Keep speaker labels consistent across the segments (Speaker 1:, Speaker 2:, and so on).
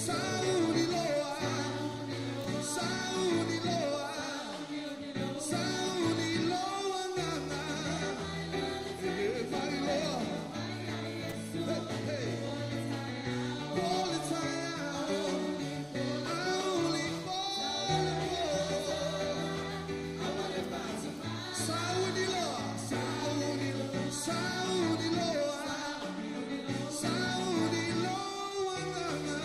Speaker 1: Sauni loa, sauni loa, sauni loa nganga. E mai loa. Hey, hey. Pole taiao, auli pole pole. Sauni loa, sauni loa, sauni loa, sauni loa nganga.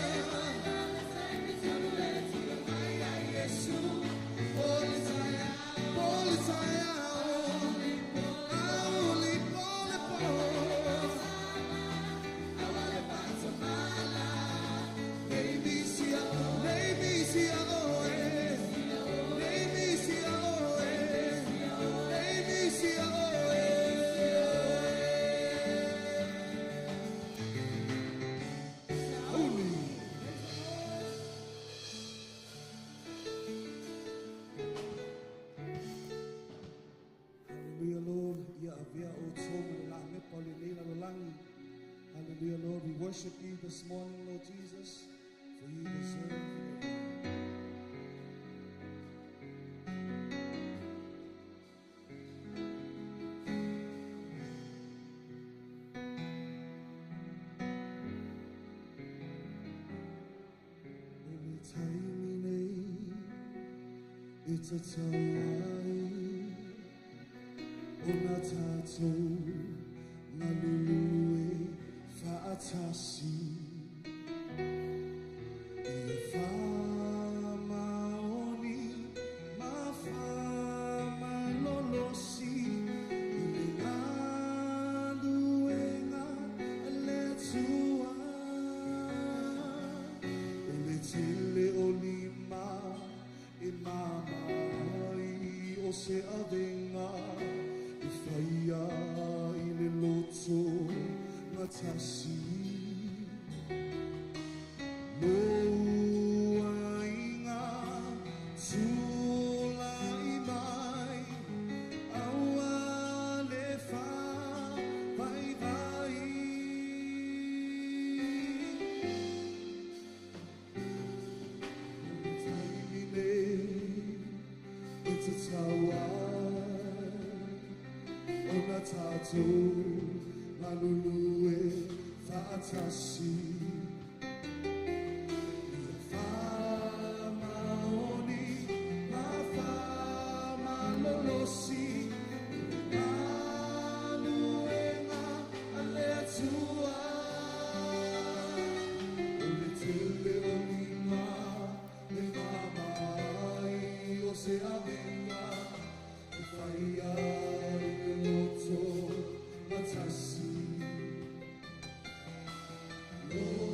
Speaker 1: Pole taiao, pole taiao, auli pole pole. Baby, see ya, baby, see ya, baby, see ya, Sauni. Hallelujah, Lord. Ia avea o tō ma le la mepa o le nei lalolangi. Hallelujah, Lord. We worship you this morning, Lord Jesus, for you deserve it. O le taimi nei e tatau ai o ngā tātou ngalulue whaatasi. Ia whamaoni ma whamalolosi i le galuega a le Atua. O le tele o lima e mamai o se avenga e whaia i le loto ngatasi. Loa i ngā tūlai mai, aua le whai vai. O le taimi nei e tatau ai o ngā tātou ngalulue whaatasi. Ia whamaoni ma whamalolosi i le galuega a le Atua. O le tele o lima e mamai o se avenga e whaia i le loto matasi. Loa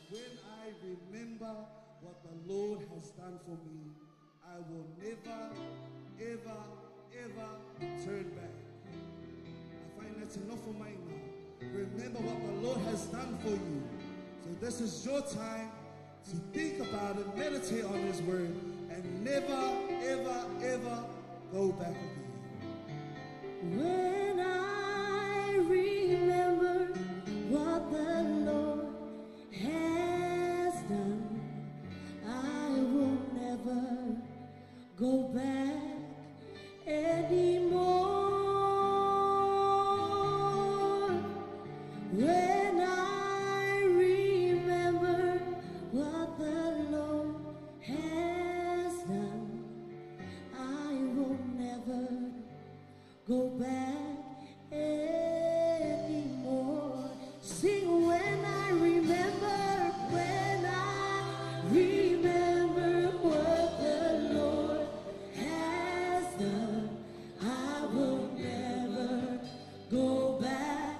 Speaker 1: When I remember what the Lord has done for me, I will never, ever, ever turn back. I find that's enough for mine now. Remember what the Lord has done for you. So this is your time to think about it, meditate on His word, and never, ever, ever go back again.
Speaker 2: When I remember what the Lord has done, I will never go back anymore. When I remember what the Lord has done, I will never go back anymore. Sing when I remember, when I remember what the Lord has done, I will never go back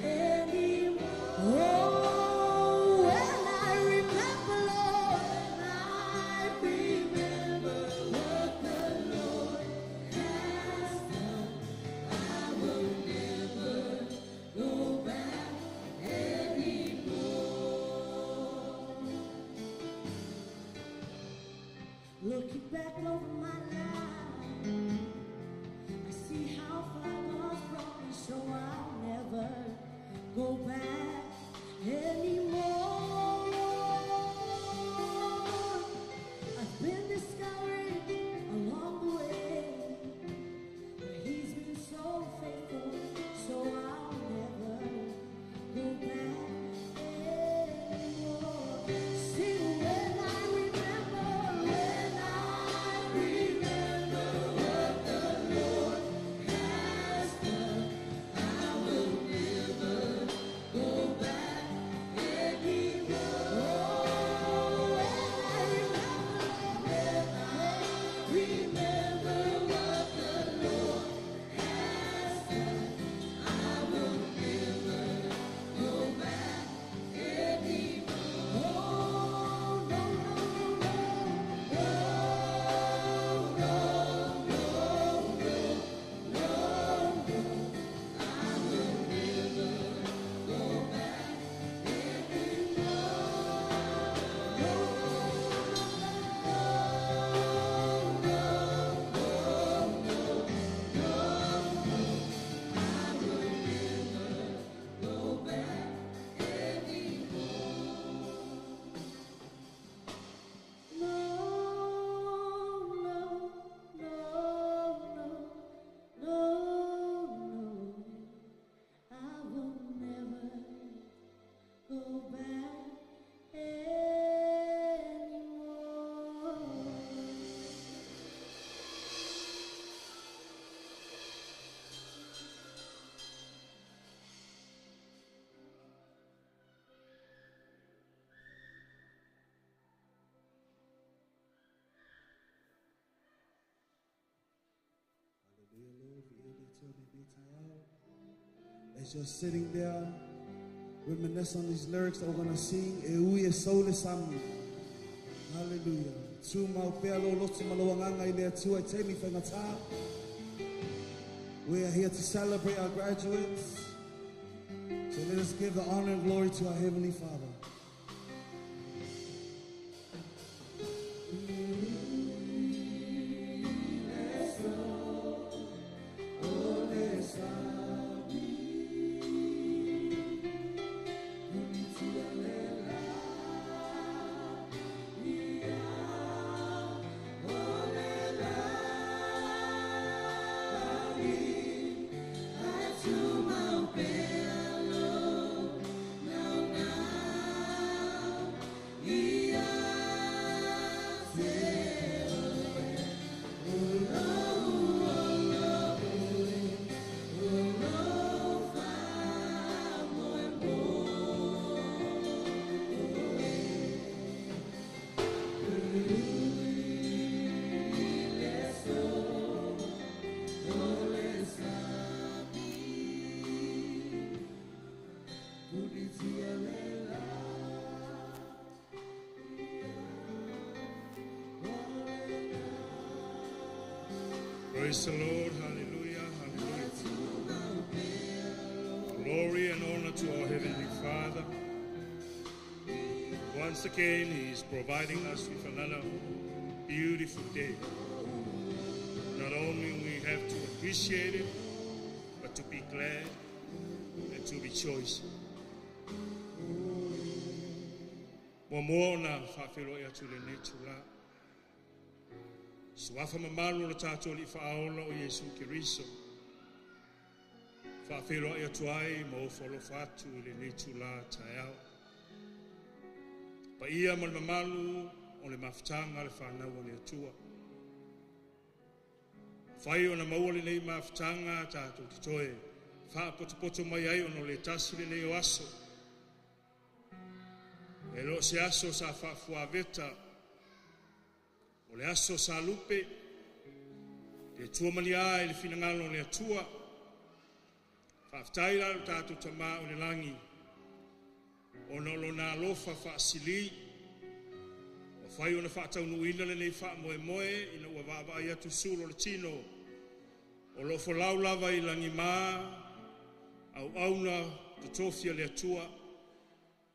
Speaker 2: anymore. Oh, when I remember, Lord, when I remember what the Lord has done, I will never go back anymore. Looking back over my life, I see how far God's brought me, so I'll never go back anymore. I've been discouraged along the way, but He's been so faithful, so I'll never go back anymore. See, when I remember, when I remember
Speaker 1: Taeao. As you're sitting there, reminisce on these lyrics that we're going to sing. E ui e sau le sami. Hallelujah. Tumau pea lou loto ma lou agaga i le Atua i taimi faigata. We are here to celebrate our graduates. So let us give the honor and glory to our Heavenly Father.
Speaker 3: Praise the Lord, hallelujah, hallelujah. Glory and honor to our Heavenly Father. Once again, He is providing us with another beautiful day. Not only we have to appreciate it, but to be glad and to rejoice. Muamua ona faafeiloai atu i lenei itulā. Suafa mamalu o le tatou Alii Faaola o Iesu Keriso. Faafeiloai atu ai ma ofo alofa atu i lenei itulā taeao. Paia ma le mamalu o le mafutaga a le fanau a le Atua. Fai ona maua lenei mafutaga tatou te toe faapotopoto mai ai ona o le tasi lenei o aso. E le o se aso sa faafuaveta, o le aso sa lupe, le Atua malia i le finagalo o le Atua. Faafetai la lo tatou Tamā o le lagi, ona o lona alofa faasili, ua fai ona faataunuuina lenei faamoemoe ina ua vaavaai atu sulu o le tino, o lo o folau lava i lagima, auauna totofi a le Atua,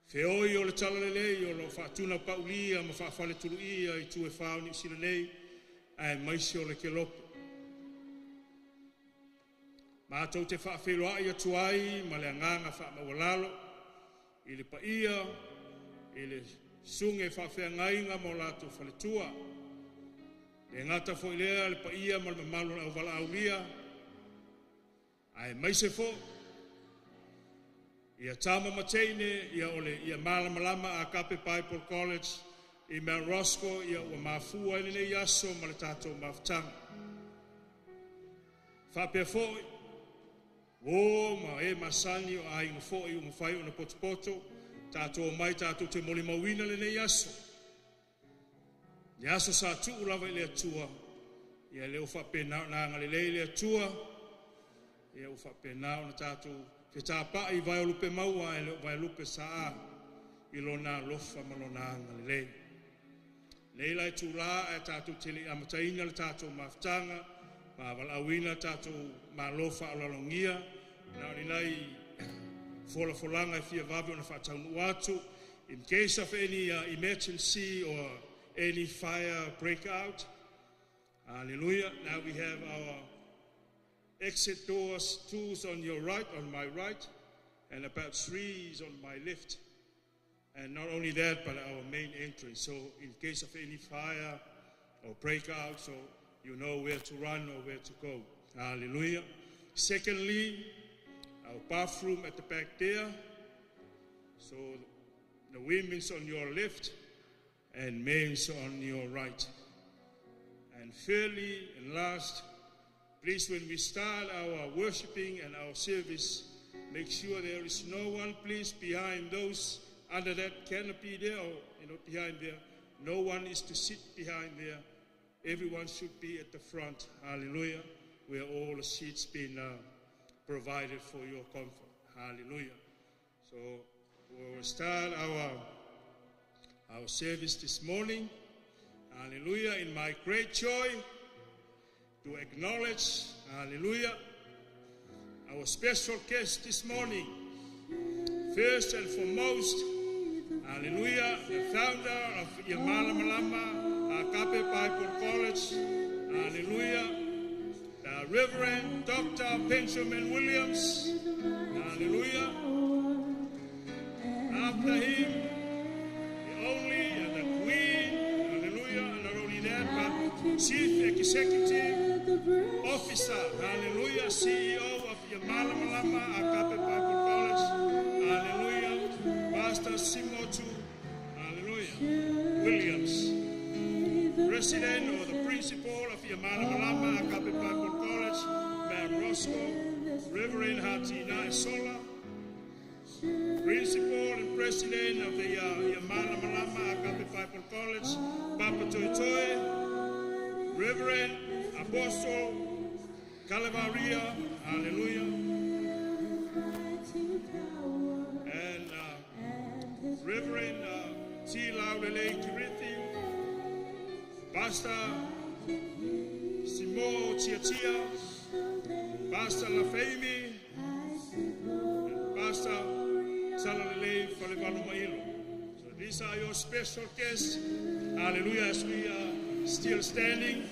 Speaker 3: feoi o le talalelei o lo o faatunapaulia ma faafaletuluia i itu e fa o Niu Sila nei, aemaise o le kelope. Matou te faafeiloai atu ai ma le agaga faamaualalo i le paia i le susuga i faafeagaiga ma o latou faletua. Le gata foi lea le paia ma le mamalu o le auvalaaulia, aemaise foi ia tama ma teine ia o le ia Malamalama Agape Bible College i Mount Roskill, ia ua mafua ai lenei aso ma le tatou mafutaga. Faapea foi, uo ma e masani o aiga foi ua mafai ona potopoto, tatou omai tatou te molimauina lenei aso. Le aso sa tuu lava i le Atua, ia lea ua faapena ona agalelei le Atua, ia ua faapena ona tatou fetapai i vai o lupe maua ae le o vai o lupe saa i lona alofa ma lona agalelei. Nei la itulā ae tatou te le i amataina le tatou mafutaga, ma valaauina tatou malo faaaloalogia, na o ni nai folafolaga e fia vave ona faataunuu atu. In case of any emergency or any fire breakout, hallelujah. Now we have our exit doors, two on your right, on my right, and about three is on my left. And not only that, but our main entrance. So in case of any fire or breakout, so you know where to run or where to go. Hallelujah. Secondly, our bathroom at the back there. So the women's on your left and men's on your right. And thirdly and last, please, when we start our worshiping and our service, make sure there is no one, please, behind those under that canopy there, or behind there. No one is to sit behind there. Everyone should be at the front. Hallelujah. Where all the seats been provided for your comfort. Hallelujah. So we will start our service this morning. Hallelujah. In my great joy to acknowledge, hallelujah, our special guest this morning. First and foremost, hallelujah, the founder of Malamalama Agape Bible College, hallelujah, the Reverend Dr. Benjamin Williams, hallelujah. After him, the only and the Queen, hallelujah, and not only that, but Chief Executive Officer, hallelujah, CEO of Malamalama Agape Bible College, hallelujah, Pastor Simotu, hallelujah, Williams, President or the Principal of Malamalama Agape Bible College, Mount Roskill, Reverend Hatina Isola, Principal and President of the Malamalama Agape Bible College, Papa Toi, Reverend Apostle Calavaria, hallelujah, and Reverend T. Laurele Kirithi, Pastor Simo Tiatia, Pastor Lafemi, and Pastor Salalele Falevalu Mailo. So these are your special guests. Hallelujah, as we are still standing.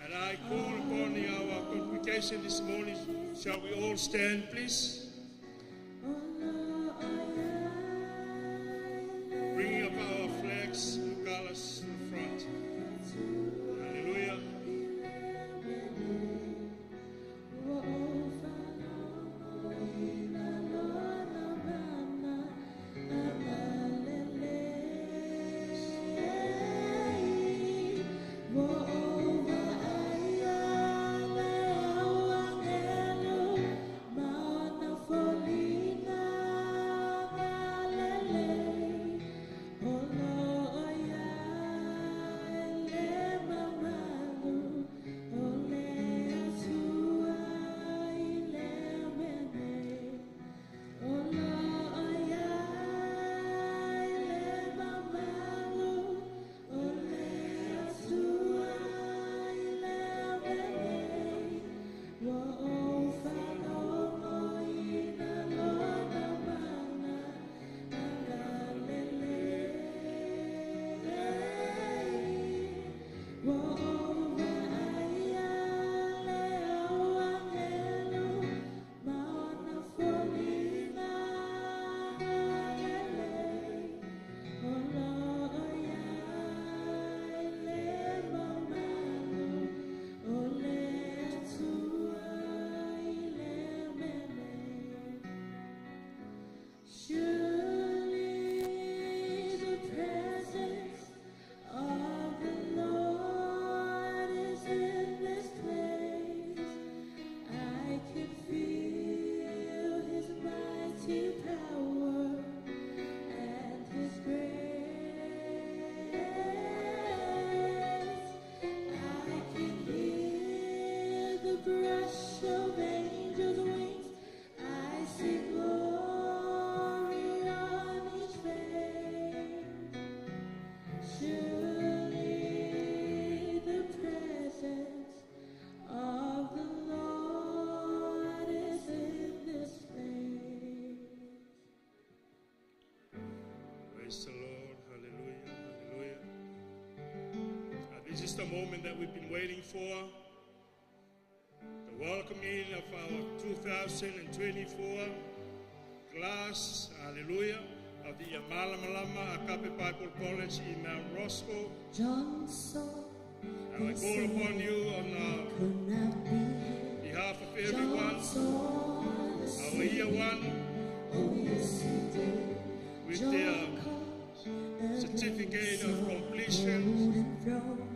Speaker 3: And I call upon our congregation this morning. Shall we all stand, please? Bringing up our flags and colors in front. Hallelujah.
Speaker 2: Surely the presence of the Lord is in this place. I can feel His mighty power and His grace. I can hear the brush of angels' wings. I see glory on each face. Surely the presence of the Lord is in this place.
Speaker 3: Praise the Lord. Hallelujah. Hallelujah. This is the moment that we've been waiting for. The welcoming of our 2024 class, hallelujah, of the Malamalama Agape Bible College in Mount Roskill.
Speaker 2: John saw
Speaker 3: And I call upon you on
Speaker 2: could not be hid.
Speaker 3: behalf of everyone,
Speaker 2: John saw the
Speaker 3: our year one,
Speaker 2: Oh yes he did.
Speaker 3: with
Speaker 2: John
Speaker 3: their
Speaker 2: caught a
Speaker 3: certificate
Speaker 2: glimpse
Speaker 3: of
Speaker 2: of
Speaker 3: completion,
Speaker 2: golden throne.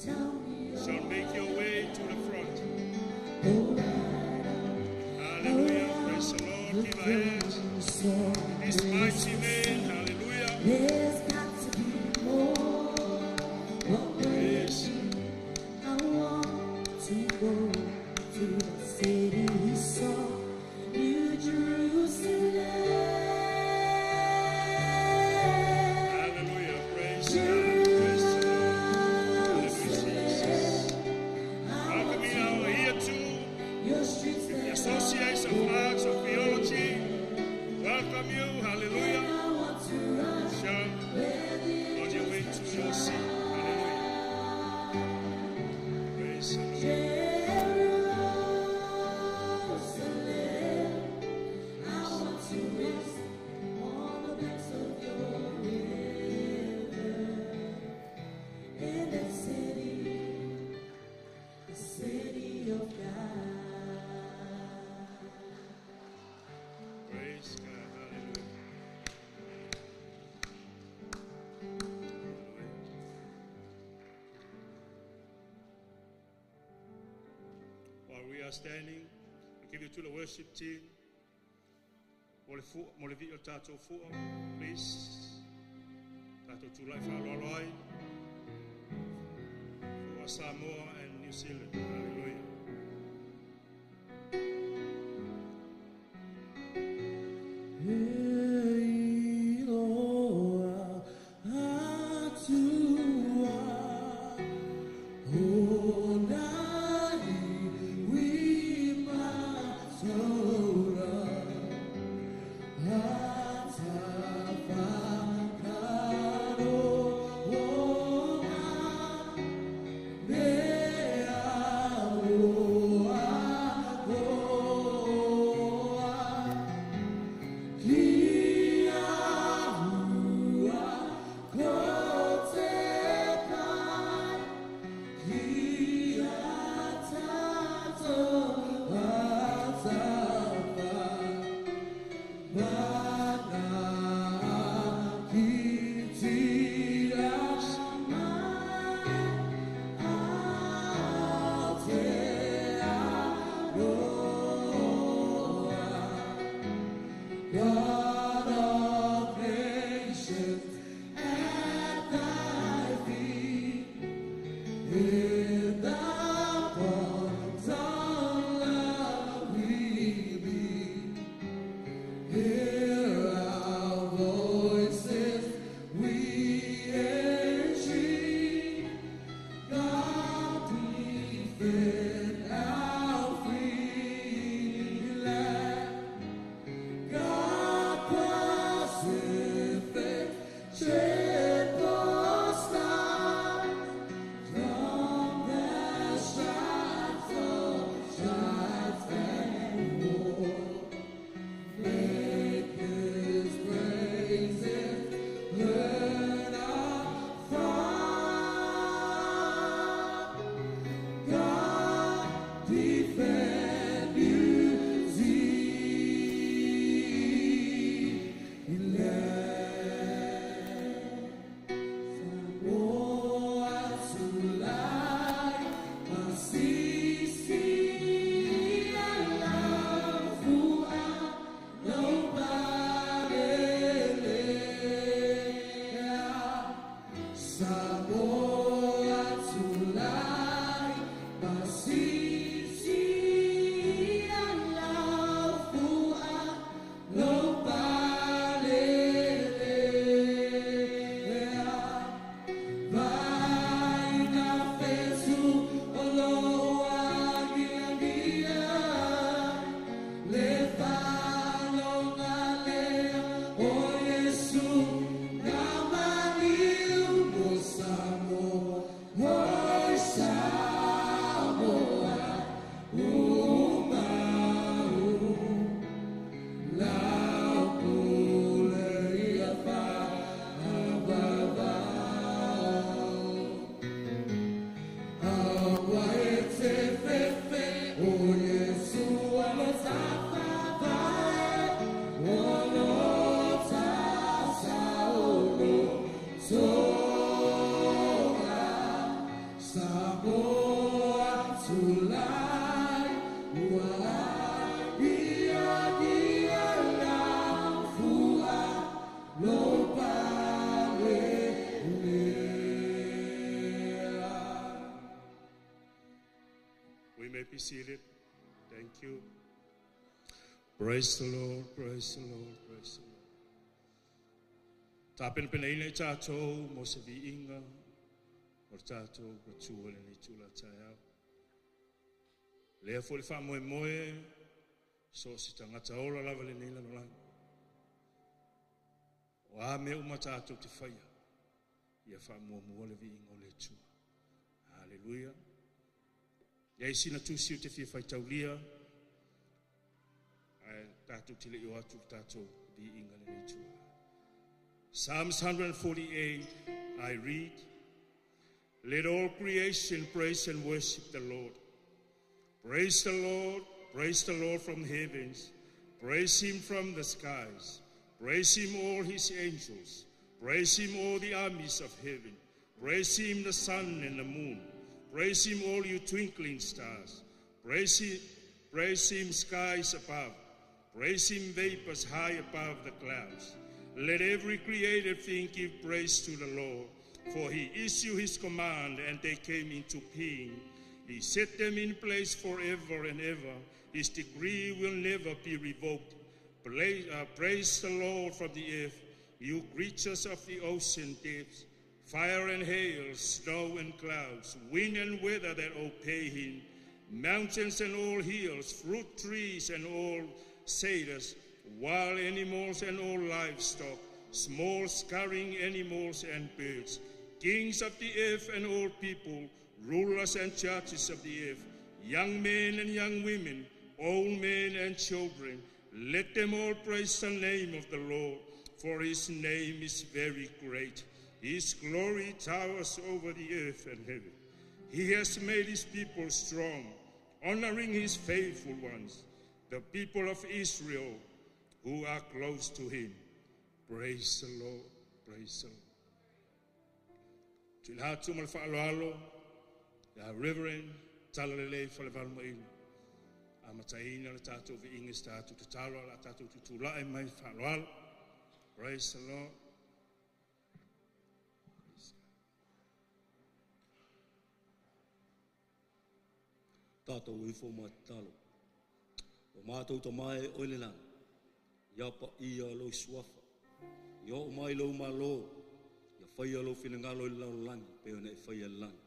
Speaker 2: Tell me
Speaker 3: shall make your way to the front.
Speaker 2: oh, right
Speaker 3: Hallelujah. Praise the Lord. Give a hand.
Speaker 2: saw
Speaker 3: This mighty man. Hallelujah.
Speaker 2: There's got to be more. What will it
Speaker 3: Yes.
Speaker 2: be? I want to go to the city he saw.
Speaker 3: of Arts of Theology. Welcome you. Hallelujah.
Speaker 2: I want to rush
Speaker 3: Sure.
Speaker 2: where the
Speaker 3: On your way to your seat. Hallelujah. Praise the Lord.
Speaker 2: Jerusalem, I want to rest on the banks of your river. In that city, the city of God.
Speaker 3: Praise God. Hallelujah. Hallelujah. While we are standing, we give you to the worship team. Mo le fua, mo le vii o tātou fua, please. Tātou tūlai whaaloalo ai. For Samoa and New Zealand. Hallelujah.
Speaker 1: E iloa atua o nā iwi matora atawhakaroa me aroa koa. Ki ahua ko te pai, ki a tātou atawhai, manaakitia mai Aotearoa. God of nations, at thy feet, in thy bonds of love we meet. Hear our voices, we entreat. God defend our free land. God Pacific, triple star, from the stripes of strife and war, make His praises heard afar. God defend New Zealand. Samoa tulai, masisi alafua, lobalelea. Samoa tulai, masisi alafua, lobalelea. Vai na fesu o loa gia le whanonga lea o Yesu na maniu mo Samoa, oi Samoa, umau. Lau pule ia whaavavao. Aua e te fefe o Yesu alofa vai, o lo tasaolo toga. Samoa tulai, ua ia ia la fua, lo palelea.
Speaker 3: We may be seated. Thank you. Praise the Lord, praise the Lord, praise the Lord. Tāpenapena ina i tātou mo se viinga o le tātou matua lenei tula taeao. Lea foi le whaamoemoe So se tagata ola lava lenei lalolagi. O a mea uma tatou te faia, ia faamuamua le viiga o le Atua. Haleluia. Ia i sina tusi ou te fia faitaulia, ae tatou te le i o atu le tatou viiga le Atua. Psalms 148, I read, "Let all creation praise and worship the Lord. Praise the Lord, praise the Lord from the heavens. Praise him from the skies. Praise him, all his angels. Praise him, all the armies of heaven. Praise him, the sun and the moon. Praise him, all you twinkling stars. Praise him, skies above. Praise him, vapors high above the clouds. Let every created thing give praise to the Lord, for he issued his command and they came into being. He set them in place forever and ever. His decree will never be revoked. Praise the Lord from the earth, you creatures of the ocean depths, fire and hail, snow and clouds, wind and weather that obey him, mountains and all hills, fruit trees and all cedars, wild animals and all livestock, small scurrying animals and birds, kings of the earth and all people, rulers and judges of the earth, young men and young women, old men and children. Let them all praise the name of the Lord, for his name is very great. His glory towers over the earth and heaven. He has made his people strong, honoring his faithful ones, the people of Israel who are close to him. Praise the Lord, praise the Lord." Tuina atu ma le faaaloalo, ia Reverend Talalelei Falevalu Mailo. Amataina le tatou viiga se tatou tatalo la tatou tutulai mai faaaloalo. Praise the Lord. Praise
Speaker 4: Tātou ifo ma talo. O mātou ta mai o le lani. Ia pa ia lou suafa. Ia o mai lou malo. Ia whaia lou finangalo i lau langi. Pe ona e whaia langi.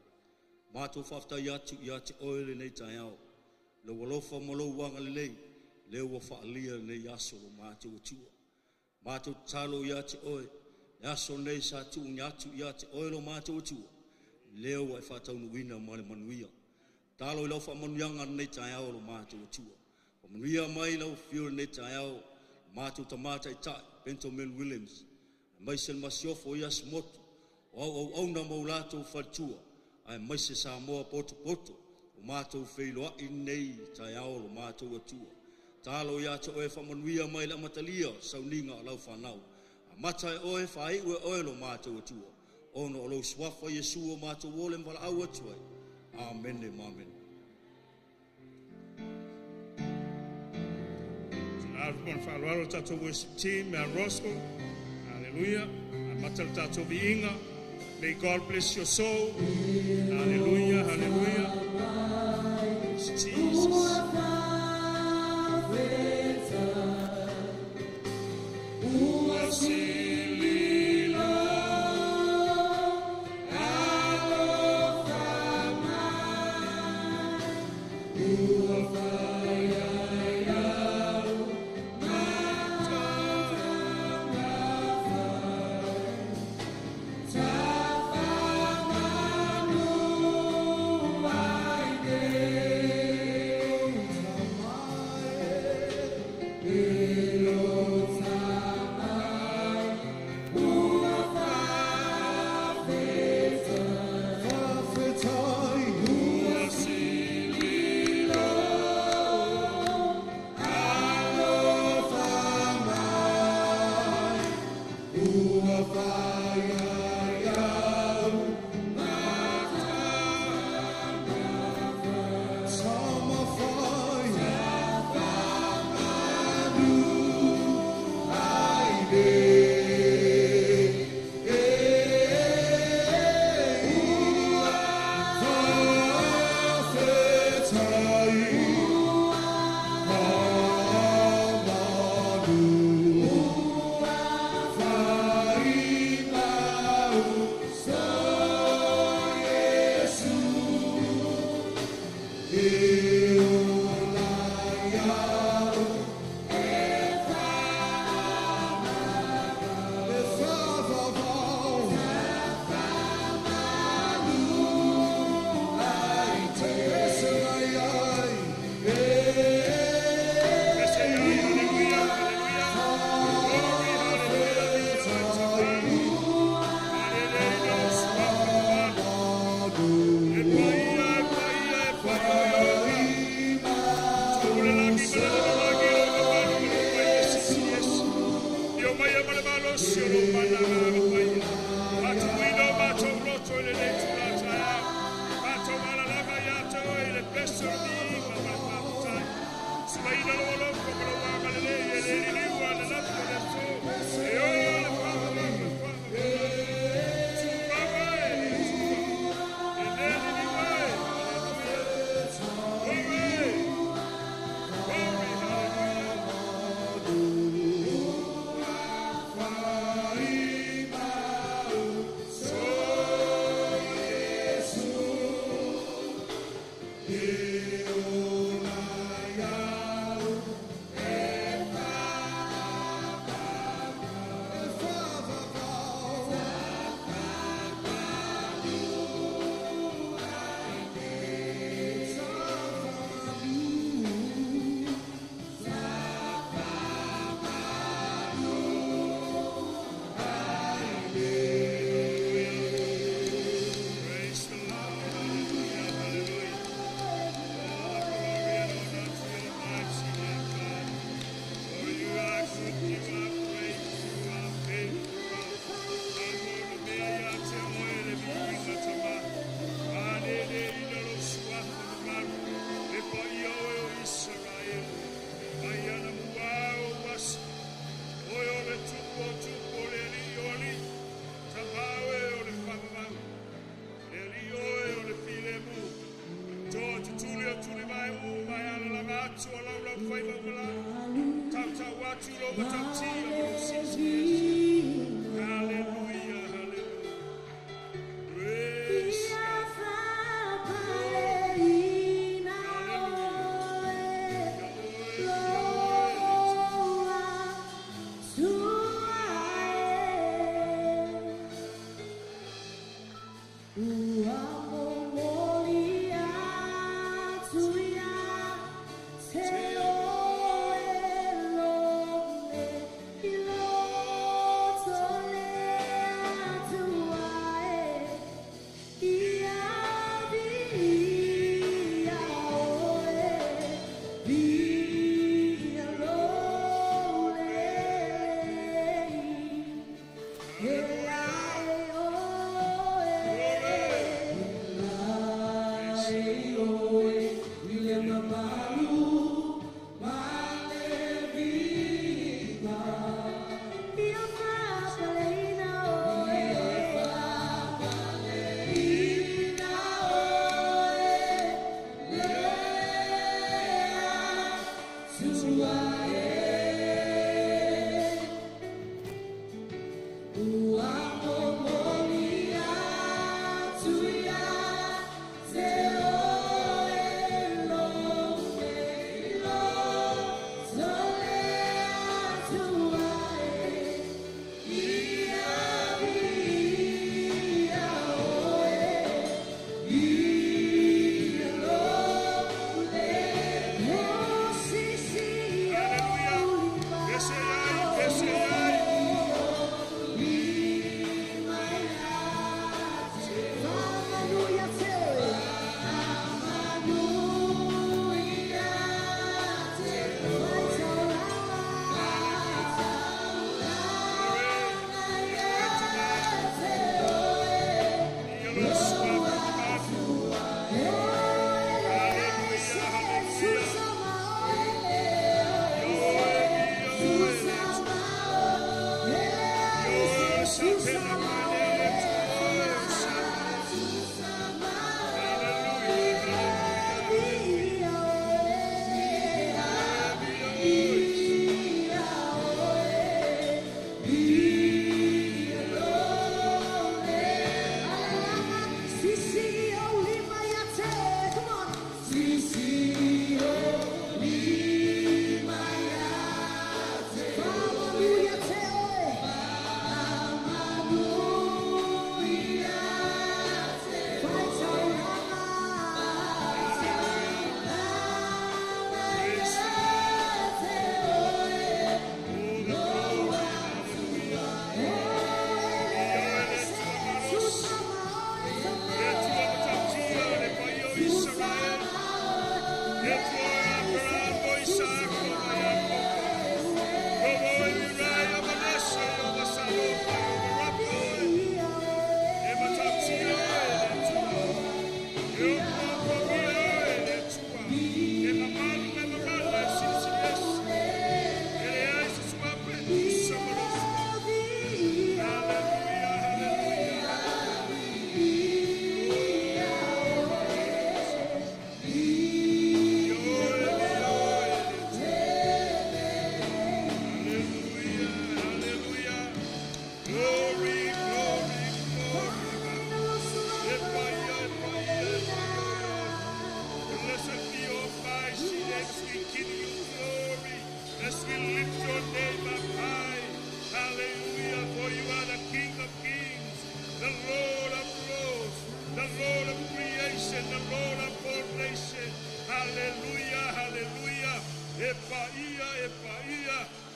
Speaker 4: Mātou whaftai atu i ate oe le nei tai ao. Lau alofa ma lou wanga lelei. Leo ua whaalia nei aso lo mātou atua. Mātou talo i ate oe. Le aso nei sa tu ni atu i ate oe lo mātou atua. Leo ua e whātaunuina ma le manuia. Talo i lau whaamanuianga nei tai ao lo mātou atua. Whaamanuia mai lau whio nei tai ao. Mātou tamata i tai, Benjamin Williams. Mai se masiofo i asmotu. O au au au na mau lātou whatua. Ai mai se Samoa poto poto. O mātou wheiloa i nei tai ao lo mātou atua. Talo ia te oe whaamanuia mai la matalia sauninga o lau whanau. A mata e oe whaiu e oe lo mātou atua. Ono o lau swafa Yesu o mātou ole mwala au atua. Amen e mamen.
Speaker 3: Tuina atu ma le faaaloalo tatou worship team, Mount Roscoe. Hallelujah. Amata le tatou viiga. May God bless your soul. Hallelujah, hallelujah. Praise Jesus. Ua sililo alofa mai, ua whaia iau matamafai. Tafamanu ai nei, ilo tamai, ua fa'afetai.
Speaker 1: Fa'afetai.
Speaker 3: Ua sililo
Speaker 1: alofa mai, ua whaia iau matamafai. Tamafai. Tafamanu
Speaker 3: lou mana agaga paia. Faatumuina o matou loto i lenei itulā taeao. Matou alalaga iā te oe i le pese o le viiga ma le faafetai. Sulaina lou alofa ma lou agalelei e le liliu ananafi o le aso. E o le faavavau le faavavau. Tumaga e le Atua. E le liliu ai. Hallelujah. Glory. Glory, hallelujah. Praise the Lord. Hallelujah. Hallelujah. All glory and honor to your mighty name, God. For you are good, you are great, you are faithful. Amo le mea ia te oe le viiga tama. Ane ina lo suafa mamalu. Le paia oe o Israel. Mai ana mua o uasi. Oe o le tupu o tupu o le alii o alii. Tama oe o le faavavau. Le alii oe o le filemu. Toa tutuli o tuli mai u mai alalaga atu o laulau faiva o malā. Tautau atu lo matautia ma lo sisi ese. Hallelujah, hallelujah. Praise God. Hallelujah. Ia oe, ia oe le
Speaker 2: Ua momoli atu ia te oe lone.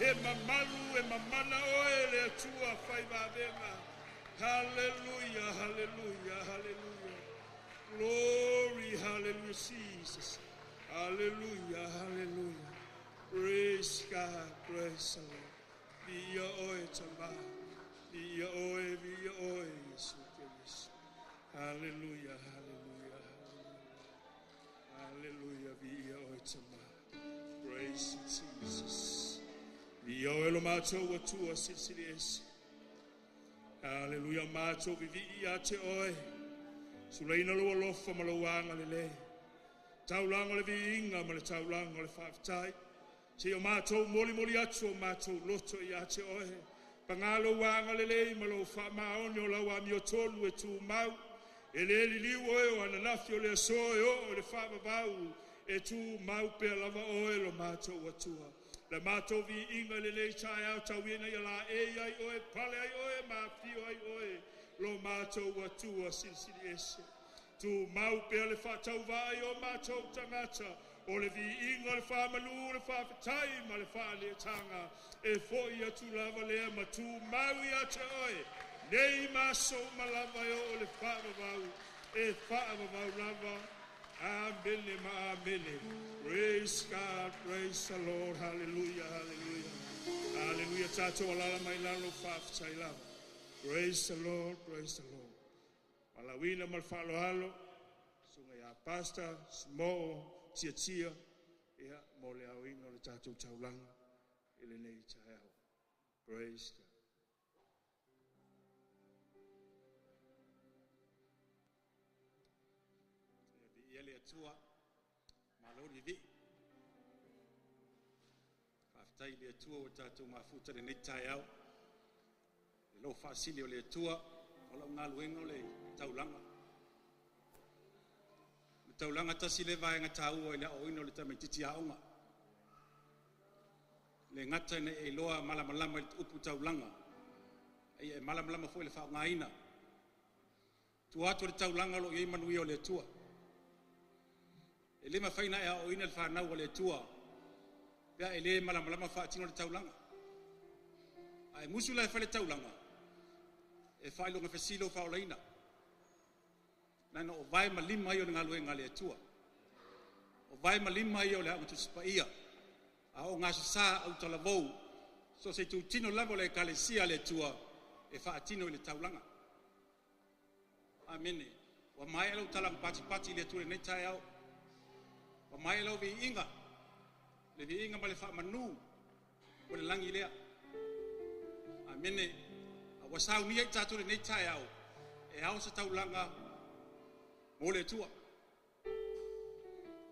Speaker 3: E mamalu e mamana oe le Atua faivavega. Hallelujah, hallelujah, hallelujah. Glory, hallelujah, Jesus. Hallelujah, hallelujah. Praise God, praise the Lord. Via oe tama. Via oe, via oe, Yesu Kristo. Hallelujah, hallelujah, hallelujah. Hallelujah, via oe tama. Praise Jesus. Via oe lo mātou atua silisili ese. Hallelujah, mātou vivi ia te oe. Sulaina lo alofa ma lo anga le le. Taulanga le viinga ma le taulanga le whaaftai. Te o mātou moli moli atu o mātou loto i a te oe. Pangalo wanga le lei ma lo wha maoni o lau amio tolu e tū mau. E le liliu oe o ananafi o le aso e o le whaavavau. E tū mau pea lava oe lo mātou atua. Le mātou viinga le lei tae au tauina ia la e ai oe, pale ai oe, mawhio ai oe. Lo mātou atua silisili ese. Tū mau pea le whaatau vai o mātou tangata. O le viinga le whamanu le whawhetai ma le whaanetanga. E fo i atu lava lea ma tū mau i a te oe. Nei maso malava e o le whaavavau. E whaavavau lava. Amene ma amene. Praise God, praise the Lord. Hallelujah, hallelujah. Hallelujah. Tātou alala mai lalo whaafetai lava. Praise the Lord, praise the Lord. Malawina ma le whaalohalo. Sunga ia pastor, smo, tia tia. Ia, mo le auina o le tātou taulanga. I le nei taeao. Praise God.
Speaker 4: Ia le Atua, malo le vii. Faafetai le Atua ua tatou mafuta lenei taeao. Le lou faasili o le Atua, o lau galuega o le taulaga. Le taulaga tasi le vaega taua i le aoaoina o le tamaitiiti aoga. Le gata ina ia iloa malamalama i le upu taulaga, a ia e malamalama foi i le faaaogaina. Tua atu o le taulaga o lo o i ai manuia o le Atua. E le mafai ona e aoaoina le fanau a le Atua pe a e le malamalama faatino le taulaga. A e musu la e fai le taulaga, e faailoga fesili lou faaolaina. Leaga o vae ma lima ia o le galuega a le Atua. O vae ma lima ia o le Aoga Tusi Paia. A o gasasa autalavou, so o se itutino lava o le Ekalesia a le Atua e faatino i le taulaga. Amene. Ua maea lau tala patipati i le Atua i lenei taeao. Ua maea lau viiga, le viiga ma le faamanu o le lagi lea. Amene. A ua saunia i tatou i lenei taeao, e ao se taulaga mo le Atua.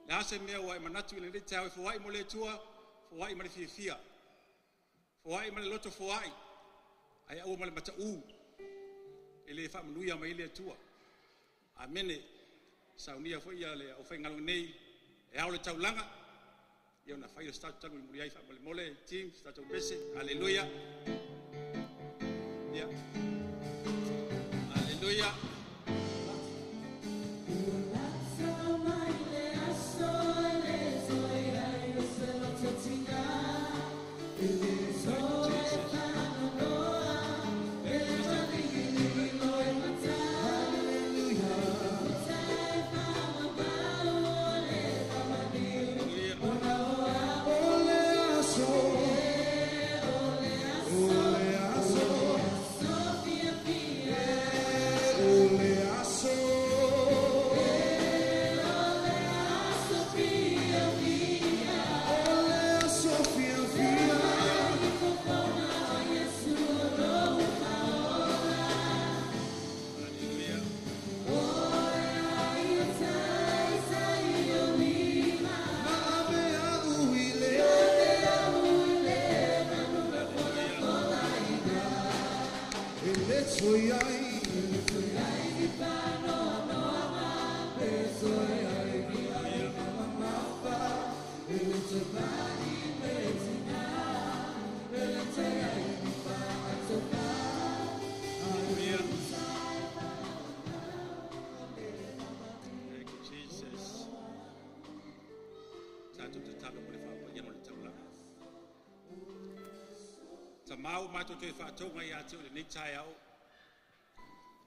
Speaker 4: Le a se mea ua e manatu i lenei taeao e foai mo le Atua, foai ma le fiafia. Foai ma le loto foai, ae aua ma le mataū e le faamanuia mai ai le Atua. Amene. Saunia foi ia le aufaigaluega nei e ao le taulaga, ia ona fai o se tatou talu mulimuli ai faamolemole team, se tatou pese. Haleluia. Ia. Haleluia. Haleluia.
Speaker 1: Ole aso, ole aso, ole aso, ole aso fia fia.
Speaker 5: Tamā ua matou toe faatauga ia te oe i lenei taeao.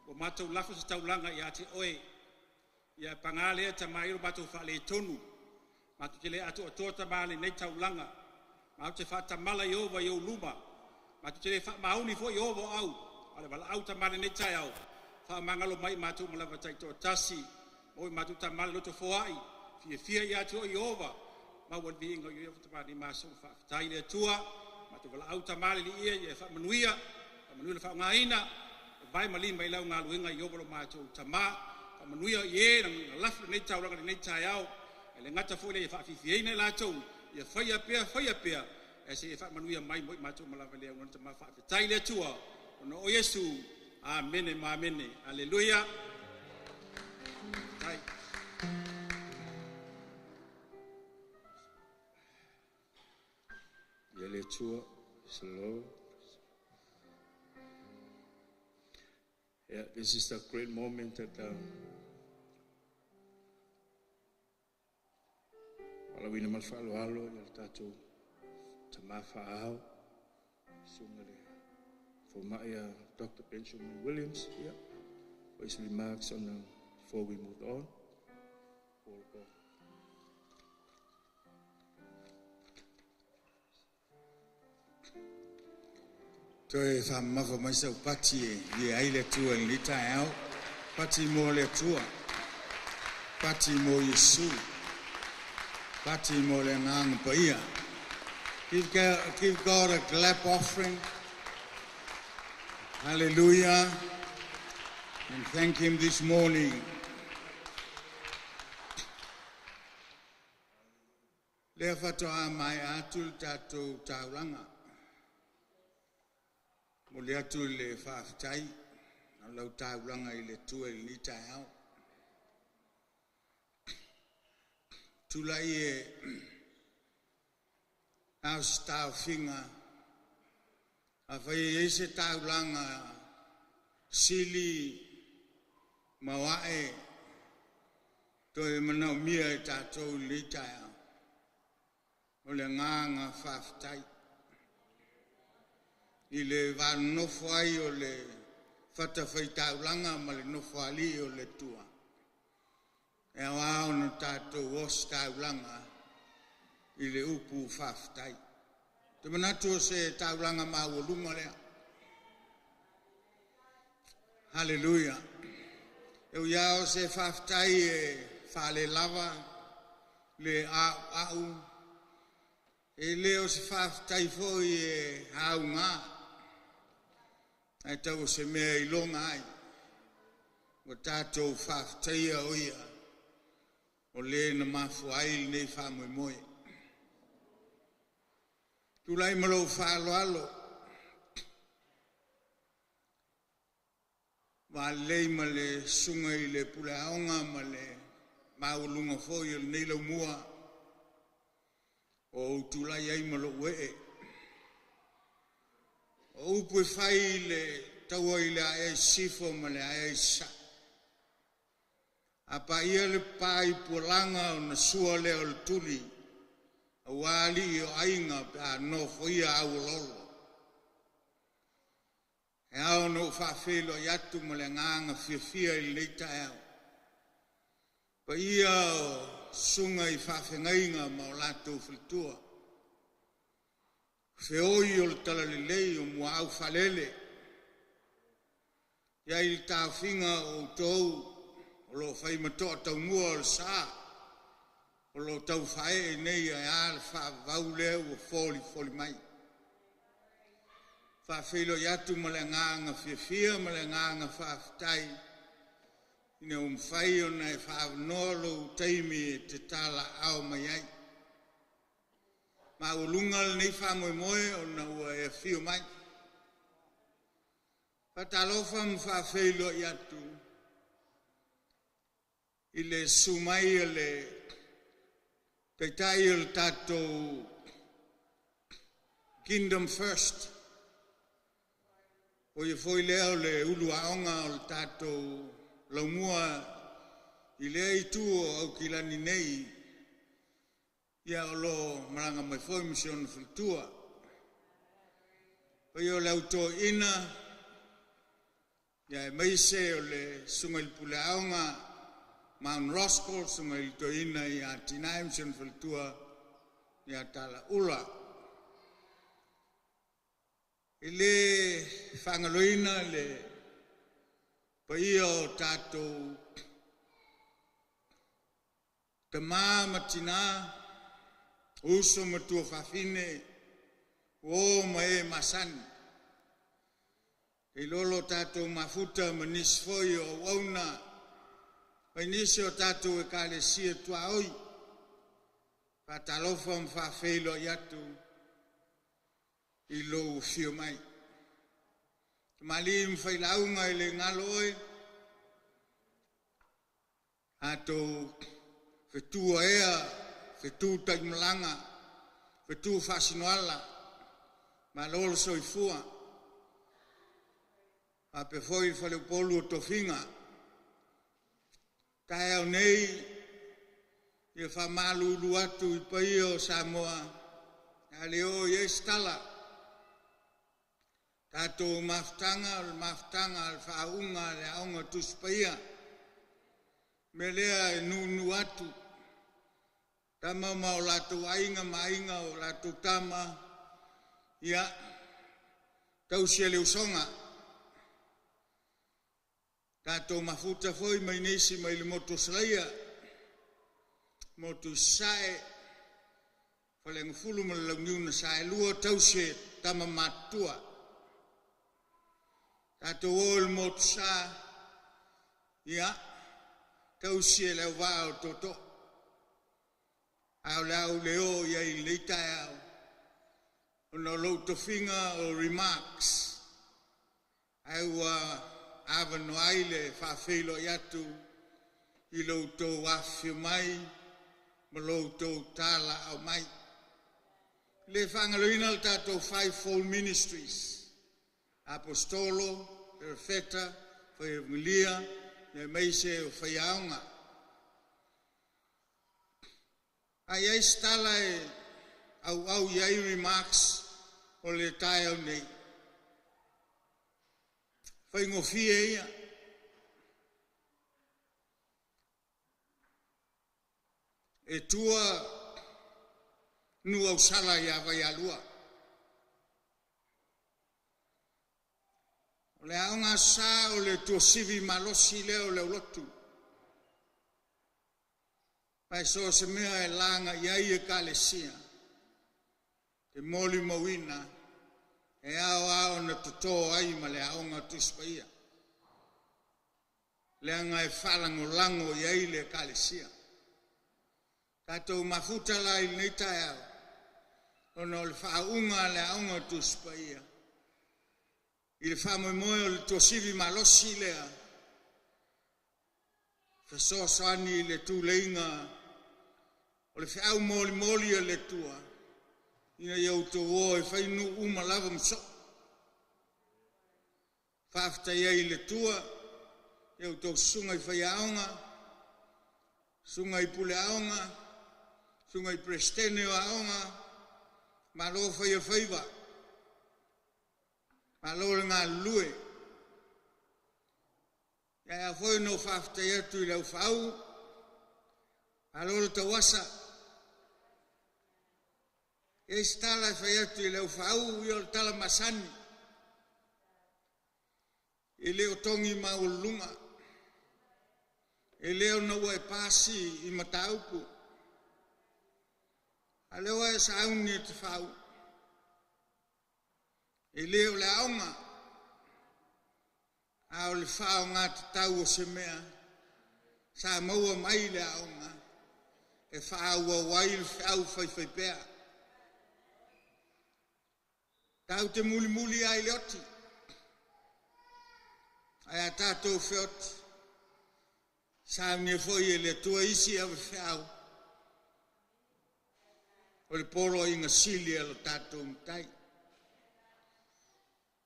Speaker 5: Ua matou lafo se taulaga ia te oe. Ia paga lea Tama i lo matou faaletonu. Matou te le atoatoa Tama i lenei taulaga. Matou te faatamala Ieova i ou luma. Matou te le faamaoni foi Ieova o au, a o le valaau Tama i lenei taeao, faamagalo mai i matou uma lava taitoatasi. Maua i matou Tama le loto foai, fiafia ia te oe Ieova, maua le viiga o Faafetai i le Atua, matou valaau Tama le Alii ia e faamanuia, faamanuia le faaaogaina o vae ma lima i lau galuega Ieova lo matou Tama, faamanuia i e na lafo nei taulaga i lenei taeao, ae le gata foi i lea ia faafiafiaina i latou, ia faia pea faia pea, ae se i e faamanuia mai mo i matou uma lava i le auauna Tama. Faafetai i le Atua, ona o Iesu, amene ma amene. Aleluia. Faafetai.
Speaker 3: Ia le Atua, praise the Lord. Yeah, this is a great moment that Alawina ma le faaaloalo ia le tatou tamā faaao, susuga i le fomai a Dr. Benjamin Williams, yeah, for his remarks on before we move on. All aboard.
Speaker 6: Toe faamamafa mai sau pati e ie ai le Atua i lenei taeao. Pati mo le Atua. Pati mo Iesu. Pati mo le Agaga Paia. Give God, give God a clap offering. Hallelujah. And thank Him this morning. Lea faatoa maea atu le tatou taulaga. Momoli atu le faafetai o lau taulaga i le Atua i lenei taeao. Tulai e ao se taofiga, afai e i ai se taulaga sili maoae toe manaomia e tatou i lenei taeao, o le agaga faafetai i le va nonofo ai o le fatafaitaulaga ma le nofoalii o le Atua, e ao lava ona tatou ositaulaga i le upu faafetai. Ou te manatu o se taulaga maualuga lea. Haleluia! E ui lava o se faafetai e faalelava le a'ua'u, e le o se faafetai foi e auga, ae tau o se mea e iloga ai ua tatou faafetaia o Ia o le na mafua ai lenei faamoemoe. Tulai ma lou faaaloalo, va lelei ma le susuga i le puleaoga ma le maualuga foi o lenei laumua o ou tulai ai ma lou ee. O upu e fai i le taua i le aea i sisifo ma le aea i sasae. A paia le pa i pualaga ona sua lea o le tuli, aua alii o aiga pe a nofoia auoloolo. E ao ona ou faafeiloai atu ma le agaga fiafia i lenei taeao. Paia o susuga i faafeagaiga ma o latou faletua. Feoi o le talalelei o Muaau Faalele. I ai le taofiga o outou o lo o fai ma toa taumua o le sa o lo o tau faaee nei ae a le faavavau lea ua folifoli mai. Faafeiloai atu ma le agaga fiafia ma le agaga faafetai ina ua mafai ona e faaavanoa lou taimi e te talaao mai ai. Maualuga lenei faamoemoe ona ua e afio mai. Faatalofa ma faafeiloai atu i le susu mai o le Taitai o le tatou Kingdom First, o ia foi lea o le ulu aoga o le tatou laumua i lea itu o Aukilani nei, ia o lo o malaga mai foi ma si ona faletua. Paia o le au toeaina, ia aemaise o le susuga i le puleaoga Mount Roskill, susuga i le toeaina ia Tinai ma si ona faletua ia Talaula. E le faagaloina le paia o tatou tama ma tina, uso ma tuafafine, uo ma e masani, e lolo tatou mafuta ma nisi foi o auauna, mai nisi o tatou ekalesia tuaoi. Faatalofa ma faafeiloai atu i lou afio mai. Tamalii ma failauga e le galo oe, tatou fetu aea, fetu taimalaga, fetu faasinoala, malo le soifua. Faapea foi le faleupolu o tofiga. Taeao nei, ia faamalulu atu i paia o Samoa, a le oo i ai se tala. Tatou mafutaga o le mafutaga a le faauuga a le Aoga Tusi Paia. Mea lea e nuunuu atu, tama ma o latou aiga ma aiga o latou tama, ia tausi e le usoga. Tatou mafuta foi mai nisi mai le motu o Salaia, motu i Sasae, Faleagafulu ma le Launiu na Saelua, tausi e tama matutua. Tatou o i le motu sa, ia tausi e le auvaa o tootoo. A o le a ou le oo i ai i lenei taeao, ona o lou tofiga o remarks, ae ua avanoa ai le faafeiloai atu i lo outou afifio mai ma lo outou talaaao mai. Le faagaloina le tatou Fivefold Ministries, Apostolo, Perofeta, Faiaevagelia, aemaise o faiaoga. A i ai se tala e auau i ai remarks o le taeao nei, faigofie ia. E tua Nuuausala ia Vaialua. O le Aoga Aso Sa o le tuasivi malosi lea o le aulotu. Ma e so o se mea e laga i ai ekalesia, e molimauina e ao lava ona toto ai ma le Aoga Tusi Paia, leaga e faalagolago i ai le ekalesia. Tatou mafuta la i lenei taeao, ona o le faauuga a le Aoga Tusi Paia, i le faamoemoe o le tuasivi malosi lea, fesoasoani i le tuleiga o le feau molimoli a le Atua, ina ia outou o e fai nuu uma lava ma soo. Faafetai ai i le Atua, ia outou susuga i faiaoga, susuga i puleaoga, susuga i Peresetene o aoga, malo fai o le faiva, malo le galulue. Ia foi no faafetai atu i le aufaau, malo le tauasa. E isi tala e fai atu i le aufaau, ia o le tala masani. E le o togi maualuluga, e le ona ua e pasi i mataupu. A lea ua e sauni e te faau. E le o le aoga, a o le faaaoga tatau o se mea sa maua mai le aoga e faaauau ai le feau faifaipea. Tatou te mulimuli ai le oti, ae a tatou feoti, saunia foi e le Atua isi ave feau o le poloaiga sili a lo tatou Matai.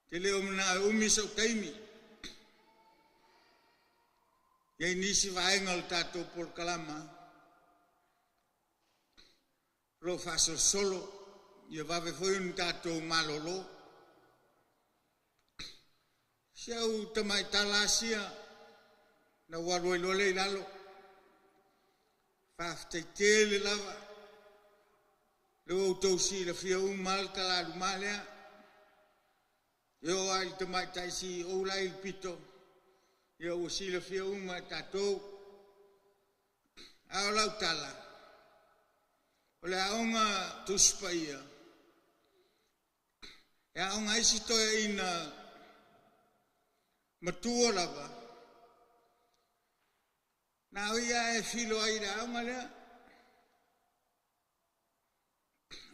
Speaker 6: Te le o mana e umi sau taimi, iai nisi vaega o le tatou polokalama o lo o faasolosolo, ia vave foi ona tatou malolo. Si au tamai talasia na ua alu ai loa lea i lalo. Faafetai tele lava. Le ua outou silafia uma lava le talaluma lea. E oo lava i le tamaitai CEO la e i le pito, ia ua silafia uma e tatou. A o lau tala, o le aoga Tusi Paia, e aoga ai si toeaina matua lava, na o ia e filo ai i le aoga lea.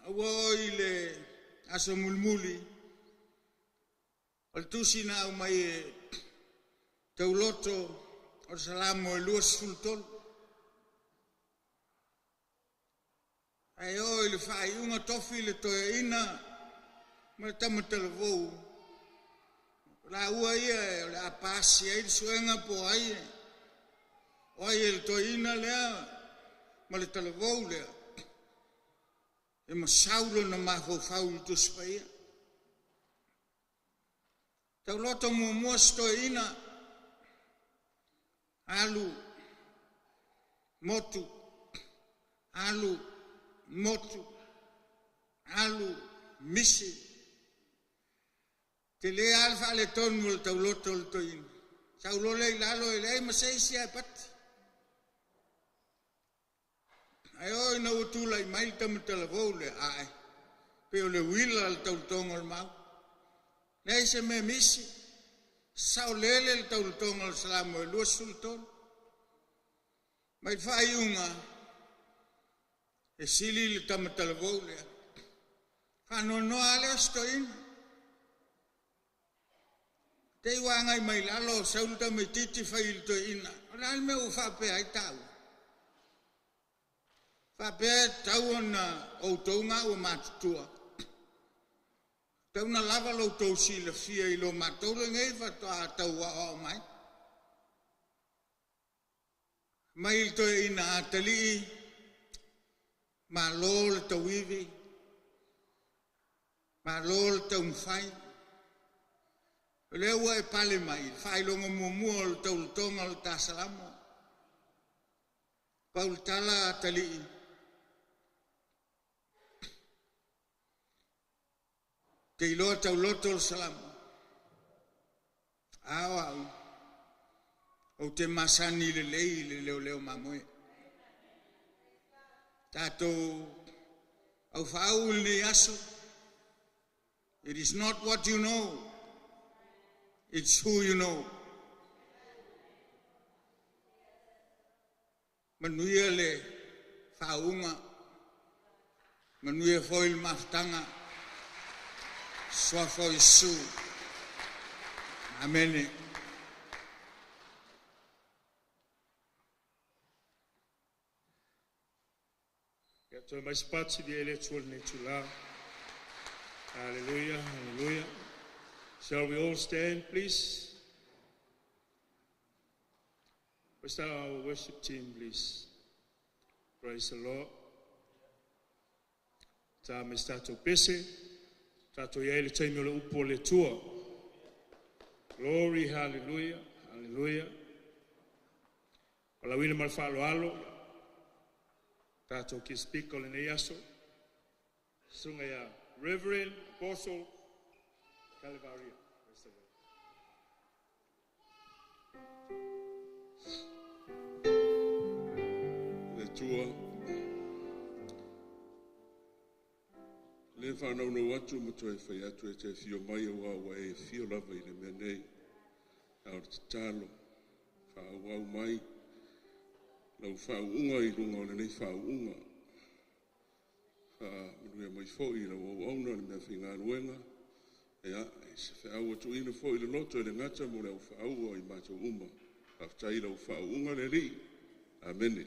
Speaker 6: Ua oo i le aso mulimuli, o le tusi na aumai e tauloto o le Salamo e 23. Ae oo i le faaiuga tofi le toeaina ma le tamatalavou, o laua ia o le a pasi ai le suega po o ai, o ai e le toeaina lea ma le talavou lea, e masau lona mafaufau i le Tusi Paia. Tauloto muamua si toeaina, alu, motu, alu, motu, alu, misi. Tele lava le faaletonu o le tauloto o le toeaina. Sau loa lea i lalo e leai ma se isi ae pati. Ae oo ina ua tulai mai le tamatalavou lea, ae, pei o le uila le taulotoga o le mau. Leai se mea misi. Saolele le taulotoga o le Salamo e 23. Mai le faaiuga, e sili le tamatalavou lea. Faanoanoa lava lea o si toeaina. Te i ua agai mai lalo, sau le tamaitiiti fai i le toeaina. O le a le mea ua faapea ai tāua? Faapea e tatau ona outou ga ua matutua. Tau na lava lo outou silafia i lo matou lenei faatoa tau aoao mai. Mai le toeaina atalii, malo le tauivi, malo le taumafai. O lea ua e pale mai, le faailoga muamua o le taulotoga o le ta Salamo. Pau le tala atalii, te iloa tauloto le Salamo. A o au, ou te masani lelei i le leoleo mamoe. Tatou au faau i lenei aso, it is not what you know, it's who you know. Manuia le faauga, manuia foi le mafutaga, suafa o Iesu. Amene.
Speaker 3: Ia toe mai se pati via le Atua lenei itulā. Hallelujah, hallelujah. Shall we all stand, please? We start our worship team, please. Praise the Lord. Tā me se tātou pese, tātou i ai le taimi o le upu o le Atua. Glory, hallelujah, hallelujah. Palauina ma le faaaloalo, tātou ki speaker o lenei aso, susuga ia Reverend Apostle Kalevaria. Praise the Lord.
Speaker 7: Le Atua, le whānaunau atu ma toe whai atu e te whio mai au ua e whio lava i le mea nei. A o le tatalo, whaauau mai, lau whaauunga i lunga o lenei whaauunga. Wha manuia mai foi i lau auauna le mea whingaluenga. Ea, e se whaau atu ina foi le loto e le ngata mo le au whaaua i mātou uma. Whaftai lau whaauunga le li. Amene.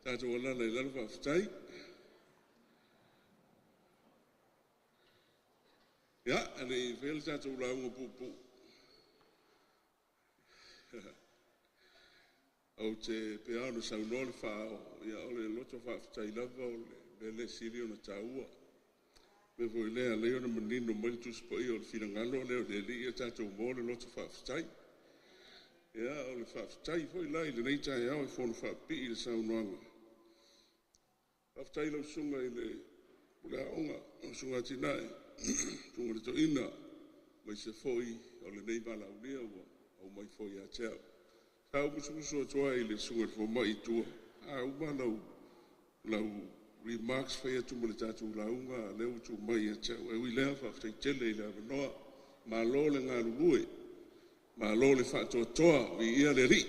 Speaker 7: Tātou alala i lalo whaftai. Ia, ale i whaia le tātou launga pupu. Au te pea ona saunoa le whaao, ia o le loto whaaftai lava o le mele sili ona tāua. Mea foi lea alai ona manino mai le Tusi Paia o le finagalo lea o le Alii ia tatou maua le loto faafetai. Ia, o le faafetai foi la i lenei taeao e fono faapipii le saunoaga. Faafetai i lau susuga i le Pule Aoga, lau susuga Atinae, susuga i le Toeaina, aemaise foi o lenei valaaulia ua aumai foi ia te au. Sa ou musumusu atu ai i le susuga i le fomai i tua, a uma lau remarks, fai atu ma le tatou lauga, a o lea ua tuu mai ia te au. Ae ui i lea, faafetai tele i le avanoa. Malo le galulue, malo le faatoatoa, viia le Alii.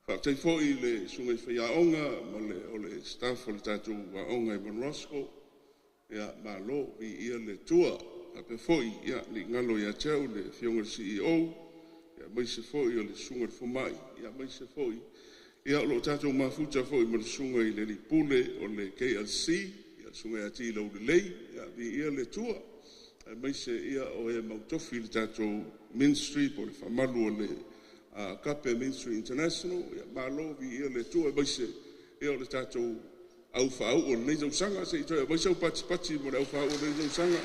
Speaker 7: Faafetai foi i le susuga i faiaoga ma le, o le staff o le tatou aoga i Monolasco. Ia, malo, viia le Atua. Faapea foi, ia, ne i galo ia te au le afioga i le CEO, aemaise foi o le susuga i le fomai, aemaise foi ia o lo o tatou mafuta foi ma le susuga i le alii pule o le KLC, le susuga ia Tilaulelei, ia viia le Atua, aemaise ia o e mautofi i le tatou ministry po o le faamalu o le Agape Ministry International. Ia malo, viia le Atua, aemaise ia o le tatou au faauu o lenei tausaga. Se i toe aumai sau patipati mo le au faauu o lenei tausaga.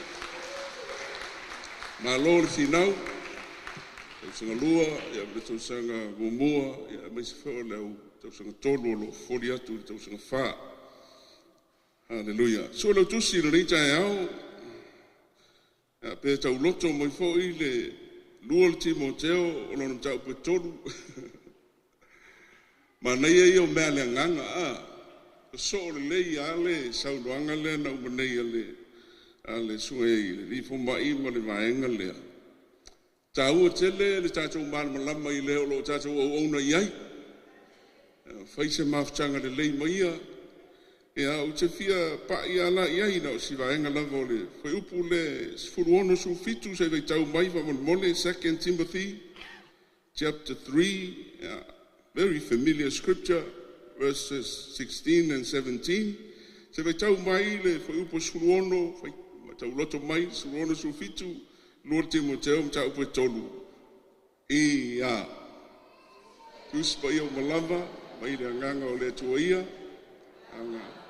Speaker 7: Malo le finau, tausaga lua, ia ma le tausaga muamua, ia aemaise foi o le au tausaga tolu o lo o foli atu i le tausaga fa. Haleluia. Su'u lau tusi i lenei taeao, ia, pe tauloto mai foi le 2 o le Timoteo o lona mataupu e 3. Manaia ia o mea a le agaga, a sosoo lelei lava le saunoaga lea na uma nei a le susuga i le alii fomai ma le vaega lea. Taua tele le tatou malamalama i le o lo o tatou auauna i ai. Fai se mafutaga lelei ma ia. Ia, ou te fia pa'i lava la i ai na o si vaega lava o le fuaiupu le 16 17 se i faitau mai faamolemole. 2 Timothy chapter 3, yeah, very familiar scripture, verses 16 and 17. Se faitau mai le fuaiupu 16, fai, tauloto mai 16 17, 2 Timoteo mataupu e 3. Ia, Tusi Paia uma lava, mai le agaga o le Atua ia, aga.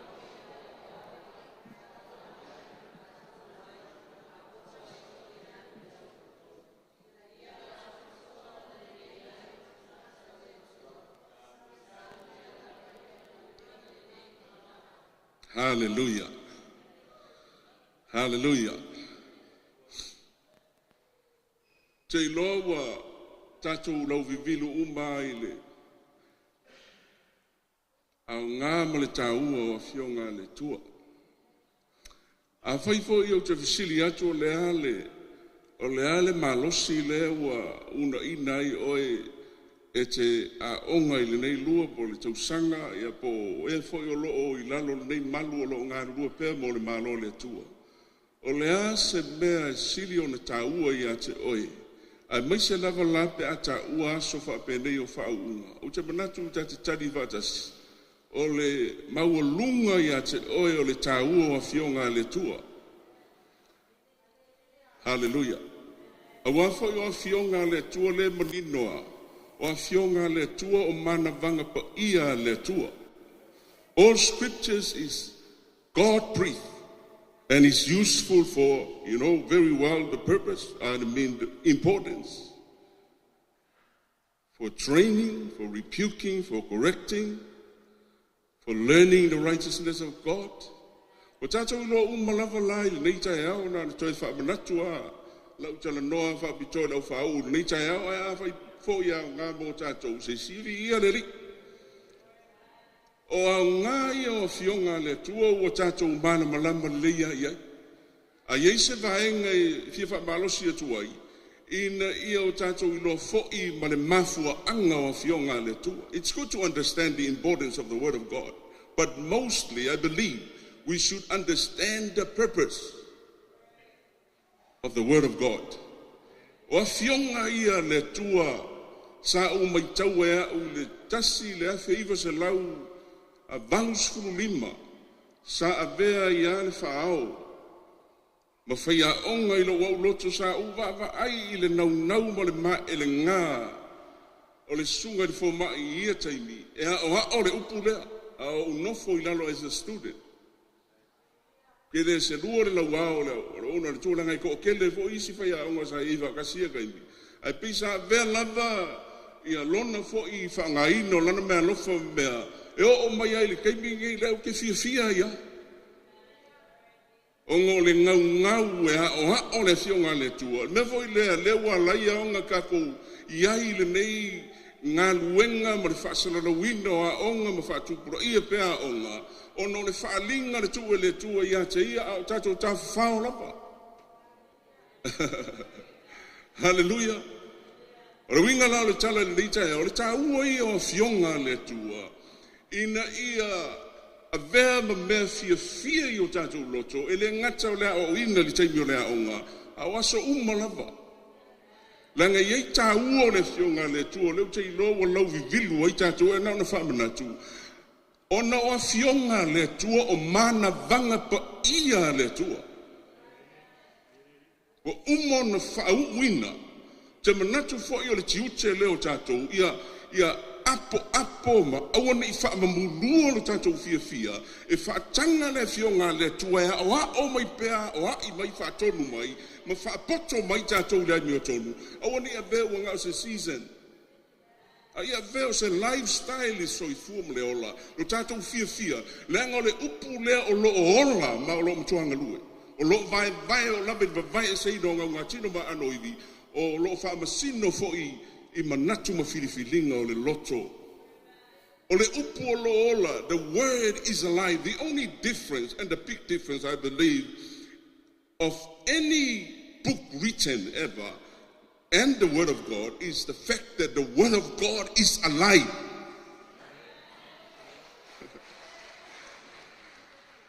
Speaker 7: Haleluia. Haleluia. Te iloa ua tatou lauvivilu uma i le aoga ma le taua o afioga a le Atua. Afai foi ou te fesili atu o le a le malosi lea ua uunaina ai oe e te aoga i lenei 2 po o le tausaga, ia po o ea foi o lo o i lalo o lenei malu o lo o galulue pea mo le Malo o le Atua. O le a se mea e sili ona taua ia te oe, aemaise lava la pe a taua aso faapenei o faauuga? Ou te manatu ta te tali faatasi, o le maualuga ia te oe o le taua o afioga a le Atua. Haleluia. Aua foi o afioga a le Atua le manino a, o afioga a le Atua o manavaga paia a le Atua. All scriptures is God breathed and is useful for, you know very well the purpose, I mean the importance, for training, for rebuking, for correcting, for learning the righteousness of God. O tatou iloa uma lava la i lenei taeao na toe faamanatu a lau talanoa faapitoa i le au faauu i lenei taeao, ae a fai foi aoga mo tatou se sili ia le Alii. O aoga ia o afioga a le Atua ua tatou malamalama lelei ai ai. A i ai se vaega e fia faamalosi atu ai, ina ia o tatou iloa foi ma le mafuaaga o afioga a le Atua. It's good to understand the importance of the Word of God, but mostly I believe we should understand the purpose of the Word of God. O afioga ia le Atua sa ou maitau e au le 1985 sa avea ia le faaao ma faiaoga i lou auloto sa ou vaavaai i le naunau ma le maelega o le susuga i le fomai i ia taimi e aoao le upu lea a o ou nofo i lalo as a student. Ke le selua le lauao o le auauna a le Atua, leaga e toatele foi isi faiaoga sa i ai faatasi i ia taimi, ae pei sa avea lava ia lona foi faaaogaina o lana meaalofa ma mea e oo mai lava i le taimi lenei, o lea ou te fiafia ai lava, ona o le naunau e aoao le Afioga a le Atua. O le mea foi lea lea ua ala ai ona tatou i ai i lenei galuega ma le faasalalauina o aoga ma faatupulaia pea aoga, ona o le faaaliga na tuu e le Atua ia te Ia a o tatou tafafao lava. Haleluia! O le uiga la o le tala i lenei taeao, o le taua ia o Afioga a le Atua ina ia avea ma mea fiafia i o tatou loto, e le gata o le aoaoina i le taimi o le aoga, a o aso uma lava. Leaga e i ai taua o le Afioga a le Atua, o lea ou te iloa ua lauvivilu ai tatou, ae na ona faamanatu, ona o Afioga a le Atua o manavaga paia a le Atua. Ua uma ona faauuina. Ou te manatu foi o le tiute lea o tatou ia apoapo ma aua ne i faamamulua lo tatou fiafia e faataga le Afioga a le Atua e aoao mai pea, aoai mai, faatonu mai ma faapoto mai tatou i le amiotonu. Aua ne i avea ua na o se season, a ia avea o se lifestyle i le soifua ma le ola lo tatou fiafia, leaga o le upu lea o lo o ola ma o lo o matua galue, o lo o vaevae o lava i le vavaeeseina o gaugatino ma aano o ivi, o lo o faamasino foi i manatu ma filifiliga o le loto. O le upu o lo o ola, the word is alive. The only difference, and the big difference I believe, of any book written ever and the Word of God is the fact that the Word of God is alive.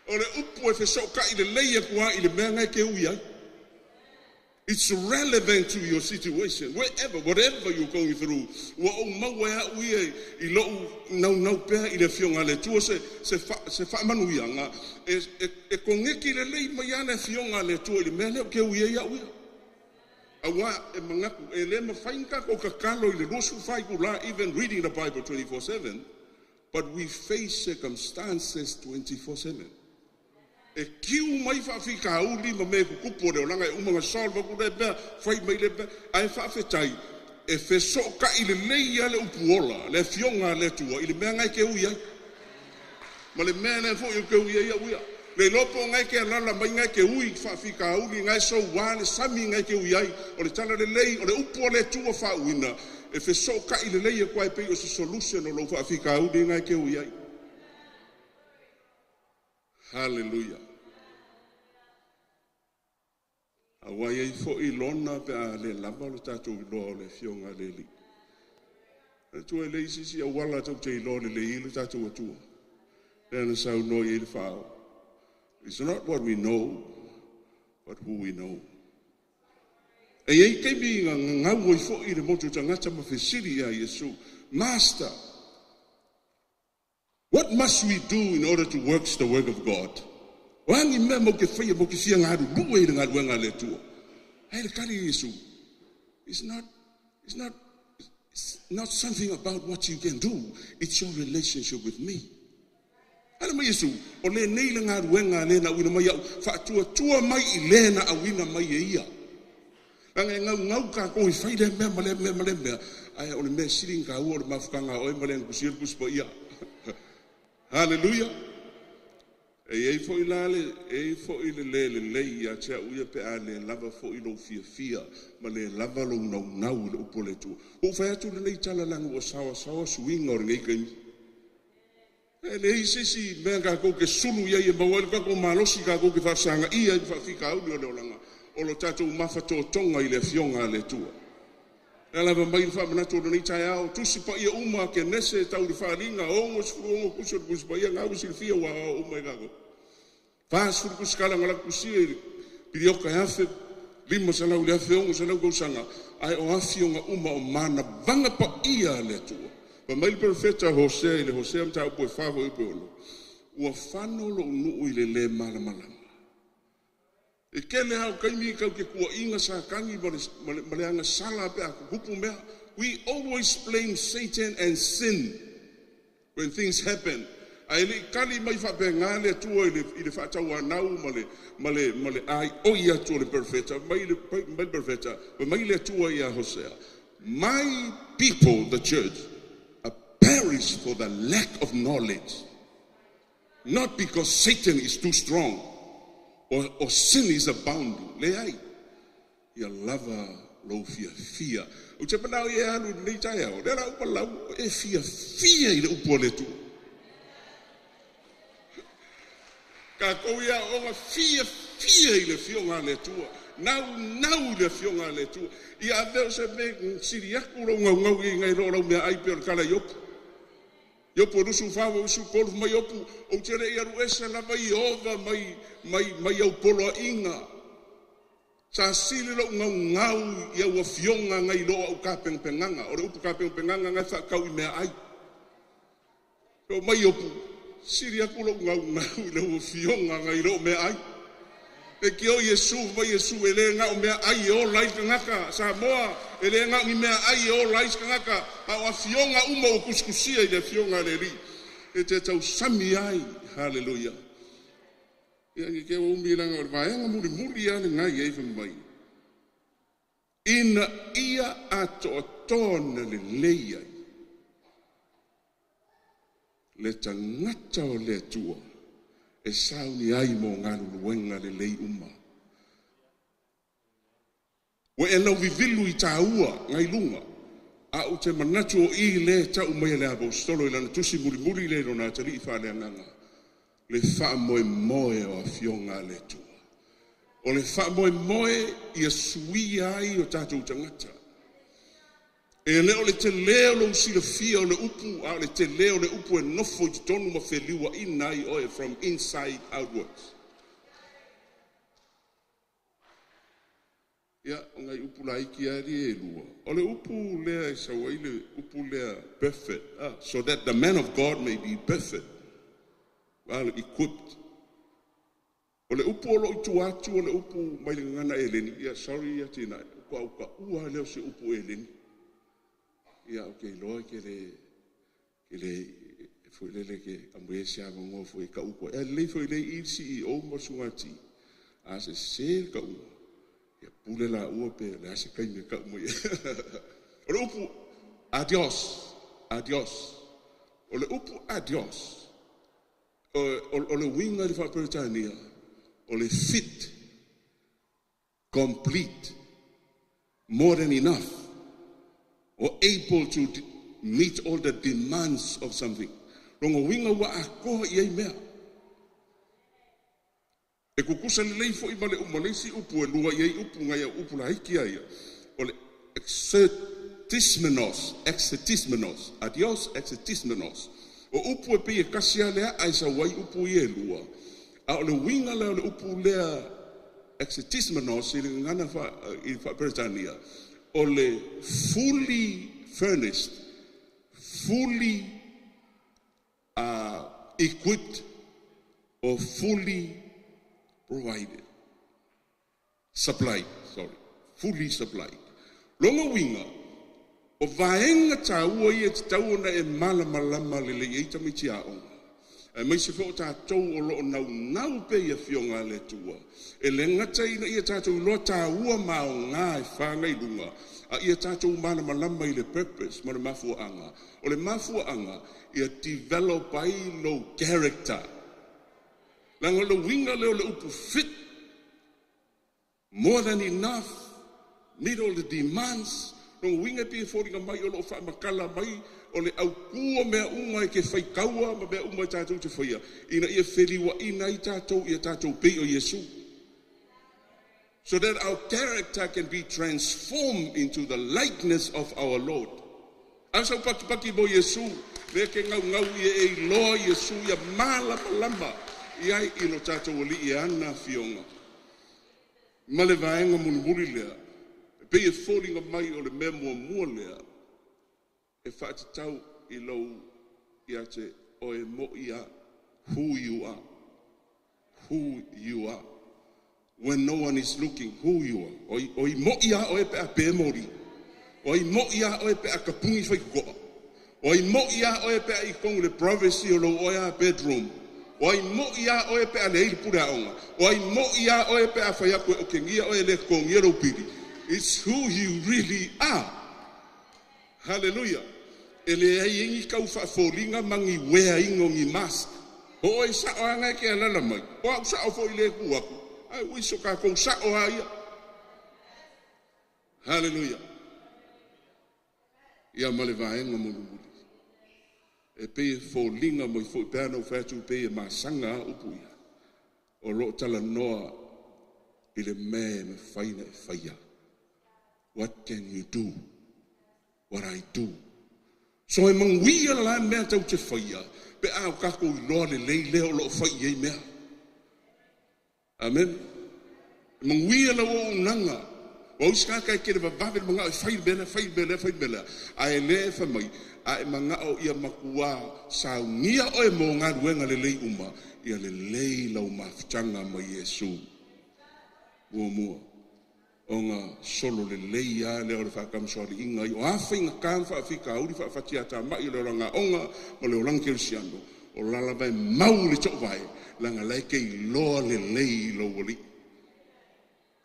Speaker 7: O le upu e fesootai lelei atu lava i le mea na e te ui ai. It's relevant to your situation, wherever, whatever you're going through. Ua ou maua e au ia i lou naunau pea i le Afioga a le Atua se faamanuiaga, e koneti lelei mai lava le Afioga a le Atua i le mea lea ou te ui ai au ia. Aua e manatu, e le mafai ona tatou tatalo i le 24 itula, even reading the Bible 24/7, but we face circumstances 24/7. E kiu mai faafitauli ma mea e tutupu o le olaga e uma ona solve atu lea mea, fai mai lea mea, ae faafetai e fesootai lelei lava le upu ola, le Afioga a le Atua i le mea na e te ui ai. Ma le mea lea foi ou te ui ai au ia. Le iloa po o na e te alaala mai na e te ui i faafitauli, na e soua le sami na e te ui ai, o le tala lelei, o le upu a le Atua faauuina, e fesootai lelei atu ai pei o se solution o lou faafitauli na e te ui ai. Haleluia. Aua e i ai foi lona pe a le lava lo tatou iloa o le Afioga a le Alii. Le Atua e leai se isi auala tatou te iloa lelei ai lo tatou Atua. Lea na saunoa i ai le Fao. It's not what we know, but who we know. E i ai taimi na gagau ai foi le motu tagata ma fesili ia Iesu, Master, what must we do in order to work the work of God? O a ni mea matou te faia matou te fia galulue i le galuega a le Atua? Ae le tali a Iesu, it's not something about what you can do. It's your relationship with me. Ale mai Iesu, o lenei le galuega a le na auina mai au, faatuatua mai i le na auina mai e ia. Leaga e gaugau tatou i fai lea mea ma lea mea ma lea mea, ae o le mea sili ona taua o le mafutaga a oe ma le na tusia le Tusi Paia. Haleluia! E i ai foi la le, e i ai foi le le lelei ia te au ia pe a le lava foi lou fiafia ma le lava lou naunau i le upu o le Atua. Ua ou fai atu lenei tala leaga ua saoasaoa suiga o lenei taimi. E leai se isi mea tatou te sulu i ai e maua ai le tatou malosi tatou te faafesagaia ai ma faafitauli o le olaga, o lo tatou mafatotoga i le Afioga a le Atua. E lava mai le faamanatu o lenei taeao, Tusi Paia uma, Kenese tau i le Faaaliga, 66 tusi o le Tusi Paia, na ua silafia ua aoao uma e tatou. 40 tusitala na latou tusia i le piliota e 1500 i le 1600 tausaga, ae o afioga uma o manavaga paia a le Atua. Fai mai le perofeta Hosea i le Hosea mataupu e 4 fuaiupu e 6, ua fano lou nuu i le lē malamalama. E tele lava o taimi tatou te tuuaiina Satani ma le agasala pe a tutupu mea. We always blame Satan and sin when things happen. Ae le i tali mai faapena le Atua i le faatauanau ma le aioi atu o le perofeta, mai le perofeta, mai le Atua ia Hosea, "My people, the church, are perish for the lack of knowledge. Not because Satan is too strong or sin is abounding." Leai, ia lava lou fiafia. Ou te manao i e alu i lenei taeao, lea la uma lau e fiafia i le upu a le Atua. Tatou ia oga fiafia i le afioga a le Atua. Nau nau i le afioga a le Atua. Ia ave o se me sili atu lou gaugau i ngai lo lau mea ai pe o le tala i opu. Iopu 24 23 mai Iopu, ou te le i alu ese lava i ova mai au poloaiga. Sa sili lou gaugau i au afioga ngai lo au kapengapengaga. O le upu kapengapengaga ngai whaakau i mea ai. O mai Iopu, sili aku lou gaugau i lau afioga ngai lo mea ai. E ki o Iesu mai Iesu e le ngau mea ai e o lai kangaka Samoa e le ngau ni mea ai e o lai kangaka a o afioga uma o kusikusia i le afioga a le Alii e te tausami ai. Haleluia. Ia ni ke o umi langa o le vaega mulimuli a le ngai ai fai mai. Ina ia atoatoa na lelei ai le tagata o le Atua e sauni ai mo galuluega lelei uma. Ua e lau vivilu i tāua ngai lunga, a ou te manatu o i le tau mai e le aposetolo i lana tusi mulimuli le lona atalii faaleagaga, le faamoemoe o afioga a le Atua. O le faamoemoe ia suia ai o tatou tagata. E le o le te lē o lou silafia o le upu, a o le telē o le upu e nofo i totonu ma feliuaina ai oe from inside outwards. Ia, o ngai upu laiti lava ia e lua. O le upu lea e sau ai le upu lea perfect, so that the man of God may be perfect, well equipped. O le upu o lo o i tua atu o le upu mai le gagana Eleni. Ia, sorry ia tina, ko au ka ua lea o se upu Eleni. Ia, o ke iloa ke le foi lele ke aumai ai se avanoa foi e kau ko. E lelei foi le i le CEO ma le sugati. A se se le kauga, ia pule la ua pe le a se kaimi e kau mai. O le upu adios, adios. O le upu adios, o le uiga i le faa-Peretania, o le fit, complete, more than enough, or able to meet all the demands of something. Longa uiga ua atoa i ai mea. E kukusa lelei foi ma le uma le isi upu e lua i ai upu ngai au upu laiti ia. O le exertismenos, exertismenos, adios, exertismenos. O upu e pei e kasi a lea ai sa wai upu i e lua. A o le uiga lea o le upu lea exertismenos i le gagana i faa-Peretania, o le fully furnished, fully equipped or fully provided. Supplied, sorry. Fully supplied. Longa uiga, o vaega tāua ia te tau ona e malamalama lelei ai tamaiti aoga. Ae mai se fo tātou o loo naunau pe i afioga a le Atua. E le gata ina ia tātou iloa tāua ma o ngā e whāngai lunga, a ia tātou malamalama i le purpose ma le mafuaanga. O le mafuaanga, ia develop ai lou character. Langa le uiga lea o le upu fit, more than enough, meet all the demands. No uiga pe foliga mai o loo faamatala mai o le autū o mea uma e ke faitaua ma mea uma e tātou te faia. Ina ia feliuaina ai tātou ia tātou pei o Iesu. So that our character can be transformed into the likeness of our Lord. A sau paki paki mo Iesu, le ke ngau ngau ia e iloa Iesu ia malamalama i ai i lo tātou alii e ana fionga. Ma le vaega mulimuli lea, e pei e foliga mai o le mea muamua lea, e faatatau i lou ia te oe moi a who you are. Who you are. When no one is looking, who you are. O i moi a oe pe a pe mori. O i moi a oe pe a kapungi whai koa. O ai mo'i a oe pe a i totonu i le privacy o lou oe a bedroom. O ai mo'i a oe pe a leai le pule aoga. O ai mo'i a oe pe a fai atu e okegia oe e le totogia lou pili. It's who you really are. Hallelujah. E leai ai ni tau faafoliga ma ni wearing o ni mask. O oe sa'o lava na e te alala mai. O au sa'o foi i le tu atu. Ae ui so tatou sa'o lava ia. Hallelujah. Ia ma le vaega mulimuli. E pei e foliga mai foi pe ana ou fai atu pei e masaga lava upu ia. O lo o talanoa i le mea e mafai ona e faia. What can you do? What I do? So e manuia la mea tatou te faia pe a o tatou iloa lelei lea o lo o fai i ai mea. Amen. E manuia lau auaunaga. Ua isi tagata e tele vavave le manao e fai le mea lea, fai le mea lea, fai le mea lea. Ae lea e fai mai, a e manao ia matua saunia oe mo galuega lelei uma, ia lelei lau mafutaga ma Iesu. Muamua, ona solo lelei lava lea o le faatamasoaliiga ai. O a faigata ma faafitauli faafatiatamai o le olaga aoga ma le olaga kerisiano, o la lava e mau le toovae, leaga o la e te iloa lelei i lou Alii.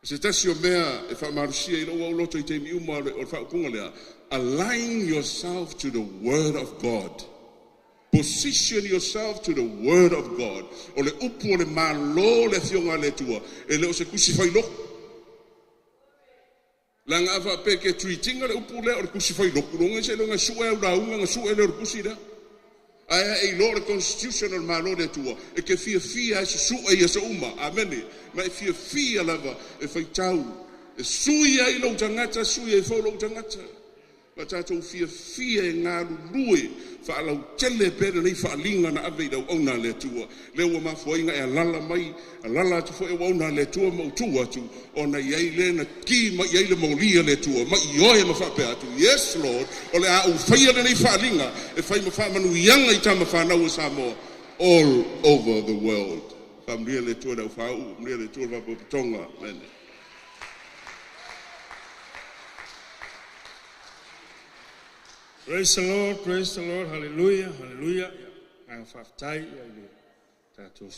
Speaker 7: O se tasi o mea e faamalosia i lou auloto i taimi uma o le faaupuga lea, align yourself to the word of God. Position yourself to the word of God. O le upu o le Malo le Afioga a le Atua, e le o se tusi failoku. Leaga a faapea e te treat ina le upu lea o le tusi failoku, loga seiloga e sue au lauga ona sue lea o le tusi lea. Ae a e iloa o le constitution o le Malo o le Atua, e te fiafia e susue i aso uma. Amene. Ma e fiafia lava e faitau, e sui ai lou tagata, sui ai foi lou tagata. Ma tatou fiafia e galulue faalautele pea lenei faaaliga na ave i le auauna a le Atua. Lea ua mafua ai ona e alala mai, alala atu foi auauna a le Atua ma ou tu atu, ona i ai lea na ki mai ai le moli a le Atua, ma ioe ma faapea atu, Yes Lord, o le a ou faia lenei faaaliga e fai ma faamanuiaga i tama fanau a Samoa all over the world. Faamanuia le Atua i le aufāuu, faamanuia le Atua i le faapotopotoga. Amene.
Speaker 3: Praise the Lord, praise the Lord, hallelujah, hallelujah. Ia, agaga faafetai ia i le tatou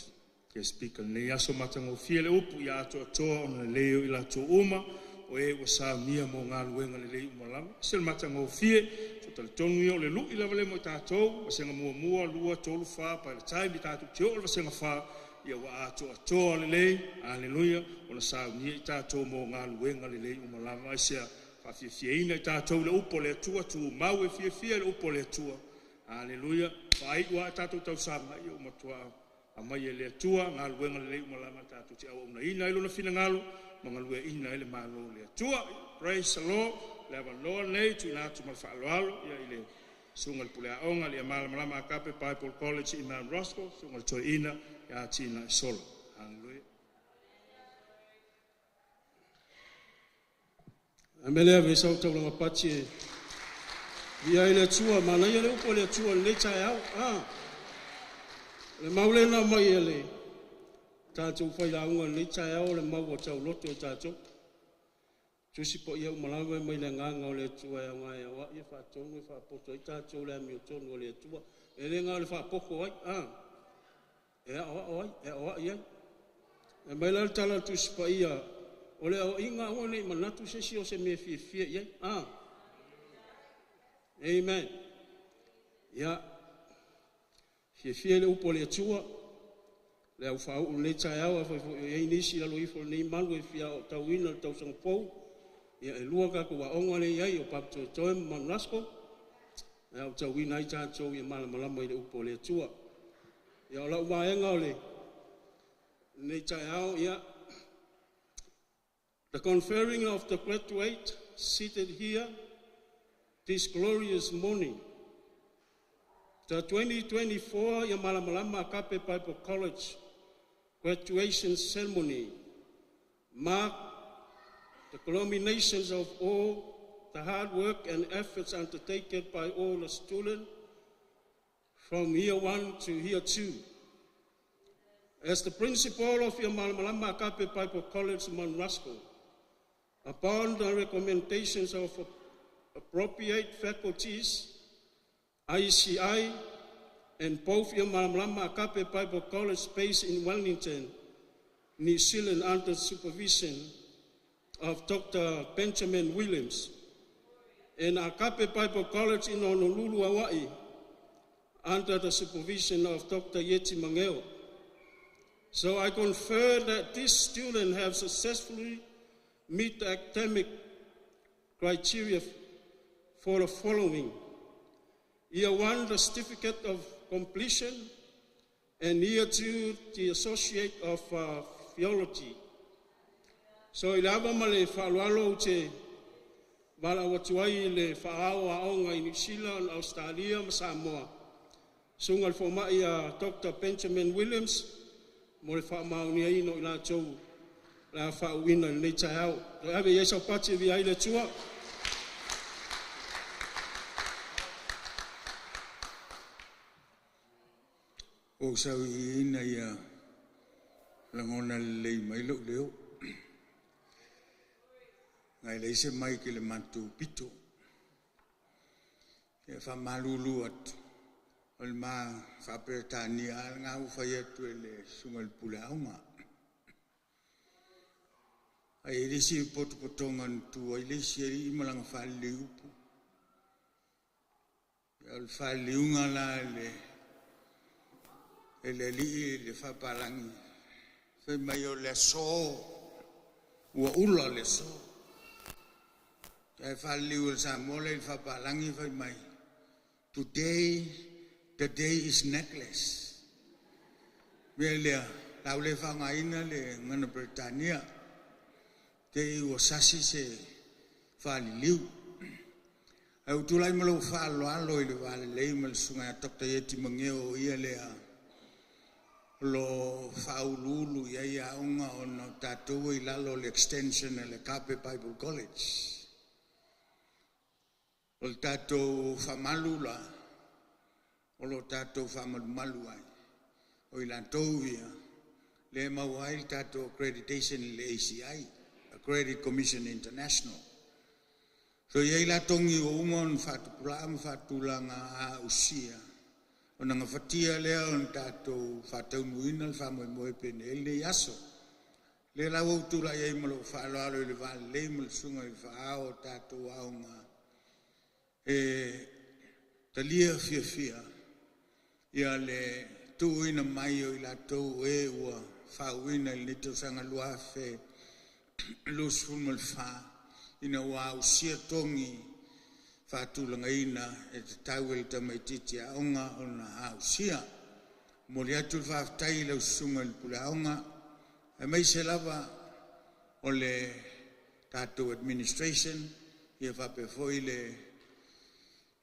Speaker 3: guest speaker lenei aso matagofie le upu ia atoatoa ona lelei o i latou uma o e ua saunia mo galuega lelei uma lava. Se le matagofie, so talitonu ia o le lui lava lea mo i tatou, vasega muamua, lua, tolu, fa, by the time i tatou te oo i le vasega fa, ia ua atoatoa lelei, hallelujah, ona saunia i tatou mo galuega lelei uma lava. Aisea? Faafiafiaina i tatou i le upu a le Atua, tumau e fiafia i le upu a le Atua. Aleluia! Faaiu lava tatou tausaga, ia ua matua aumai e le Atua galuega lelei uma lava tatou te auaunaina ai Lona finagalo ma galueaiina ai le Malo o le Atua. Praise the Lord! Le avanoa lenei tuuina atu ma le faaaloalo ia i le Susuga i le Pule Aoga Alii Malamalama Agape Bible College i Mount Roskill, Susuga i le Toeaina ia Tinaisolo. Hallelujah.
Speaker 8: A mea lea ave sau taulaga pati e via ai le Atua, manaia le upu a le Atua i lenei taeao. Ah, o le mau lea na aumai e le tatou failauga i lenei taeao, o le mau ua tauloto e tatou. Tusi Paia uma lava e mai le Agaga o le Atua e aoga e aoai, e faatonu, e faapoto ai tatou i le amiotonu a le Atua. E le na o le faapoto ai, ah, e aoao ai, e aoai ai. E mai la le tala a le Tusi Paia, o le aoaiga aua ne i manatu se isi o se mea e fiafia i ai. Ah. Amen. Ia, fiafia i le upu a le Atua, le au faauu lenei taeao, afai foi o i ai nisi i lalo ifo o lenei malu e fia aotauina le tausaga fou, ia e lua tatou aoga lea e i ai o Papatoetoe ma Mount Roskill, e aotauina ai tatou ia malamalama i le upu a le Atua. Ia o lau vaega o le lenei taeao, ia, the conferring of the graduate seated here this glorious morning. The 2024 Ia Malamalama Agape Bible College graduation ceremony marked the culminations of all the hard work and efforts undertaken by all the students from year one to year two. As the principal of Ia Malamalama Agape Bible College, Mount Roskill, upon the recommendations of appropriate faculties, ICI, and both Ia Malamalama Agape Bible College based in Wellington, New Zealand, under supervision of Dr. Benjamin Williams, and Agape Bible College in Honolulu, Hawaii, under the supervision of Dr. Yeti Mangeo. So I confer that this student have successfully met the academic criteria for the following. Year 1, the certificate of completion, and year 2, the associate of theology. So i le ava ma le faaaloalo ou te valaau atu ai i le faaao o aoga i Niu Sila, Ausetalia ma Samoa, susuga i le fomai a Dr. Benjamin Williams mo le faamaoniaina o i latou o le a faauuina i lenei taeao. Toe ave i ai saupati e viia ai le Atua.
Speaker 6: Ua ou sauiina ia lagona lelei mai lou leo. Ngai leai se mic i le matou pito. E faamalulu atu, o le ma faa-Peretania lava lena ua fai atu e le susuga i le pule aoga. Ae i ai le isi potopotoga na tu ai le isi alii ma lana faalelei upu. O le faaliliuga la e le alii le faapalagi, fai mai o le aso, ua ula le aso. Ae faaliliu e le Samoa lea i le faapalagi fai mai, today the day is necklace. Mea lea, la ua le faaaogaina le gagana Peretania, te i ua sasi se faaliliu. Ae ua tulai ma lou faaaloalo i le va lelei ma le susuga ia Dr. Ieti Mageo, o ia lea o lo o faauluulu i ai aoga ona o tatou e i lalo o le extension a le Agape Bible College. O le tatou faamalu la, o lo o tatou faamalumalu ai, o i latou ia lea e maua ai le tatou accreditation i le ACI, Accredit Commission International. So e i ai la togi ua uma ona faatupula'a ma faatulaga ausia, ona gafatia lea ona tatou faataunuuina le faamoemoe penei ai lenei aso. Lea la ua ou tulai ai ma lou faaaloalo i le va lelei ma le susuga i le faaao o tatou aoga e talia fiafia ia le tuuina mai o i latou e ua faauuina i lenei tausaga 2024 ina ua ausia togi faatulagaina e tatau e le tamaitiiti aoga ona ausia. Momoli atu le faafetai i lau susuga i le pule aoga aemaise lava o le tatou administration ia faapea foi le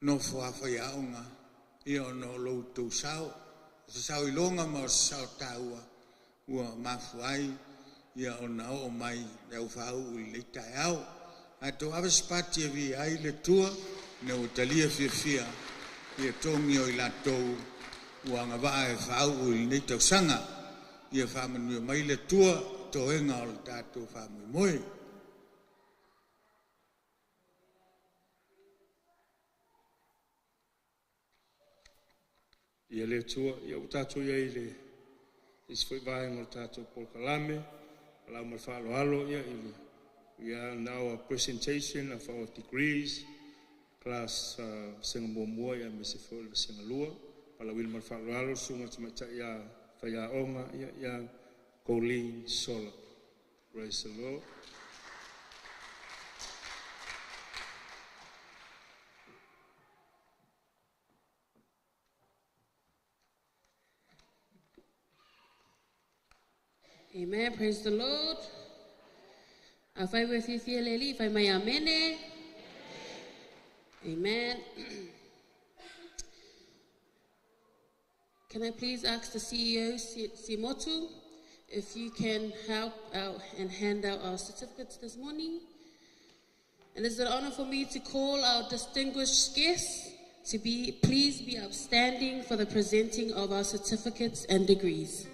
Speaker 6: nofo a faiaoga ia ona o lo outou sao, o se sao iloga ma o se sao taua ua mafua ai ia ona oo mai le au faauu i lenei taeao. Ae outou ave se pati e viia ai le Atua ina ua talia fiafia ia togi o i latou ua agavaa e faauu i lenei tausaga. Ia faamanuia mai le Atua i toega o le tatou faamoemoe.
Speaker 3: Ia le Atua, ia ua tatou i ai i le isi foi vaega o le tatou polokalame, lau ma le faaaloalo ia i le we are now a presentation of our degrees class vasega muamua ia aemaise foi o le vasega lua. Valaauina ma le faaaloalo le susuga i le tamaitai ia faiaoga ia ia Colleen Sola. Praise the Lord.
Speaker 9: Amen. Praise the Lord. Afai ua fiafia le Alii, fai mai amene. Amen. Can I please ask the CEO, Simotu, if you can help out and hand out our certificates this morning? And it's an honor for me to call our distinguished guests to be please be upstanding for the presenting of our certificates and degrees.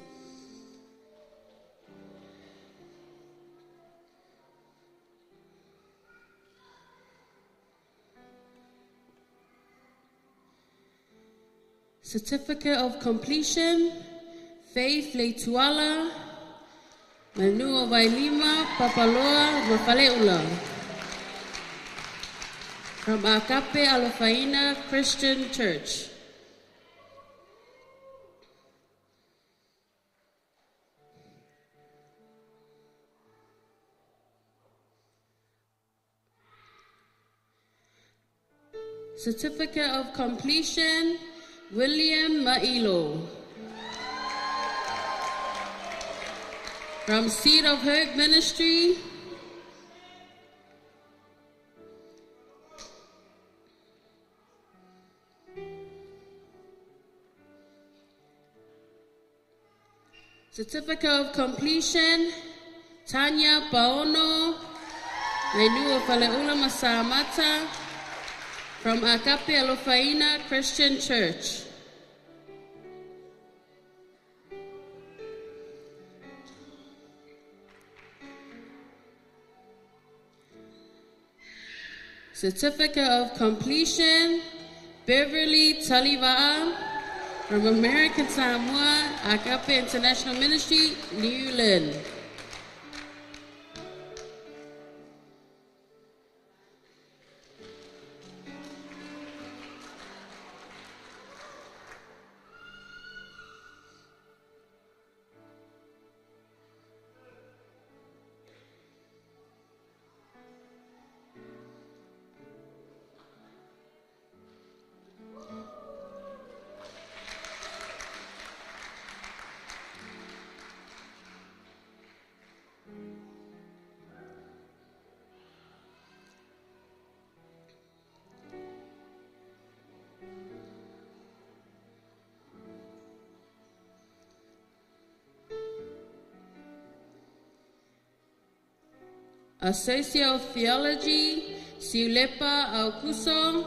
Speaker 9: Certificate of Completion, Faith Leituala, Manua Vailima, Papaloa, Mafaleula. From Agape Alofaina Christian Church. Certificate of Completion, William Mailo. From Seed of Hope Ministry. Certificate of Completion, Tanya Paono, Renua Faleula Masamata, from Agape Alofaina Christian Church. Certificate of Completion, Beverly Taliva'a, from American Samoa, Agape International Ministry, Newland. Associate of Theology, Siulepa Aukuso,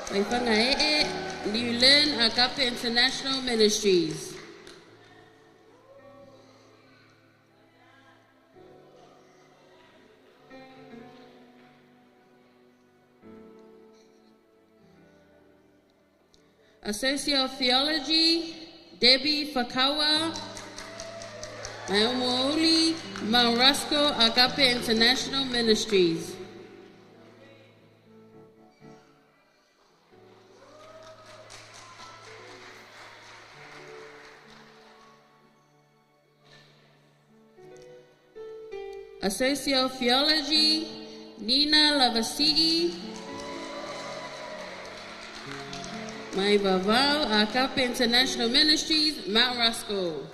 Speaker 9: Waiwhangae'e, Newland Agape International Ministries. Associate of Theology, Debbie Fakawa, Maomooli, Mount Roscoe, Agape International Ministries. Associate of Theology, Nina Lavasii, Mai Vavau, Agape International Ministries, Mount Roscoe.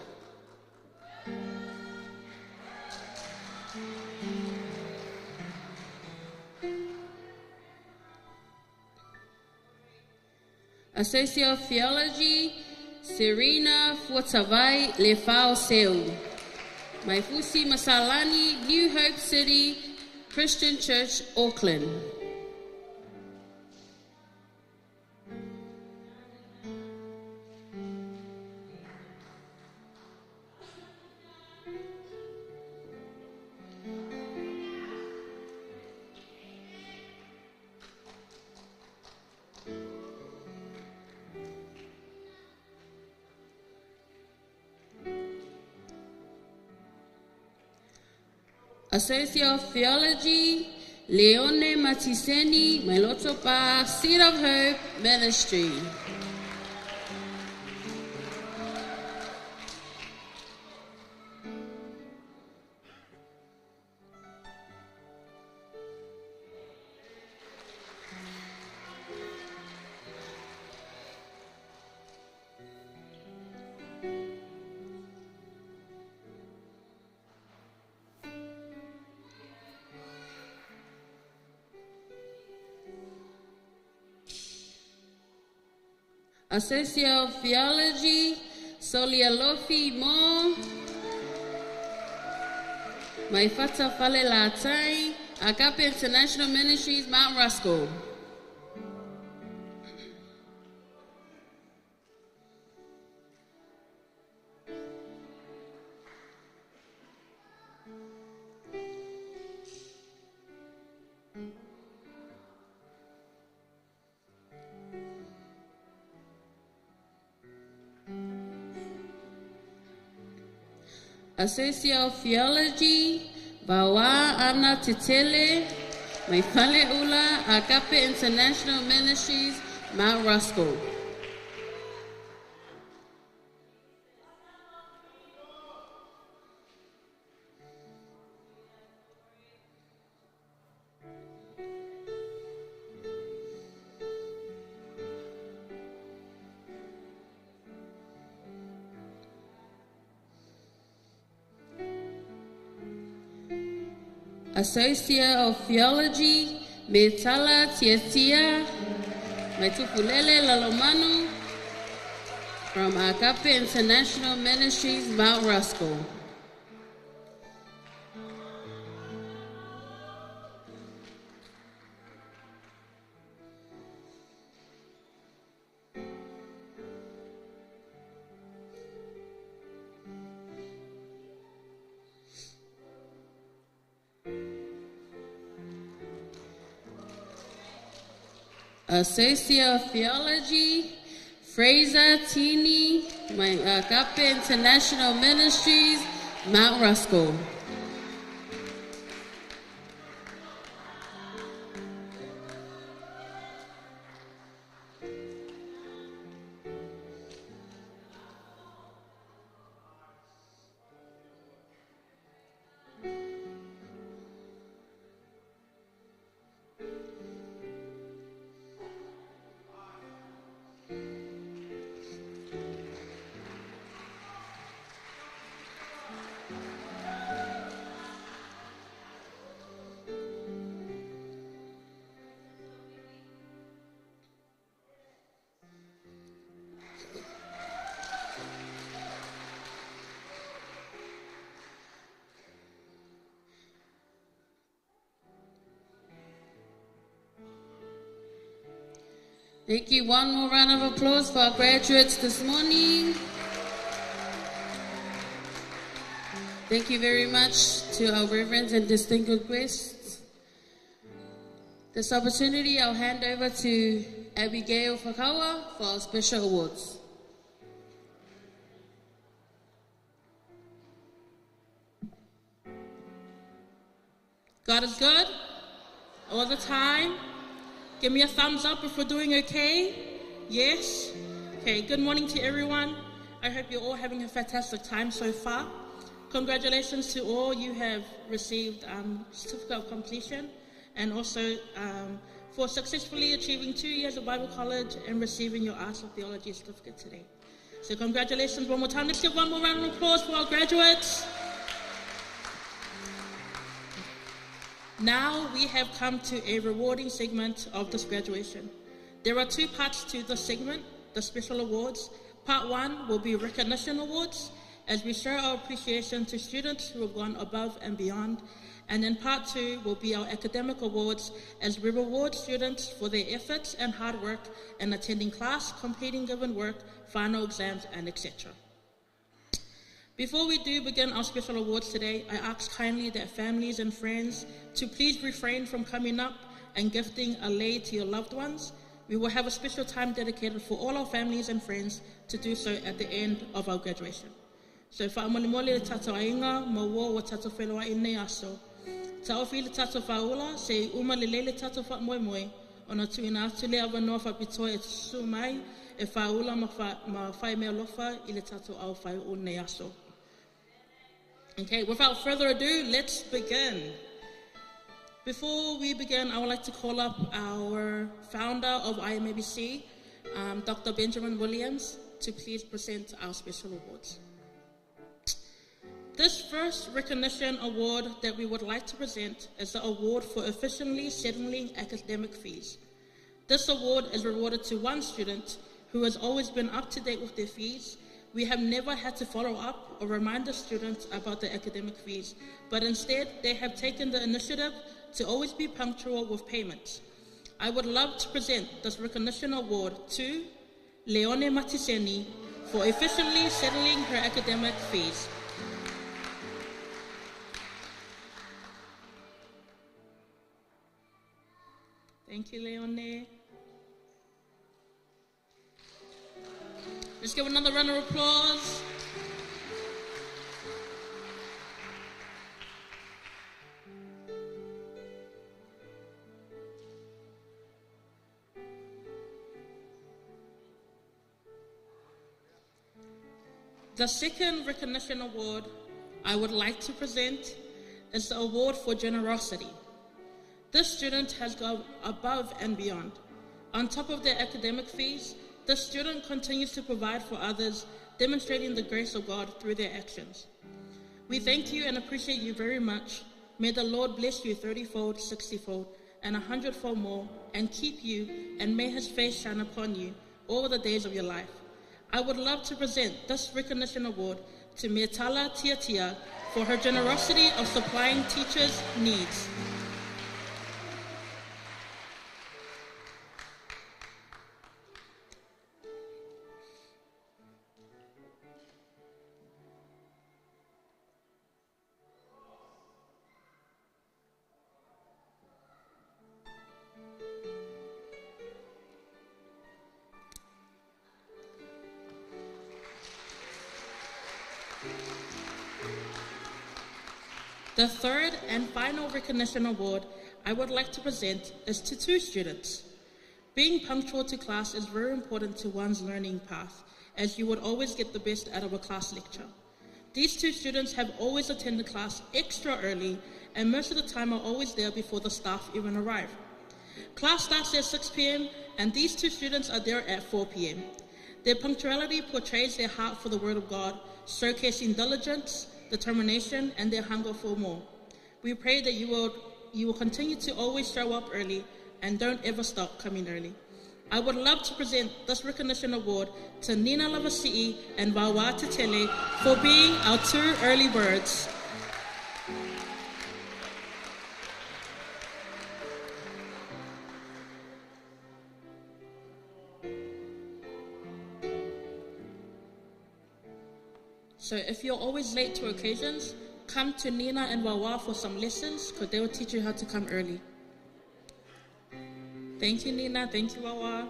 Speaker 9: Associate of Theology, Serena Fuatavai Lefao Seu. Maifusi Masalani, New Hope City Christian Church, Auckland. Associate of Theology, Leone Matiseni, Mailotopa, Seed of Hope Ministry. Associate of Theology, Solialofi Mo, Maifata Fale Latai, Agape International Ministries, Mount Roscoe. Associate of Theology, Vaoa Ana Tetele, mai Faleula, Agape International Ministries, Mount Roskill. Associate of Theology, Metala Tiatia, mai Tupulele Lalomanu, from Agape International Ministries, Mount Roskill. Associate of Theology, Fraser Tini, my Agape International Ministries, Mount Roskill. Thank you. One more round of applause for our graduates this morning. Thank you very much to our reverends and distinguished guests. This opportunity, I'll hand over to Abigail Fakaua for our special awards.
Speaker 10: God is good all the time. Give me a thumbs up if we're doing okay. Yes? Okay, good morning to everyone. I hope you're all having a fantastic time so far. Congratulations to all you have received certificate of completion, and also for successfully achieving 2 years of Bible college and receiving your Arts of Theology certificate today. So congratulations one more time. Let's give one more round of applause for our graduates. Now we have come to a rewarding segment of this graduation. There are two parts to this segment, the special awards. Part one will be recognition awards, as we show our appreciation to students who have gone above and beyond. And then part two will be our academic awards, as we reward students for their efforts and hard work in attending class, completing given work, final exams, and etc. Before we do begin our special awards today, I ask kindly that families and friends to please refrain from coming up and gifting a lei to your loved ones. We will have a special time dedicated for all our families and friends to do so at the end of our graduation. So whaamolemole le tātou ainga, maua o tātou whenua i nei aso. Tāofi le tātou whaola, se uma le lele tātou whaamoemoe, ona tuina atu le awanoa whapitoa e tusu mai, e whaola ma whai mea lofa i le tātou au whai o nei aso. Okay, without further ado, let's begin. Before we begin, I would like to call up our founder of IMABC, Dr. Benjamin Williams, to please present our special awards. This first recognition award that we would like to present is the award for efficiently settling academic fees. This award is rewarded to one student who has always been up to date with their fees. We have never had to follow up or remind the students about the academic fees, but instead they have taken the initiative to always be punctual with payments. I would love to present this recognition award to Leone Matiseni for efficiently settling her academic fees. Thank you, Leone. Let's give another round of applause. The second recognition award I would like to present is the award for generosity. This student has gone above and beyond. On top of their academic fees, this student continues to provide for others, demonstrating the grace of God through their actions. We thank you and appreciate you very much. May the Lord bless you 30-fold, 60-fold, and 100-fold more, and keep you, and may his face shine upon you all the days of your life. I would love to present this recognition award to Metala Tiatia for her generosity of supplying teachers' needs. The third and final recognition award I would like to present is to two students. Being punctual to class is very important to one's learning path, as you would always get the best out of a class lecture. These two students have always attended class extra early and most of the time are always there before the staff even arrive. Class starts at 6 p.m. and these two students are there at 4 p.m. Their punctuality portrays their heart for the Word of God, showcasing diligence, determination, and their hunger for more. We pray that you will, you will continue to always show up early and don't ever stop coming early. I would love to present this recognition award to Nina Lavasi'i and Wawa Tetele for being our two early birds. So if you're always late to occasions, come to Nina and Wawa for some lessons because they will teach you how to come early. Thank you, Nina. Thank you, Wawa.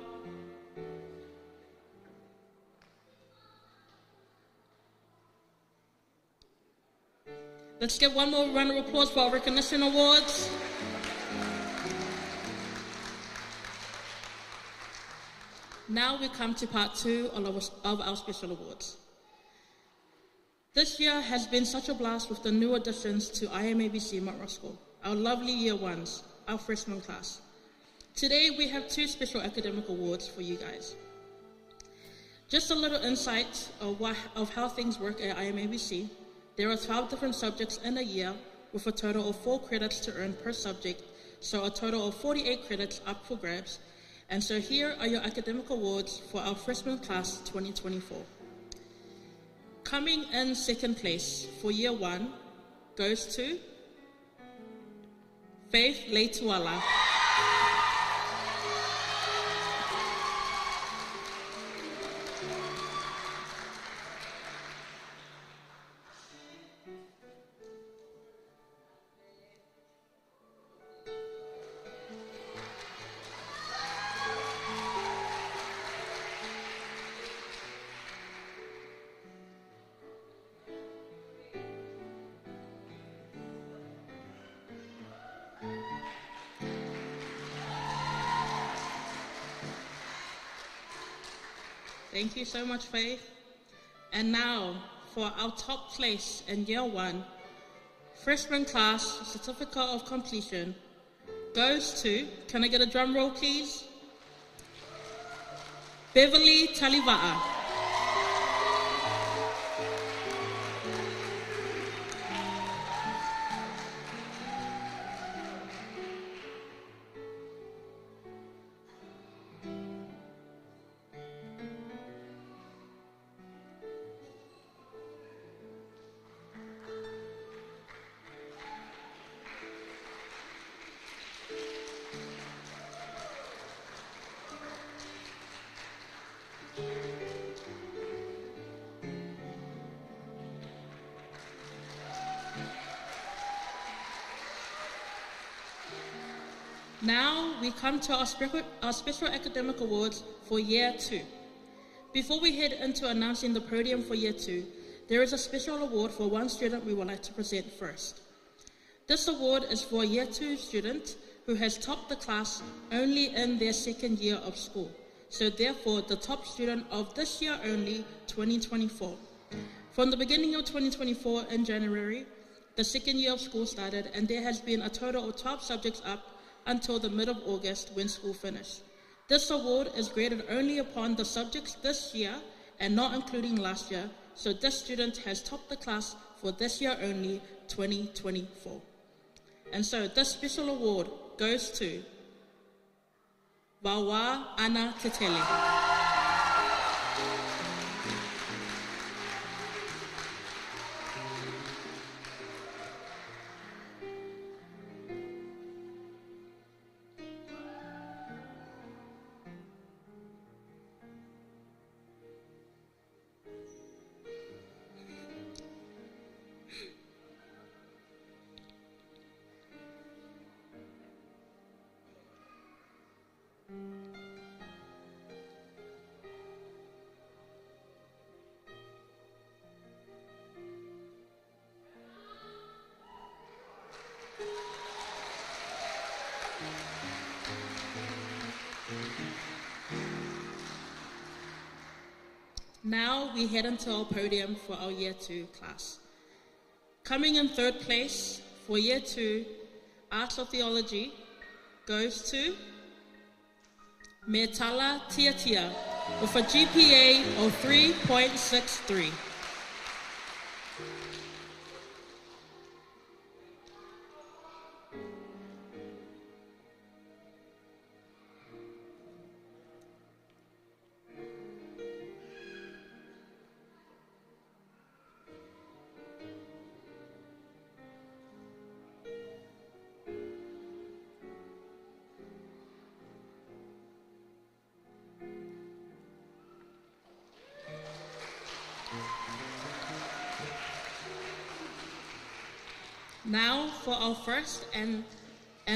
Speaker 10: Let's give one more round of applause for our recognition awards. Now we come to part two of our special awards. This year has been such a blast with the new additions to IMABC Mount Roskill, our lovely year ones, our freshman class. Today we have two special academic awards for you guys. Just a little insight of, what, of how things work at IMABC. There are 12 different subjects in a year with a total of 4 credits to earn per subject, so a total of 48 credits up for grabs. And so here are your academic awards for our freshman class 2024. Coming in second place for year one goes to Faith Leituala. Thank you so much, Faith. And now for our top place in year one, freshman class certificate of completion goes to, can I get a drum roll, please? Beverly Taliva'a. Now we come to our special, our special academic awards for year two. Before we head into announcing the podium for year two, there is a special award for one student we would like to present first. This award is for a year two student who has topped the class only in their second year of school. So therefore, the top student of this year only, 2024. From the beginning of 2024 in January, the second year of school started, and there has been a total of 12 subjects up until the mid of August when school finished. This award is graded only upon the subjects this year and not including last year, so this student has topped the class for this year only, 2024. And so this special award goes to Wawa Ana Tetele. Now we head into our podium for our Year 2 class. Coming in third place for Year 2, Arts of Theology, goes to Metala Tiatia with a GPA of 3.63. Now for our first and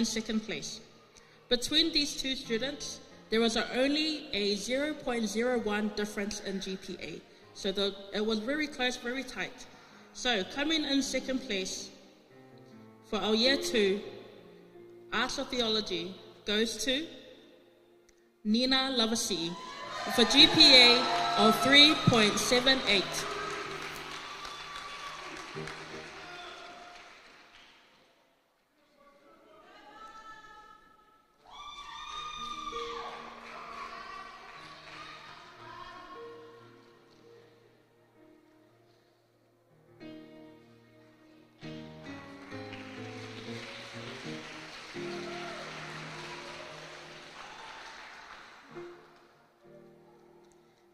Speaker 10: second place. Between these two students, there was only a 0.01 difference in GPA. So it was very close, very tight. So coming in second place for our Year 2, Arts of Theology goes to Nina Lavasi with a GPA of 3.78.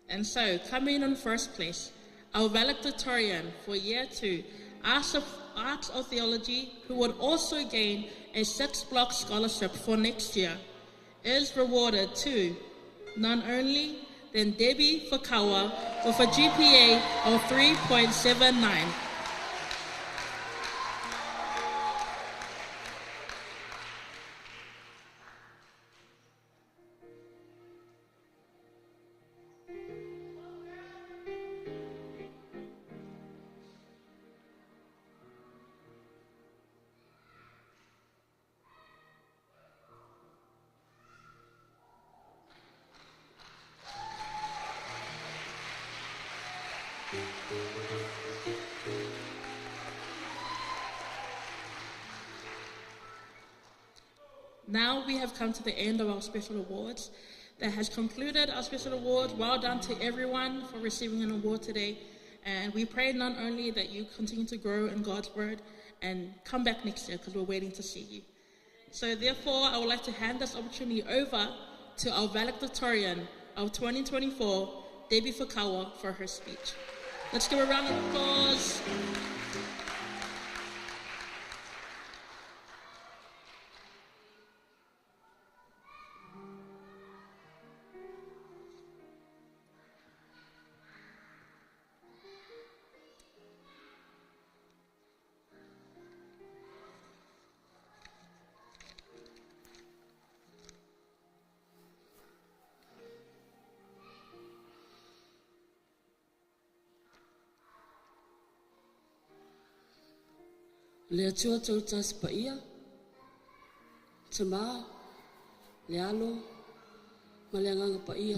Speaker 10: And so, coming in first place, our valedictorian for Year 2, Arts of Theology, who would also gain a 6-block scholarship for next year, is rewarded to none only than Debbie Fakawa with a GPA of 3.79. Now we have come to the end of our special awards. That has concluded our special awards. Well done to everyone for receiving an award today. And we pray not only that you continue to grow in God's word and come back next year, because we're waiting to see you. So therefore, I would like to hand this opportunity over to our valedictorian of 2024, Debbie Fukawa, for her speech. Let's give a round of applause.
Speaker 11: Le atua tau tasi paia, te mā, le alo, ma le anganga paia.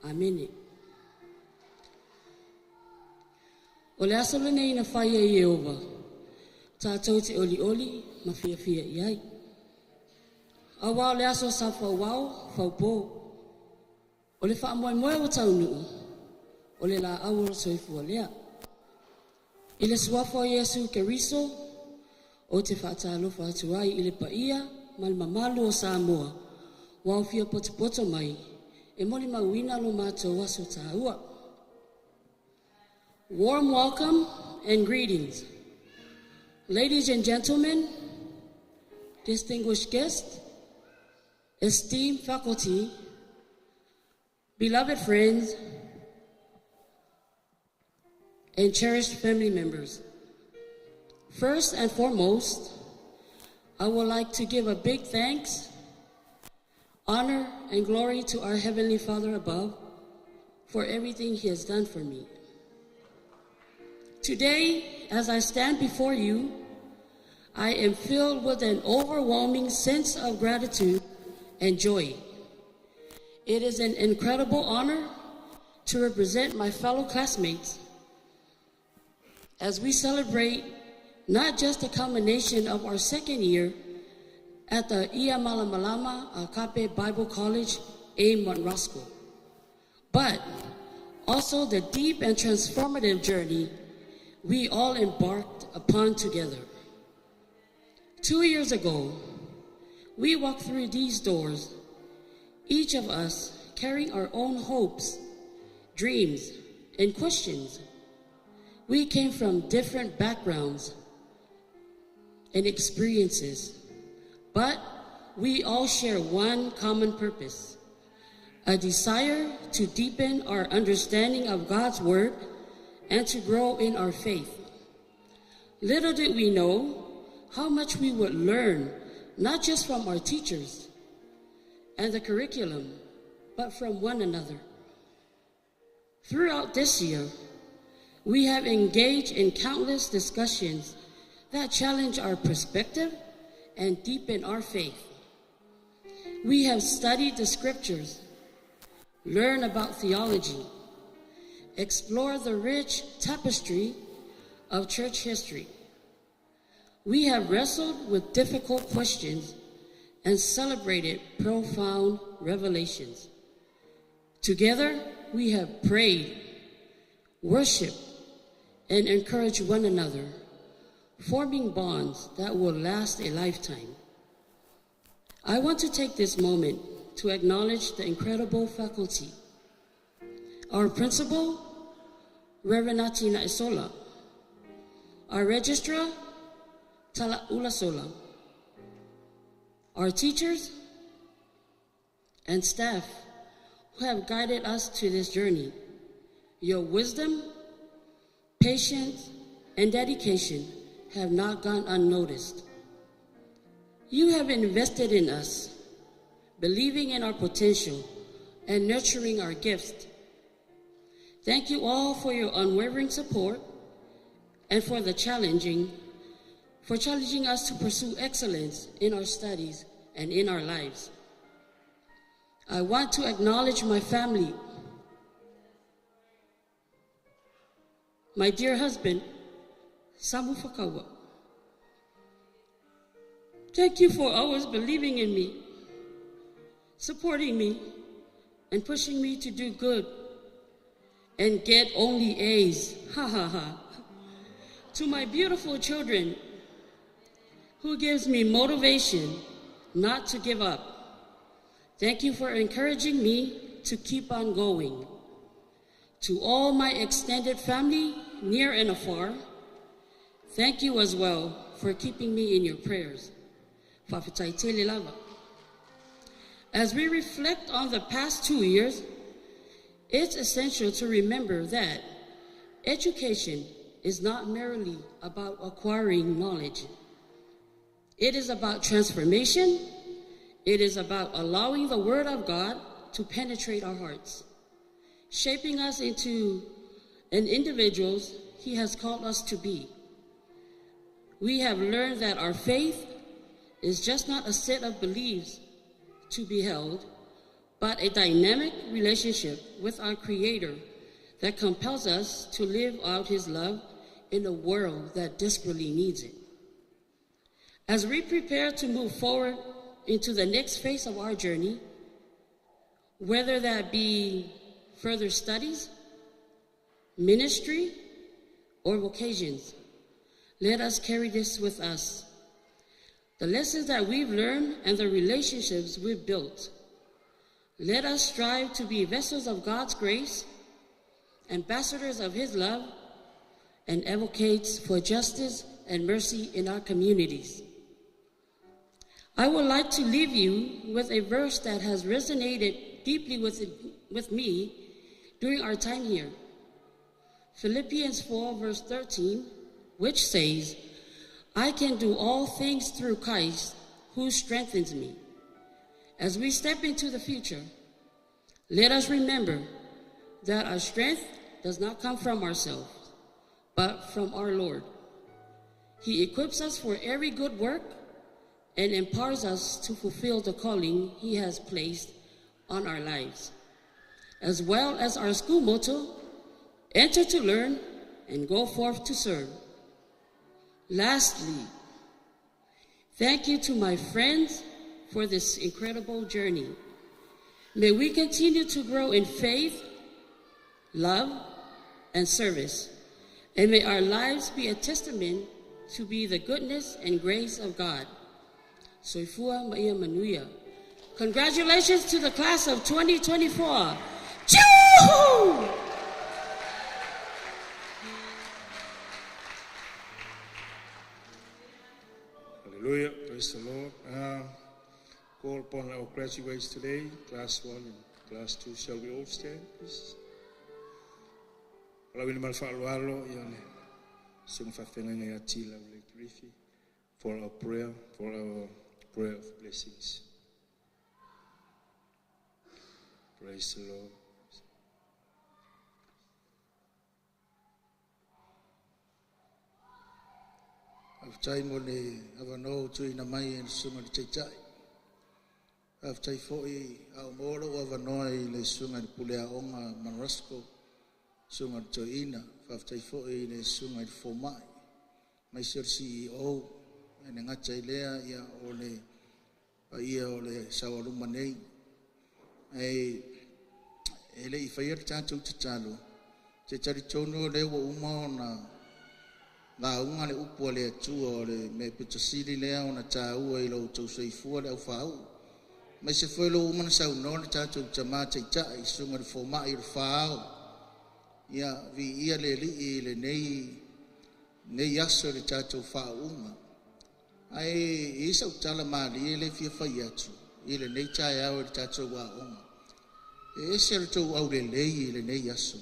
Speaker 11: Amene. O le aso lenei na fai e Ieova, tātou te olioli ma fiafia i ai. Auā o le aso sa fauao, faupō. O le faamoemoe ua taunuu, o le laau o le soifua lea. I le suafa o Iesu Keriso, ou te faatalofa atu ai i le paia ma le mamalu o Samoa, ua aufia potopoto mai e molimauina lo matou aso tāua. Warm welcome and greetings. Ladies and gentlemen, distinguished guests, esteemed faculty, beloved friends, and cherished family members. First and foremost, I would like to give a big thanks, honor, and glory to our Heavenly Father above for everything He has done for me. Today, as I stand before you, I am filled with an overwhelming sense of gratitude and joy. It is an incredible honor to represent my fellow classmates as we celebrate not just the culmination of our second year at the Ia Malamalama Akape Bible College in Mount Roskill, but also the deep and transformative journey we all embarked upon together. 2 years ago, we walked through these doors, each of us carrying our own hopes, dreams, and questions. We came from different backgrounds and experiences, but we all share one common purpose: a desire to deepen our understanding of God's Word and to grow in our faith. Little did we know how much we would learn, not just from our teachers and the curriculum, but from one another. Throughout this year, we have engaged in countless discussions that challenge our perspective and deepen our faith. We have studied the scriptures, learned about theology, explored the rich tapestry of church history. We have wrestled with difficult questions and celebrated profound revelations. Together, we have prayed, worshiped, and encouraged one another, forming bonds that will last a lifetime. I want to take this moment to acknowledge the incredible faculty. Our principal, Reverend Atina Isola, our registrar, Tala Ulasola, our teachers and staff who have guided us to this journey. Your wisdom, patience, and dedication have not gone unnoticed. You have invested in us, believing in our potential and nurturing our gifts. Thank you all for your unwavering support and for challenging us to pursue excellence in our studies and in our lives. I want to acknowledge my family, my dear husband, Samu Fakawa. Thank you for always believing in me, supporting me, and pushing me to do good and get only A's. Ha ha ha. To my beautiful children, who gives me motivation not to give up. Thank you for encouraging me to keep on going. To all my extended family, near and afar, thank you as well for keeping me in your prayers. Fa'afetai tele lava. As we reflect on the past 2 years, it's essential to remember that education is not merely about acquiring knowledge. It is about transformation. It is about allowing the Word of God to penetrate our hearts, shaping us into an individuals He has called us to be. We have learned that our faith is just not a set of beliefs to be held, but a dynamic relationship with our Creator that compels us to live out His love in a world that desperately needs it. As we prepare to move forward into the next phase of our journey, whether that be further studies, ministry, or vocations, let us carry this with us. The lessons that we've learned and the relationships we've built. Let us strive to be vessels of God's grace, ambassadors of His love, and advocates for justice and mercy in our communities. I would like to leave you with a verse that has resonated deeply with me during our time here. Philippians 4, verse 13, which says, I can do all things through Christ who strengthens me. As we step into the future, let us remember that our strength does not come from ourselves, but from our Lord. He equips us for every good work and empowers us to fulfill the calling He has placed on our lives. As well as our school motto, enter to learn and go forth to serve. Lastly, thank you to my friends for this incredible journey. May we continue to grow in faith, love, and service, and may our lives be a testament to be the goodness and grace of God. Soifua Maia Manuia. Congratulations to the class of 2024. Choo!
Speaker 3: Hallelujah. Praise the Lord. Call upon our graduates today, class 1 and class 2. Shall we all stand, please? For our prayer, for our prayer of blessings. Praise the Lord.
Speaker 12: Aftai mo le avano tui na mai e sunga le teitai. Aftai foi au molo o avanoa i le sunga le pulea onga Manrasco, sunga le toina. Aftai foi le sunga le fomai. Mai se CEO, e ne ngata i lea ia o le paia o le sawaluma nei. E le i whaia le tātou te talo. Te tari tonu le ua uma ona la unga le upu le atua o le me pitasili lea ona tāua i lau tausoifua le au whaau. Mai se foi lo umana sau no le tātou tamā teitai sunga le fōmai le whaau. Ia vi ia le lii le nei aso le tātou whaunga. Ai isa utala maali le fia whai atu i le nei tae au le tātou waonga. E ese le tau au le lei i le nei aso.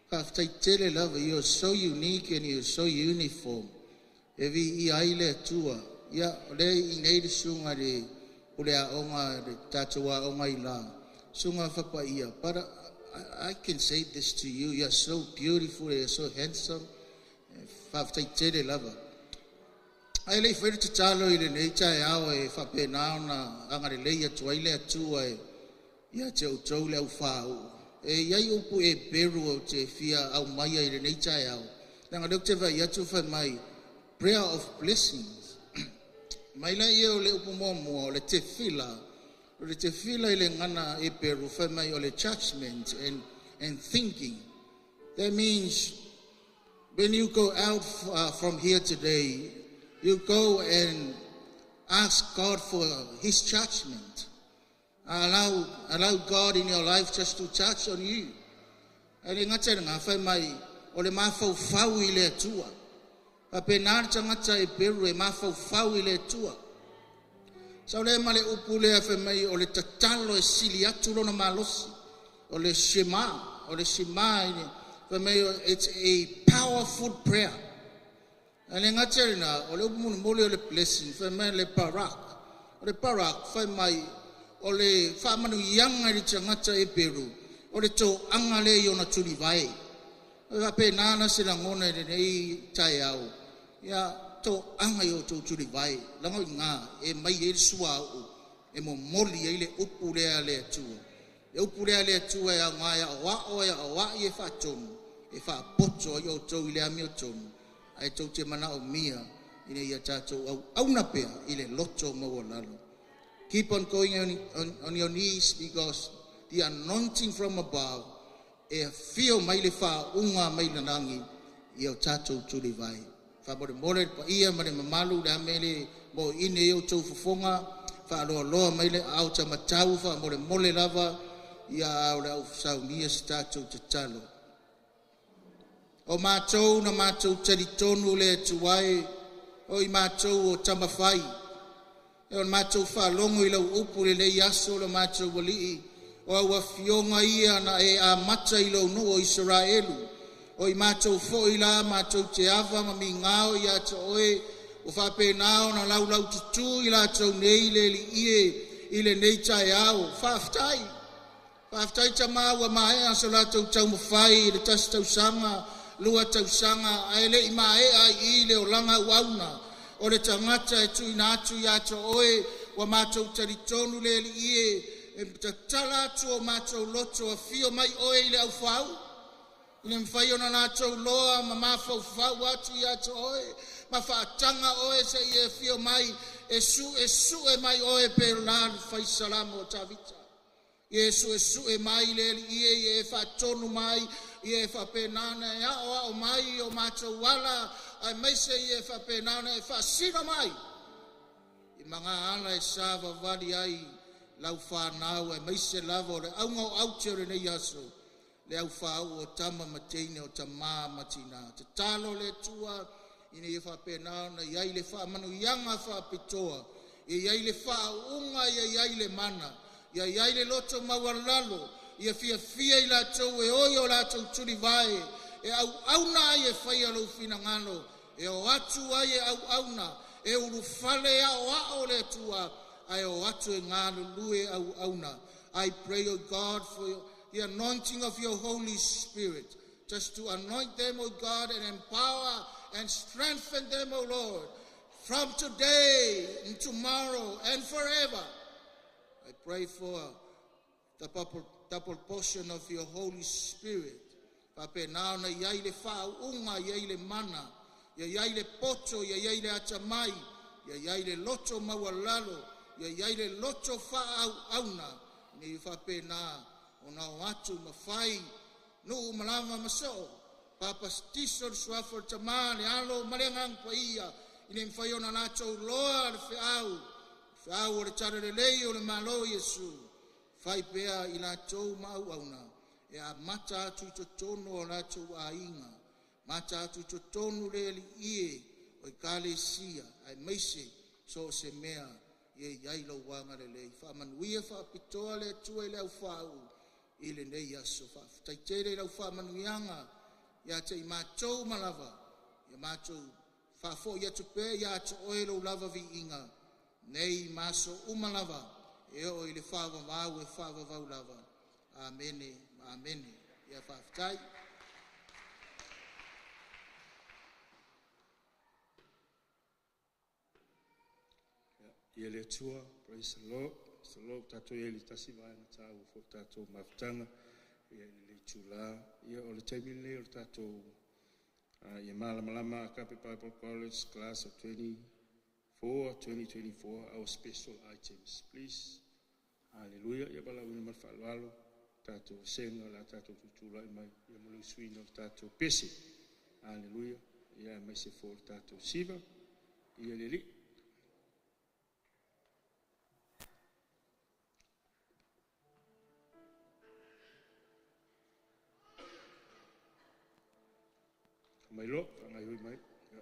Speaker 12: Whaftai tele lava, you are so unique and you are so uniform. E vi i ai le atua. Ia, le i nei le sunga le ule a onga, le tātou a onga i la. Sunga whapa ia. But I can say this to you, you are so beautiful, you are so handsome. Whaftai tele lava. Ai le whaere te talo i le nei tae ao e whape nā ona anga le lei atua i le atua e ia te autou le au whau. E iai upu e peru o te fia au maia i le nei tae ao. Nanga leo te vai atu whai mai, prayer of blessings. Mai la ia o le upu mua mua o le te fila. O le te fila i le ngana e peru whai mai o le judgment and thinking. That means when you go out from here today, you go and ask God for His judgment. Allow God in your life just to touch on you. E le ngata ngā whai mai o le mawhau whau i le atua. Pa pēnā tangata e peru e mawhau whau i le atua. Sau le ma le upu le whai mai o le tatalo e sili atu lona malosi. O le shema, o le shema i le whai mai it's a powerful prayer. E le ngata rina o le upu munu o le blessing whai mai le barak. O le barak whai mai o le whaamanu ianga i tangata e peru, o le tō anga le i ona turi vai. O le pe nāna se langona i le nei tae au, ia tō anga i o tō turi vai, lango i ngā, e mai e le sua au, e mo moli e le upu lea le atua. Le upu lea le Atua e aoga e aoao e aoai e faatonu, e faapoto ai outou i le amiotonu, ae tou te manaomia ina ia tatou auauna pea i le loto maualalo. Keep on going on your knees because the anointing from above e afio mai le faauuga mai le lagi i o tatou tulivae. Faamolemole le paia ma le mamalu le ame le moeine i outou fofoga, faaloaloa mai le aao taumatau, faamolemole lava ia a o le au saunia se tatou tatalo. O matou na matou talitonu le Atua e, o i matou o tamafai, e o le matou faalogo i lau upu lenei aso le matou alii, o au afioga ia na e amata i lou nuu o Isaraelu, o i matou foi la matou te ava ma migao ia te oe, ua faapena ona laulaututu i latou nei le alii e i lenei taeao. Faafetai. Faafetai tama ua maea so latou taumafai i le 1 tausaga, 2 tausaga, ae le i maea ai i le olaga auauna o le tagata e tuuina atu ia te oe, ua matou talitonu le alii e, e tatala atu o matou loto, afio mai oe i le aufau, i le mafai ona latou loa ma mafaufau atu ia te oe, ma faataga oe se i e afio mai, e suesue mai oe pe la le faisalamo o Tavita. Ia e suesue mai le alii e, ia e faatonu mai, ia e faapena ona e aoao mai o matou ala, aemaise ia e faapena ona e faasino mai i magaala e savavali ai lau whānau, aemaise lava o le auga o aute o lenei aso, le au whāu o tama ma teine o tamā ma tina. Tatalo le Atua, ina ia faapena ona i ai le faamanuiaga faapitoa, ia i ai le faauuga, ia i ai le mana, ia i ai le loto maualalo, ia fiafia i latou e oi o latou tulivae, e auauna ai e faia lou finagalo, e o atu ai e auauna, e ulufale e aoao le Atua, ae o atu e galulue auauna. I pray, O God, for the anointing of your Holy Spirit, just to anoint them, O God, and empower and strengthen them, O Lord, from today and tomorrow and forever. I pray for the double portion of your Holy Spirit. Faapena ona i ai le faauuga, i ai le mana, ia i ai le poto, ia i ai le atamai, ia i ai le loto maualalo, ia i ai le loto faaauauna, ina ia faapena ona o atu ma fai nuu ma lava ma soo, papasitiso le suafa o le tamā, le alo ma le agaga paia, ina ia mafai ona latou loa le feau, feau o le talalelei o le Malo Iesu, fai pea i latou ma auauna, e amata atu i totonu o latou aiga, mata atu i totonu le alii e o ekalesia, aemaise so o se mea ia i ai lou agalelei. Faamanuia faapitoa le Atua i le aufau i lenei aso. Faafetai tele i lau faamanuiaga ia te i matou ma lava, ia matou faafoi atu pea ia te oe lou lava viiga, nei ma aso uma lava, e oo i le faavavau e faavavau lava. Amene ma amene. Ia faafetai.
Speaker 3: Ia le Atua, praise the Lord, praise the Lord, tatou ia i le tasi vaega tāua fo tatou mafutaga, ia i le itulā, ia o le taimi lenei o le tatou ia malamalama Agape Bible College class of 2024, our special items, please. Hallelujah. Ia palauina ma le faaaloalo tatou vasega o le a tatou tutulai mai ia mo le usuina o le tatou pese. Hallelujah. Ia aemaise foi o le tatou siva. Ia le Alii. Mai loa, faagaoioi mai. Ia.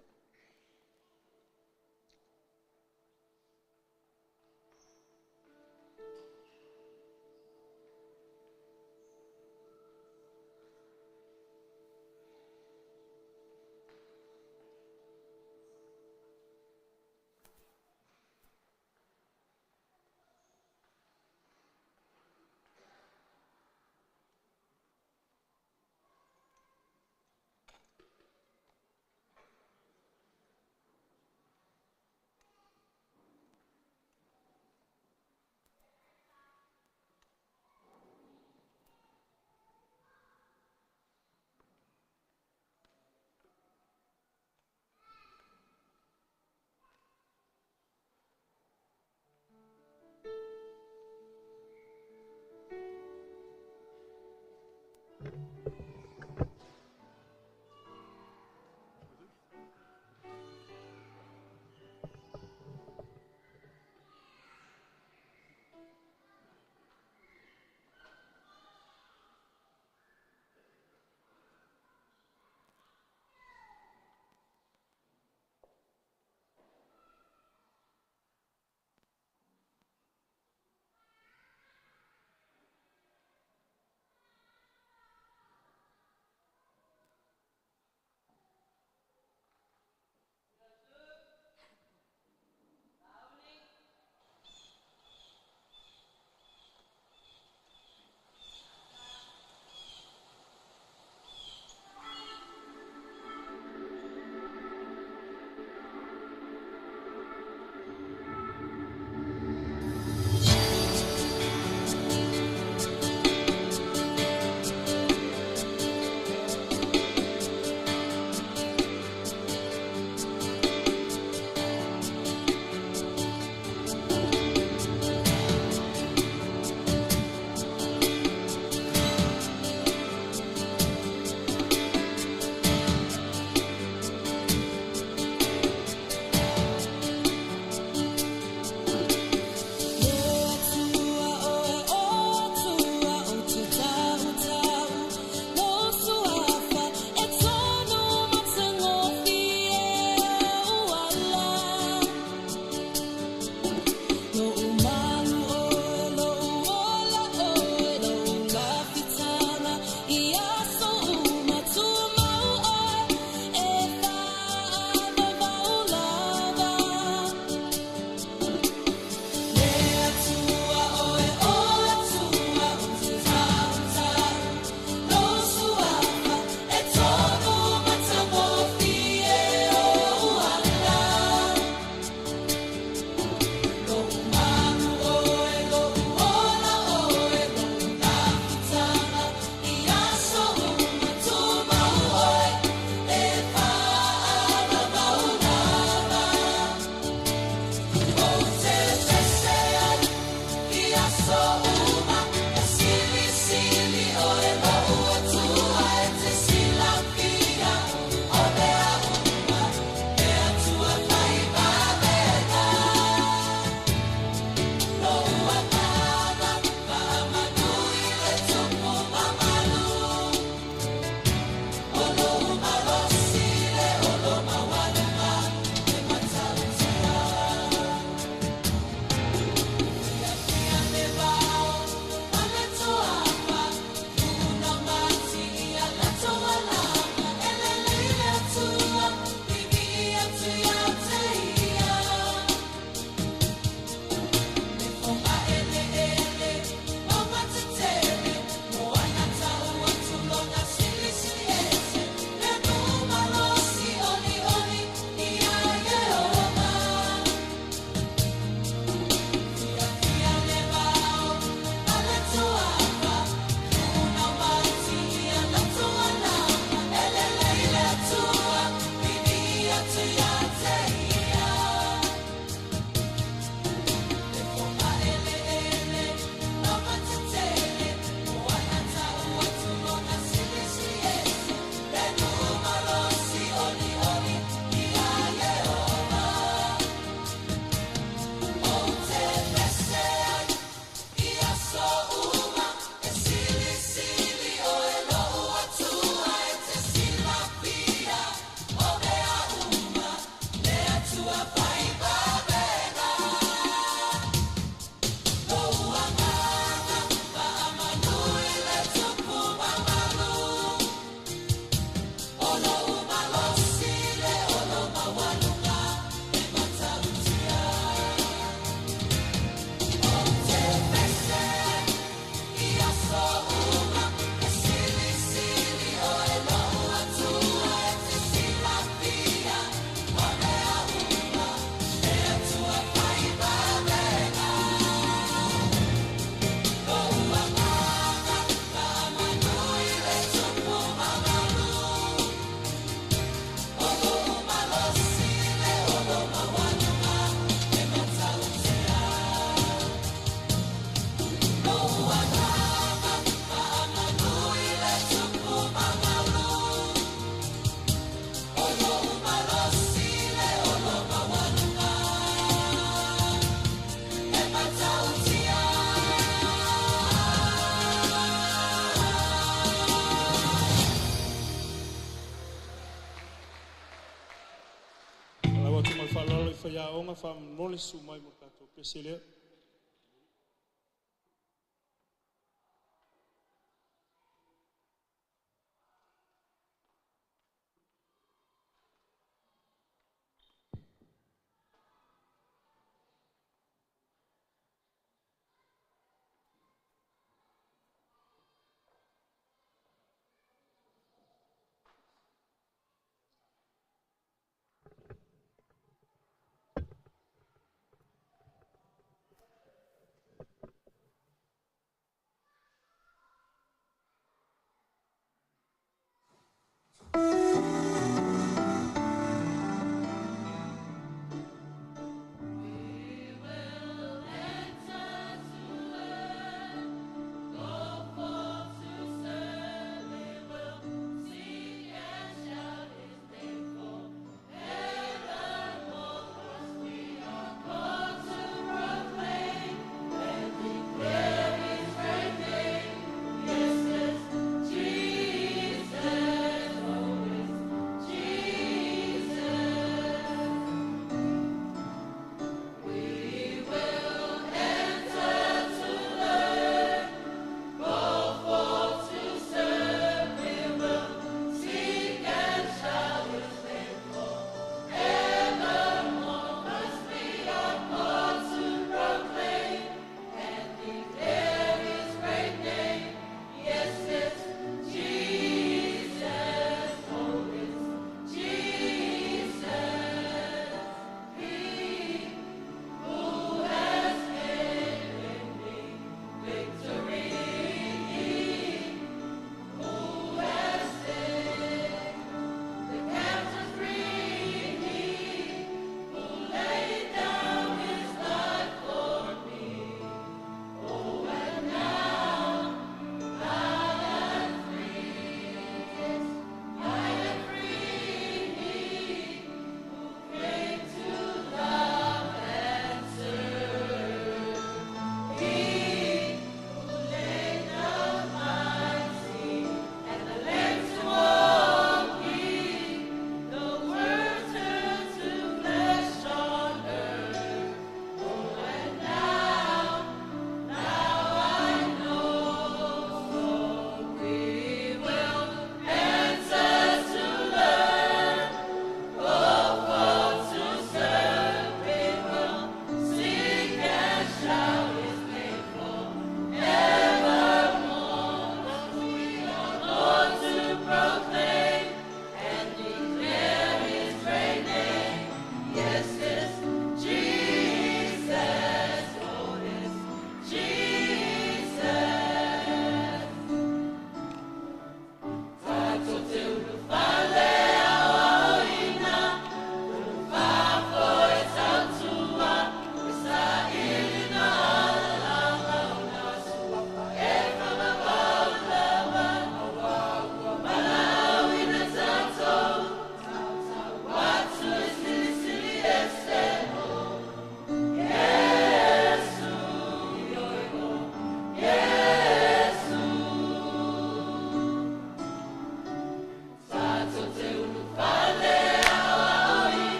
Speaker 8: Faamolemole susu mai mo le tatou pese lea.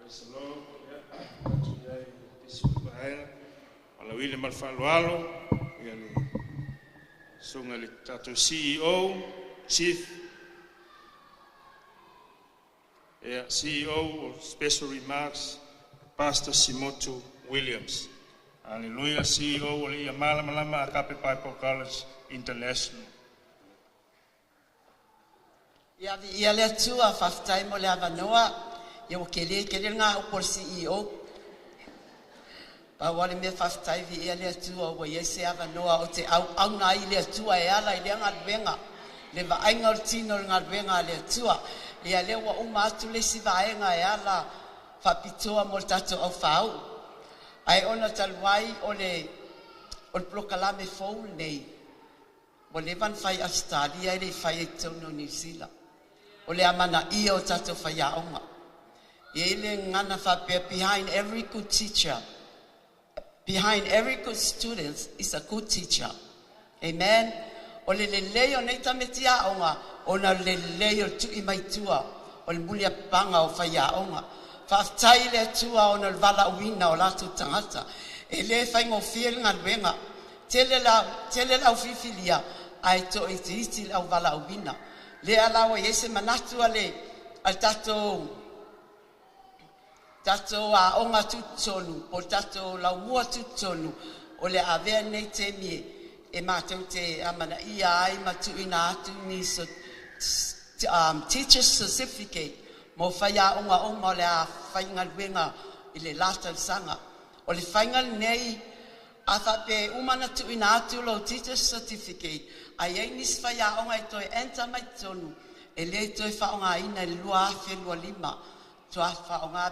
Speaker 8: Praise the Lord. Atu i ai tisi paea. Malauile ma le faaaloalo, ia le susuga i le tatou CEO, Chief, ia, CEO of Special Remarks, Pastor Simotu Williams. Hallelujah, CEO o le Ia Malamalama Agape Bible College International.
Speaker 13: Ia viia le Atua, faafetai mo le avanoa. Ia ua kele tele le gaupu a le CEO. Pau lava le mea faafetai viia le Atua ua iai se avanoa ou te auauna ai i le Atua e ala i lea galuega, le vaaiga o le tino i le galuega a le Atua. Ia lea ua uma atu le isi vaega e ala faapitoa mo le tatou aufāu'u, ae ona talu ai o le polokalame fou lenei ua leva ona fai i Ausetalia ae le i faia i totonu o Niu Sila. O le amanaia o tatou faiaoga. E i ai le gagana faapea, behind every good teacher, behind every good student is a good teacher. Amen. O le lelei o nei tamaiti aoga, ona o le lelei o le tui mai tua o le muliapapaga o faiaoga. Faafetai i le Atua ona o le valaauina o latou tagata. E le faigofie le galuega. Tele le au filifilia ae toaitiiti le au valaauina. Lea la ua i ai se manatu a le tatou Aoga Tutotonu po o le tatou Laumua Tutotonu, o le a avea lenei taimi e matou te amanaia ai ma tuuina atu ni Teachers Certificate mo faiaoga uma o le a faigaluega i le la tausaga. O le faiga lenei, a faapea e uma ona tuuina atu lou Teachers Certificate ae i ai nisi faiaoga e toe enter mai totonu, e le toe faaaogaina i le 2025, faatoa faaaoga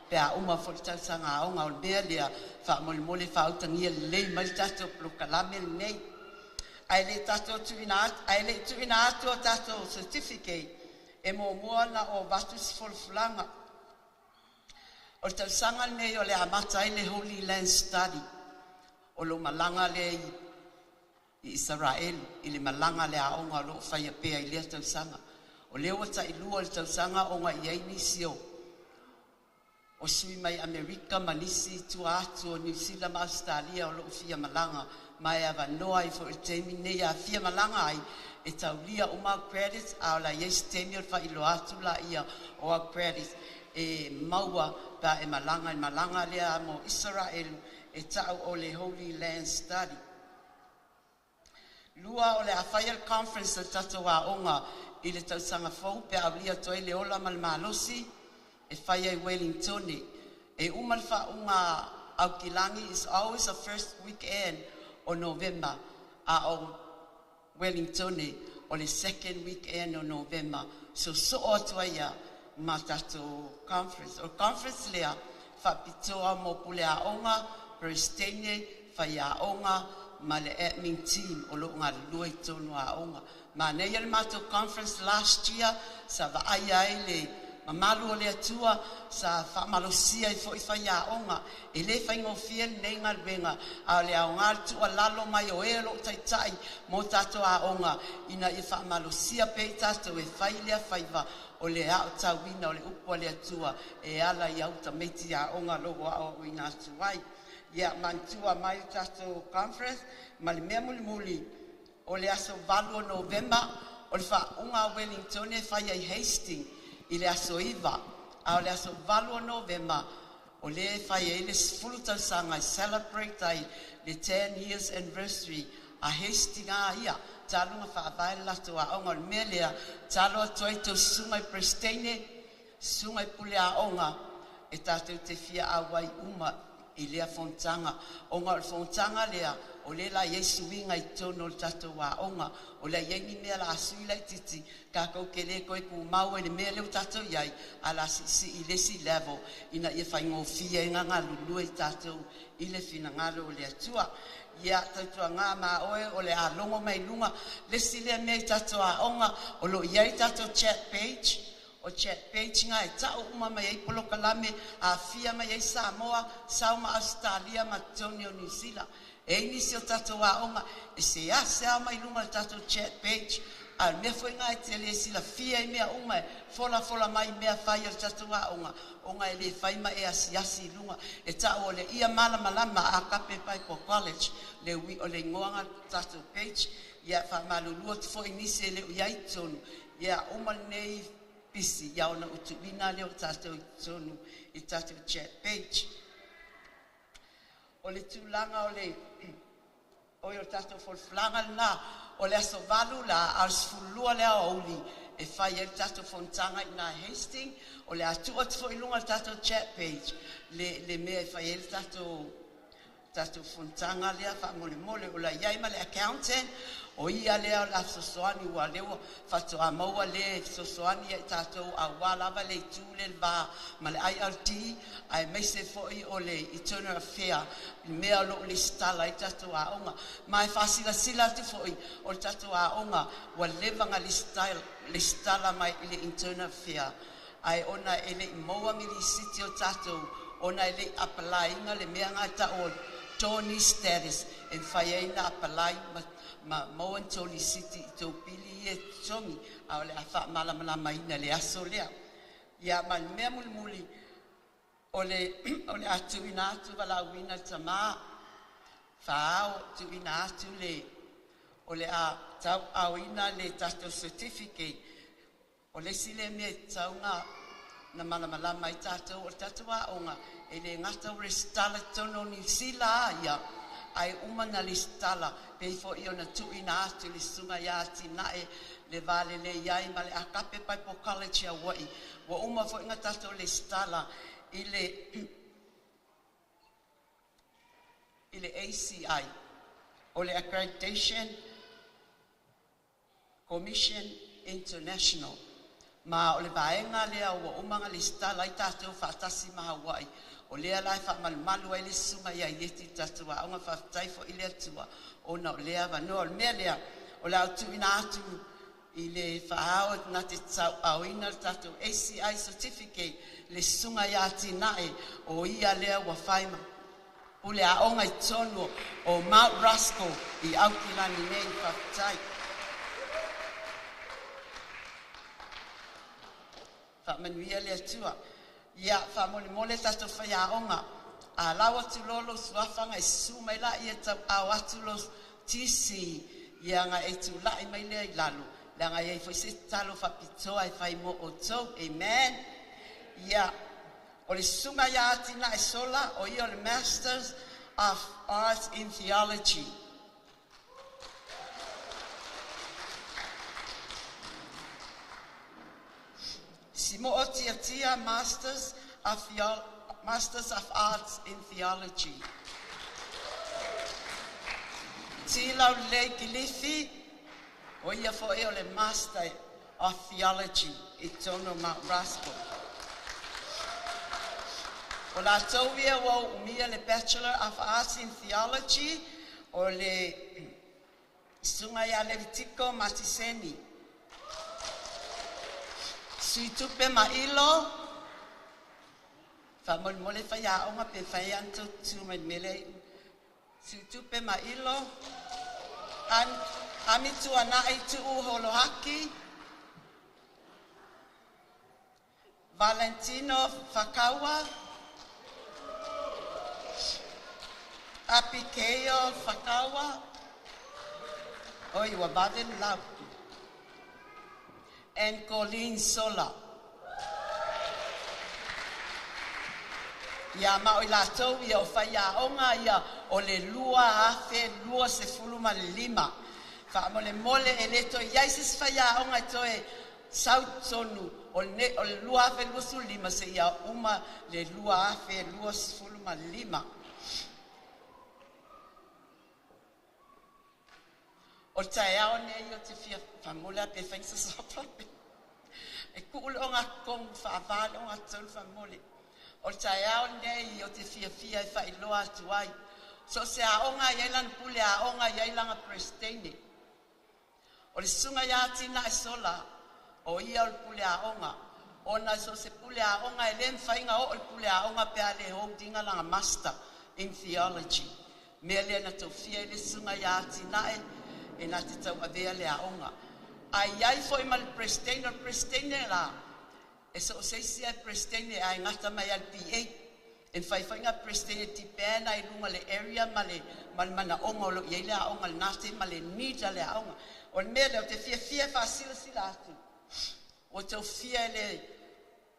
Speaker 13: pe a uma foi le tausaga aoga. O le mea lea faamolemole faautagia lelei mai le tatou polokalame lenei. Ae le i tuuina atu a tatou certificate, e muamua ona ou avatu se folafolaga. O le tausaga lenei o le a amata ai le Holy Land Study, o lo o malaga lea i Isaraelu i le malaga a le aoga o lo o faia pea i lea tausaga. O lea ua tailua i le tausaga ona e i ai nisi o sui mai Amerika ma nisi i tua atu o Niu Sila ma Ausetalia o lo o fia malaga, ma e avanoa ai foi i le taimi lenei a fia malaga ai e taulia uma au credits, a o le a i ai se taimi ona faailoa atu lea o au credits e maua pe a e malaga i le malaga lea mo Isaraelu e ta'u o le Holy Land Study. Lua, o le a faia le conference a le tatou aoga i le tausaga fou pe a aulia atu ai le ola ma le malosi e fai ai Wellingtone. E uma le faauga Aukilani is always the first weekend o Novema, a o Wellingtone o le second weekend o Novema. So soo atu ai ia ma tatou conference. O le conference lea faapitoa mo pule aoga, Peresetene, faiaoga ma le admin team o lo o galulue i totonu o aoga. Manaia le matou conference last year sa vaaia ai le mamalu o le Atua, sa faamalosia ai foi faiaoga. E le faigofie lenei galuega, a o le aoga le tuualalo mai o e o lo o taitai mo tatou aoga ina ia faamalosia pea i tatou e fai lea faiva o le aotauina o le upu a le Atua e ala i au tamaiti aoga o lo o aoaoina atu ai. Ia manatua mai le tatou conference ma le mea mulimuli o le aso 8 o Novema o le faauga a Wellington e fai ai Hastings i le aso 9, a o le aso 8 o Novema o lea e fai ai le 10 tausaga e celebrate ai le 10 years anniversary a Hastings a ia talu ona faavae le latou aoga. O le mea lea talo atu ai tou susuga i Peresetene, susuga i pule aoga e tatou te fia auai uma i lea fonotaga, ona o le fonotaga lea o lea la i ai suiga i totonu o le tatou aoga. O le a i ai ni mea la sui laitiiti tatou te le toe tumau ai le mea lea ua tatou i ai, ae o le a siisii i le isi level ina ia faigofie ai ona galulue i tatou i le finagalo o le Atua. Ia tautuana ma oe o le a logo mai luga le isi lea mea i tatou aoga o lo o i ai tatou chat page. O chat page na e tau uma mai ai polokalame, afia mai ai Samoa, Sau ma Ausetalia ma totonu o Niu Sila. E ai nisi o tatou aoga e seasea mai luga o le tatou chat page, a o le mea foi lena e te le silafia i mea uma e folafola mai mea fai a le tatou aoga, ona e le fai ma e asiasi i luga. E tau o le Ia Malamalama Agape Bible College le ui o le igoa o le tatou page. Ia faamalulu atu foi i nisi e le o i ai i totonu, ia uma lenei pisi ia ona ou tuuina lea o tatou i totonu i tatou chat page. O le tulaga o le oi o le tatou folafolaga lena o le aso 8 la, a o le 12 lea o Aouli e fai ai le tatou fonotaga i ina i Hastings. O le a tuu atu foi i luga o le tatou chat page le mea e fai ai le tatou fonotaga lea faamolemole. O la e i ai ma le accountant, o ia lea o le a fesoasoani, ua lea ua faatoa maua le fesoasoani ia i tatou aua lava le itu lea i le va ma le ILD aemaise foi o le Internal Affair i mea o lo o resitala ai tatou aoga. Ma e faasilasila atu foi o le tatou aoga ua leva ona resitala mai i le Internal Affair, ae ona e le i maua ni lisiti o tatou ona e le i apalai ina le mea lena e tau o le Tony status e mafai ai ona apalai ma maua ni tou lisiti i tou pili ia e totogi, a o le a faamalamalamaina i le aso lea. Ia ma le mea mulimuli, o le a tuuina atu valaauina le tamā fāao tuuina atu le o le a tauaaoina le tatou certificate. O le isi lea mea e tatau ona malamalama ai tatou, o le tatou aoga e le gata o resitala i totonu o Niu Sila a ia, ae uma na resitala pei foi ona tuuina atu i le susuga ia Atinae le valelei ai ma le Akape Bible College i Hawaii. Ua uma foi ona tatou resitala i le ACI, o le Accreditation Commission International, ma o le vaega lea ua uma ona resitala ai tatou faatasi ma Hawaii. O lea la e faamalumalu ai le susuga ia Ieti i le tatou aoga. Faafetai foi le Atua ona o lea avanoa. O le mea lea o le a ou tuuina atu i le faaao na te tauaaoina le tatou ACI certificate le susuga ia Atinae, o ia lea ua fai ma pule aoga i totonu o Mount Roskill i Aukilani nei. Faafetai. Faamanuia le Atua. Ia, faamolemole tatou faiaoga, a lau atu loa lou suafa ona e susu mai lea e tauaao atu lo TC, ia na e tulai mai lea i lalo, leaga e i ai foi se tatalo faapitoa e fai mo outou. Amen. Ia, o le susuga ia Atinae Sola, o ia o le Masters of Arts in Theology. Simo Tiatia, Masters of Arts in Theology. Tila Lei Kilifi, o ia foi o le Master of Theology i totonu o Mount Roskill. O latou ia ua umia le Bachelor of Arts in Theology, o le susuga ia Levitiko Matiseni. Suitupe Mailo, faamolemole faiaoga pe fai ana tou tutu mai le mea lea. Suitupe Mailo, Ami Tuanai Tuu Holohaki, Valentino Fakaua, Apikeio Fakaua, oi ua vave le lau, and Colleen Sola. Ia ma o i latou ia o faiaoga ia o le 2025. Faamolemole e le toe i ai se isi faiaoga e toe sau i totonu o le 2025 seia uma le 2025. O le taeao nei o te fia faamole a pe fai se sopape. E kuu le ogatotonu faava le ogatotonu faamole. O le taeao nei o te fiafia e faailoa atu ai. So se aoga e i ai lana pule aoga e i ai lana Peresetene. O le susuga ia Atinae Sola, o ia o le pule aoga. Ona so se pule aoga e le mafai ona oo le pule aoga pe a le hold ina lana Master in Theology. Mea lea na tofia i le susuga ia Atinae e na te tauavea le aoga. Ae i ai foi ma le Peresetene, o le Peresetene la, e so o se isi e Peresetene ae gata mai le PA. E mafai foi ona Peresetene depend ai luga le area ma le manaoga o lo o i ai le aoga lena taimi ma le need a le aoga. O le mea lea ou te fiafia e faasilasila atu, ua tofia e le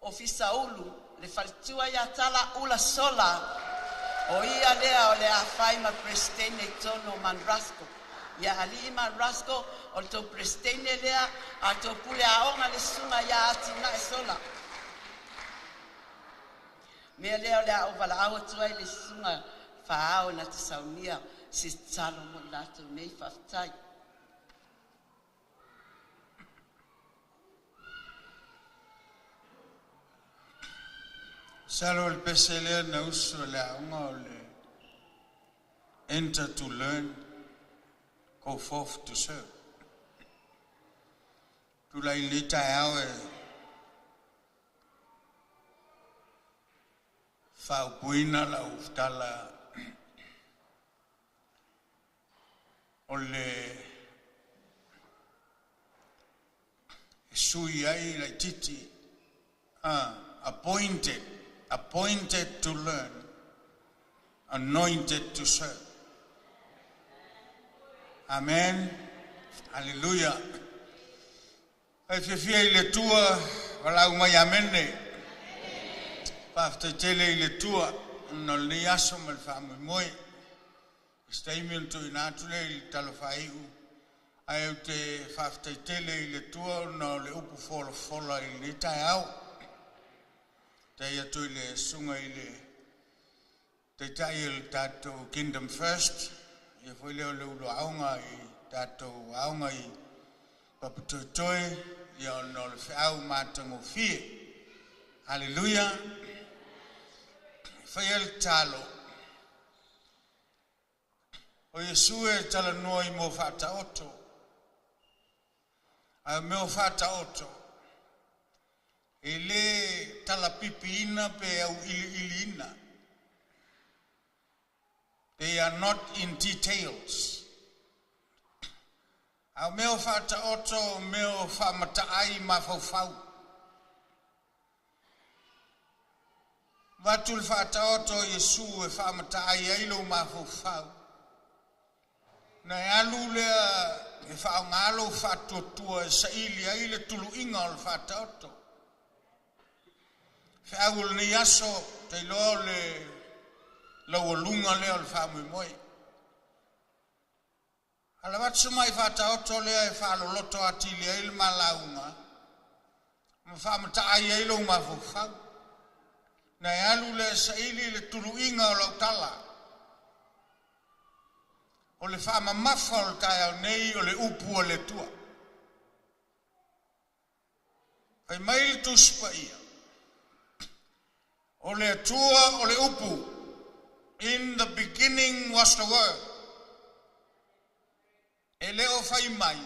Speaker 13: Ofisa Ulu le faletua ia Tala Ula Sola, o ia lea o le a fai ma Peresetene i totonu o Mount Roskill. Ia ali'i ma Rasco o le tou Peresetene lea a le tou pule aoga le susuga iā Atinae Sola. Mea lea o le a ou valaau atu ai i le susuga Fa'ao na te saunia se tatalo mo i latou nei. Faafetai.
Speaker 6: Masalo o le pese lea na usu e le aoga o le enter to learn, go forth to serve. Tulai i lenei taeao e faaupuina lau tala o le e sui ai laititi appointed, appointed to learn, anointed to serve. Amen. Hallelujah. E fiafia i le Atua, valaau mai amene. Faafetai tele i le Atua ona o lenei aso ma le faamoemoe. I se taimi ona tuuina atu lea i le tala faaiu, ae ou te faafetai tele i le Atua ona o le upu folafola i lenei taeao. Faafetai atu i le susuga i le Taitai o le tatou Kingdom First, ia foi lea o le ulu aoga i tatou aoga i Papatoetoe, ia ona o le feau matagofie. Haleluia! E faia le tatalo, o Iesu e talanoa i mea faataoto, a o mea faataoto, e le talapipiina pe auiliiliina. They are not in details. A o mea o faataoto o mea o faamataai mafaufau. Avatu le faataoto a Iesu e faamataai ai lou mafaufau, ona e alu lea e faaaoga lou faatuatua e saili ai le tuluiga o le faataoto. Feau o lenei aso, ou te iloa o le laualuga lea o le faamoemoe. Ala atu si faataoto lea e faaloloto atili ai le malauga ma faamataai ai lou mafaufau. Na e alu lea saili le tuluiga o lau tala. O le faamamafa o le taeao nei o le upu a le Atua. Fai mai le Tusi Paia, o le Atua o le upu. In the beginning was the Word. E le o fai mai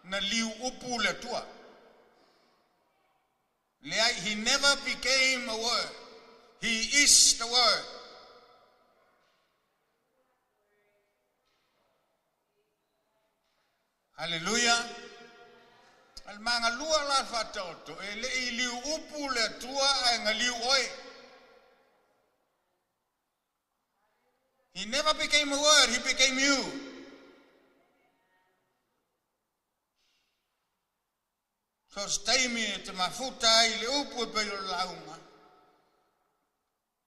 Speaker 6: na liu upu le Atua. Leai, he never became a word. He is the Word. Haleluia! A le magalua la le faataoto, e le i liu upu le Atua ae galiu oe. He never became a word, he became you. So se taimi e te mafuta ai i le upu e pei o le lauga,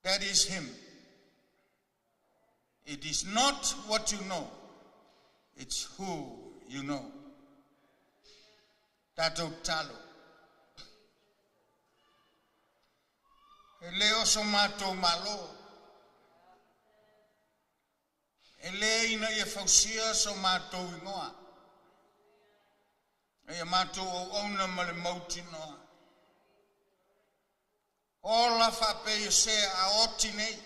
Speaker 6: that is him. It is not what you know, it's who you know. Tatou tatalo. E le o so matou Malo. E le ina ia fausia so matou igoa. E ia matou auauna ma le mautinoa. Ola faapei o se a oti nei.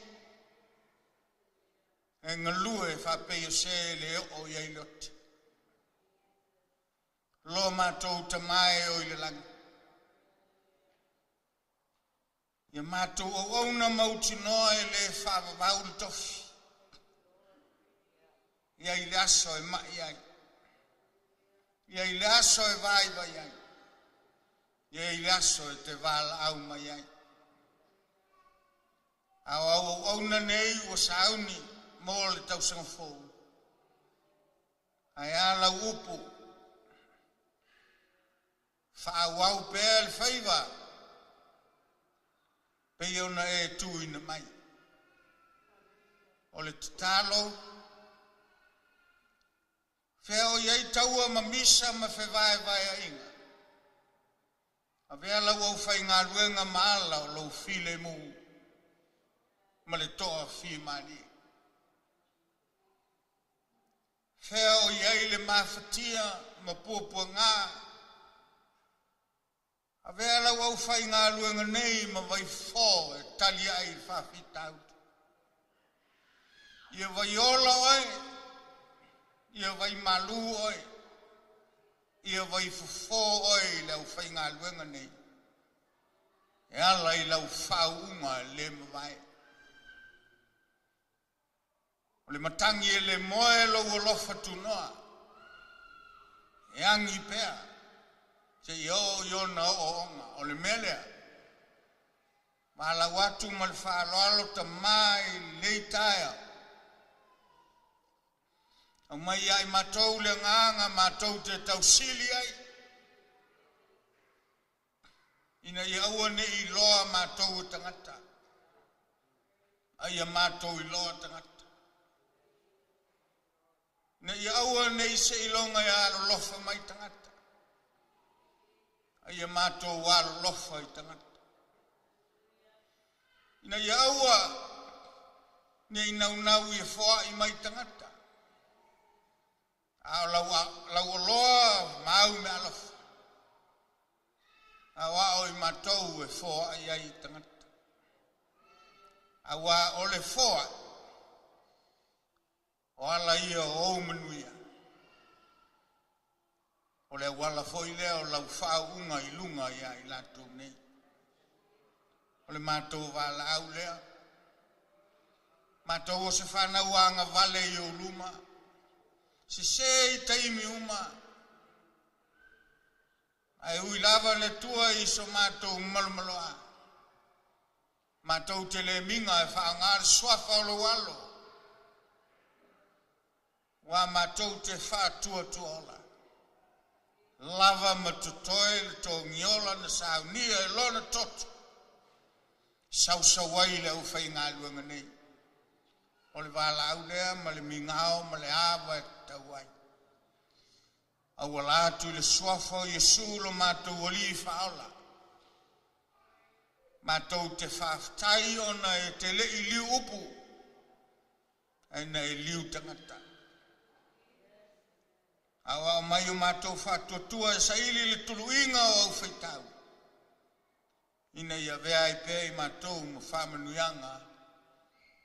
Speaker 6: E galue faapei o se e le oo i ai le oti. Lo matou Tama e o i le lagi. Ia matou auauna mautinoa e le faavavau le tofi. Ia i le aso e mai ai. Ia i le aso e vaivai ai. Ia i le aso e te valaau mai ai. A o au auauna nei ua sauni mo le tausaga fou. Ae a lau upu, faaauau pea le faiva pei ona e tuuina mai. O le tatalo, Fea o iai taua ma misa ma fevaevaeaiga. Avea lau aufaigaluega ma ala o lou filemu ma le toafimalie. Fea o i ai le mafatia ma puapuaga. Avea lau aufaigaluega nei ma vaifofo e tali ai i faafitauli. Ia vaiola oe, ia vaimalu oe, ia vaifofo oe i le aufaigaluega nei, e ala i lau faauuga e le mavae. O le matagi e le moe lou alofa tunoa, e agi pea, seia oo i ona ooooga. O le mea lea, valaau atu ma le faaaloalo Tamā i lenei taeao, aumai ia i matou le agaga matou te tausili ai, ina ia aua ne i iloa matou e tagata, a ia matou iloa tagata. Ina ia aua ne i seiloga e alolofa mai tagata, a ia matou alolofa i tagata. Ina ia aua ne i naunau ia foai mai tagata, a o lau oloa ma au meaalofa, a o ao i matou e foai ai i tagata. Aua o le foai, o ala ia o ou manuia. O le auala foi lea o lau faauuga i luga ia i latou nei. O le matou valaau lea. Matou o se fanau agavale i ou luma, sesē i taimi uma, ae ui lava le Atua i so matou malomaloa, matou te le miga e faaaoga le suafa o lou Alo, ua matou te faatuatuaola. Lava ma totoe le togiola na saunia e lona toto, sausau ai le aufaigaluega nei. O le valaau lea ma le migao ma le ava e tatau ai. Auala atu i le suafa o Iesu lo matou Alii Faaola. Matou te faafetai ona e te le i liu upu, ae na e liu tagata. Aoao mai o matou faatuatua e saili le tuluiga o au faitau, ina ia avea ai pea i matou ma faamanuiaga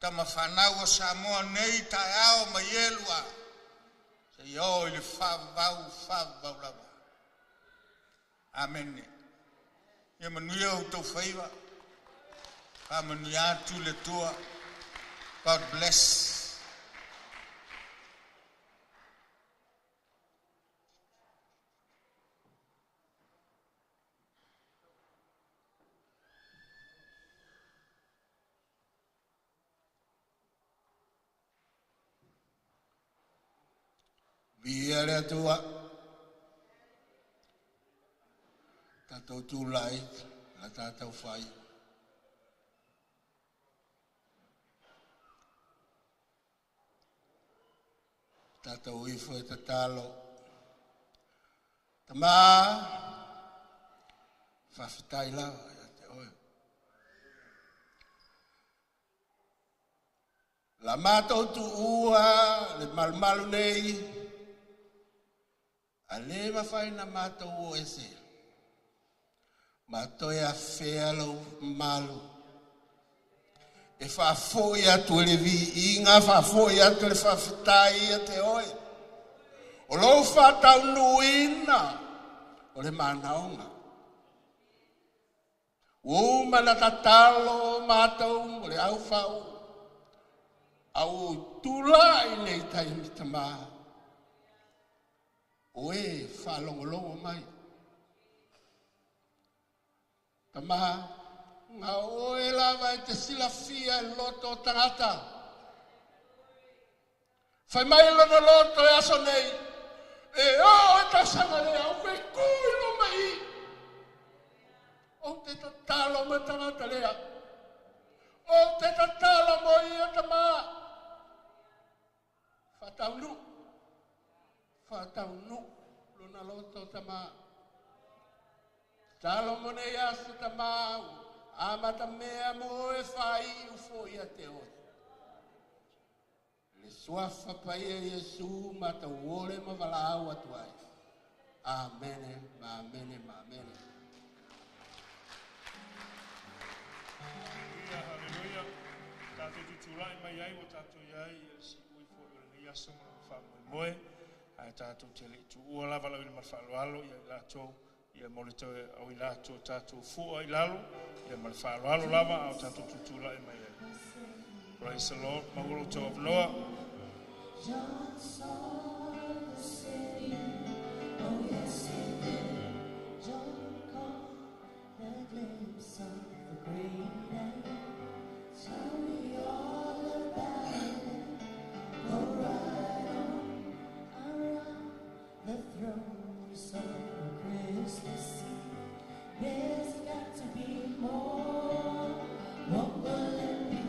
Speaker 6: tama fanau o Samoa nei taeao ma ielua, seia oo i le faavavau, faavavau lava. Amene. Ia manuia outou faiva. Faamanuia atu le Atua. God bless.
Speaker 14: Viia le Atua. Tatou tulai la tatou fai. Tatou ifo e tatalo. Tamā, faafetai lava ia te oe. La matou tuua le malumalu nei, a le mafai na matou o ese. Matou e afea lou malu. E faafoi atu e le viiga, faafoi atu le faafetai ia te oe. O lou faataunuuina o le manaoga. Ua uma na tatalo matou mo le au faauu, a ua ou tulai nei taimi Tamā, o e faalogologo mai. Tamā, na o oe lava e te silafia e loto o tagata. Fai mai lona loto e aso nei, e oo i tausaga lea, ou te tu i luma i i. Ou te tatalo mo le tagata lea. Ou te tatalo mo ia Tamā. Faataunuu. Faataunuu lona loto tamā. Tatalo mo nei aso tamā, amatamea mo oe faaiu foʻi ia te oe. Le suafa paia Iesu matauole ma valaau atu ai. Amene, ma amene, ma amene.
Speaker 3: Haleluia, haleluia. Tātou tutulai mai ai, o tātou iai, i le si ui fo i o lenei aso ma le whaamoemoe. Ae tātou te le tu ua lava lau ina ma le faaaloalo ia i latou, ia mo le toe au i latou tātou fua i lalo, ia ma le faaaloalo lava a o tātou tutulai mai ai. Praise the Lord. Maua lo tau avanoa.
Speaker 2: John saw the city, oh yes he did. John caught the glimpse of the great night. Tell me all about it. Go right on around the throne. You saw the crystal sea. There's got to be more. What will it be?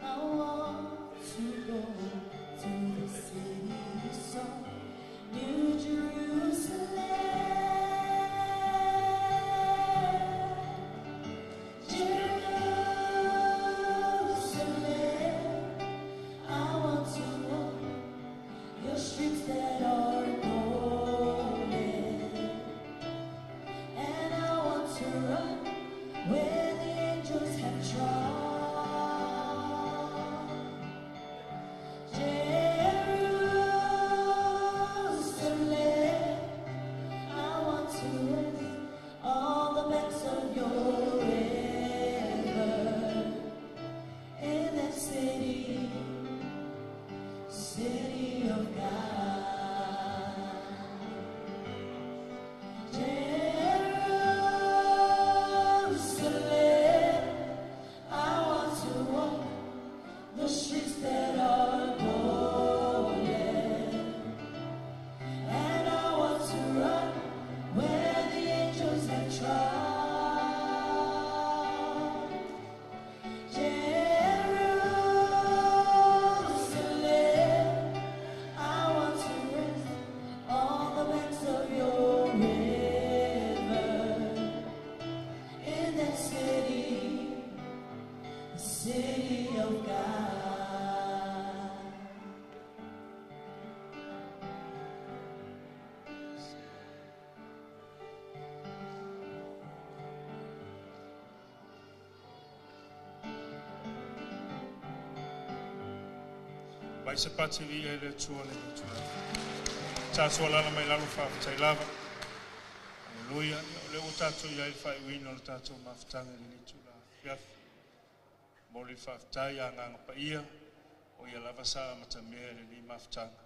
Speaker 2: I want to go to the city you saw, New Jerusalem. Jerusalem, I want to walk your streets that are golden, and I want to run where the angels have trod. Jerusalem, I want to rest on the banks of your river, in that city, city of God. Jerusalem, I want to walk the streets that are golden, and I want to run where the angels have trod. Jerusalem, I want to rest on the banks of your river, in that city, the city of God.
Speaker 3: Mai se pati vi e le tua le tua. Tātou alala mai lalo whaafetai lava. Haleluia. Ia, o le o tātou iai le whaaiuina o le tātou mafutaga i lenei tula afiafi. Mo le whaafetai a nganga paia, o ia lava sa amatamea i lenei mafutaga.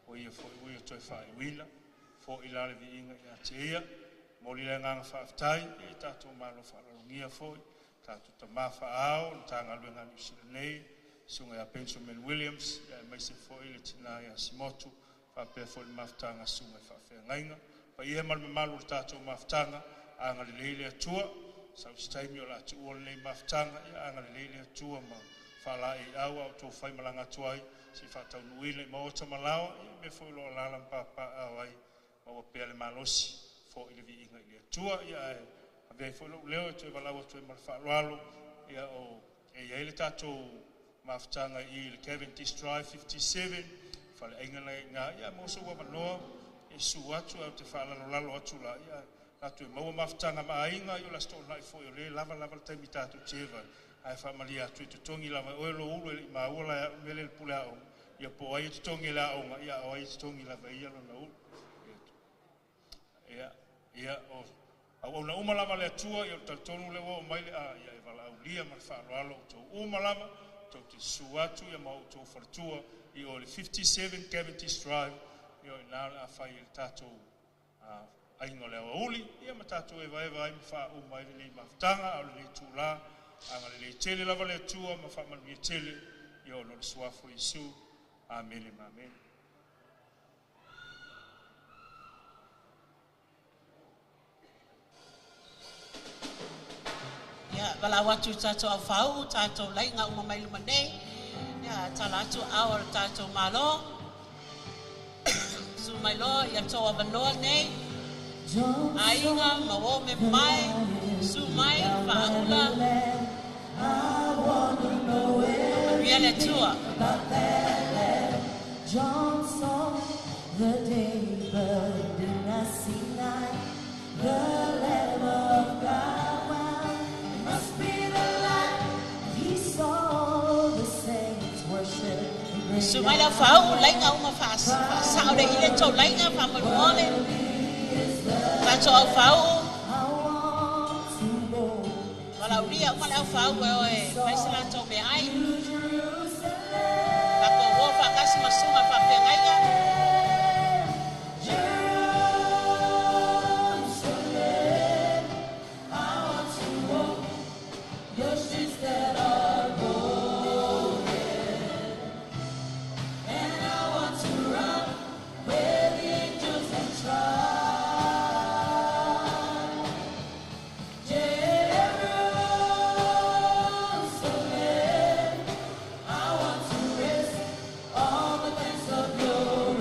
Speaker 3: O ia foi ui o toe whaaiuina, fo i la le viiga ia te ia. Mo le nganga whaafetai, e tātou malo whaalalongia foi, tātou tamā whaao, le tāngaluenga New Zealand nei, sunga ia Benjamin Williams, ia e maise foi le tina ia Simotu, whaapea foi le mafutaga sunga i whaafeagaiga. Pa ia ma le mamalu o le tātou mafutaga, anga lelei le Atua, sau se taimi o le a tuua lenei mafutaga, ia anga lelei le Atua ma whaalae i au au tō whai malanga atu ai, se whaataunuina i maota malawa, ia me foi lo alala mpapa au ai, maua pea le malosi, fo i le viiga i le Atua, ia e avea ai foi lou leo e toe valau atu ai ma le faaaloalo, ia o e iai le tātou mafutaga i le Cavendish Drive 57, faleaiga na i ngā, ia mo so avanoa, e su atu au te whaalalolalo atu la, ia latu e maua mafutaga ma aiga, ia o la sto'ona'i fo'i o lē lava lava le taimi tatou teva, ae faamalia atu e totogi lava oe lo ulu e le'i maua la e a'u mea lea le pule a'oga, ia po o ai e totogi e le a'oga, ia o ai e totogi lava e ia lona ulu. Ia, ia, o auauna uma lava le Atua, ia o le talitonu lea ua oo mai le a, ia e valaaulia ma le faaaloalo outou uma lava, tou te susu atu ia ma outou faletua i o le 57 Cavendish Drive, ia o ina o le a fai e le tatou aiga o le aoauli, ia ma tatou evaeva ai ma faauma ai lenei mafutaga, a o lenei tula, agalelei tele lava le Atua ma faamanuia tele, ia ona o le suafa o Iesu. Amene ma amene.
Speaker 13: Ia, valau atu i tātou au whau, tātou lainga uma mai luma nei. Ia, tala atu au o le tātou malo. Su mai loa ia tō avanoa nei. Aiga ma o me mai, su mai, whaangula. Manuia le Atua.
Speaker 2: John saw the day burning as Sinai, the Lamb of God. Well, it must be the light. He saw the saints worship. in great
Speaker 13: Su mai la whau, lainga uma whaasao le ile tō lainga, whaamanuole. Tātou au whau. Malauria uma le au whau e oe, whaisela tō me ai. Whako wō whakasi masunga whapengaiga.
Speaker 2: Jerusalem, I want to walk your streets that are golden, and I want to run where the angels have trod. Jerusalem, I want to rest on the fence of your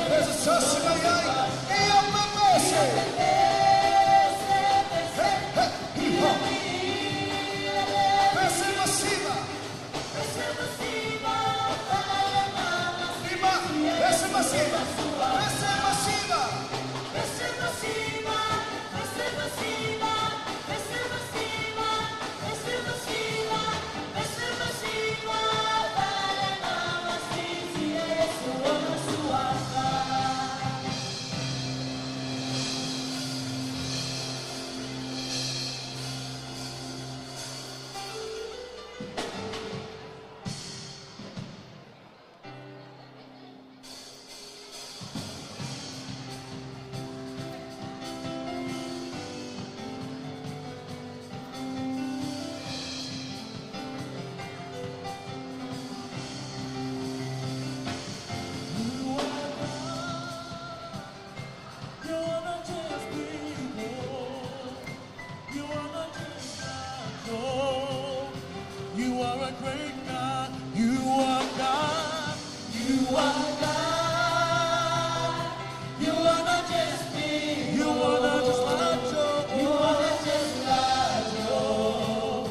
Speaker 1: Pese sasi mai ai. Ia pepese. He, he, hi, ho. Pese masiva. Lima. Pese masiva. Pese masiva.
Speaker 15: You are a great God. You are God.
Speaker 2: You are God. You are not just me.
Speaker 15: You are not just like Job.
Speaker 2: You are not just like Job.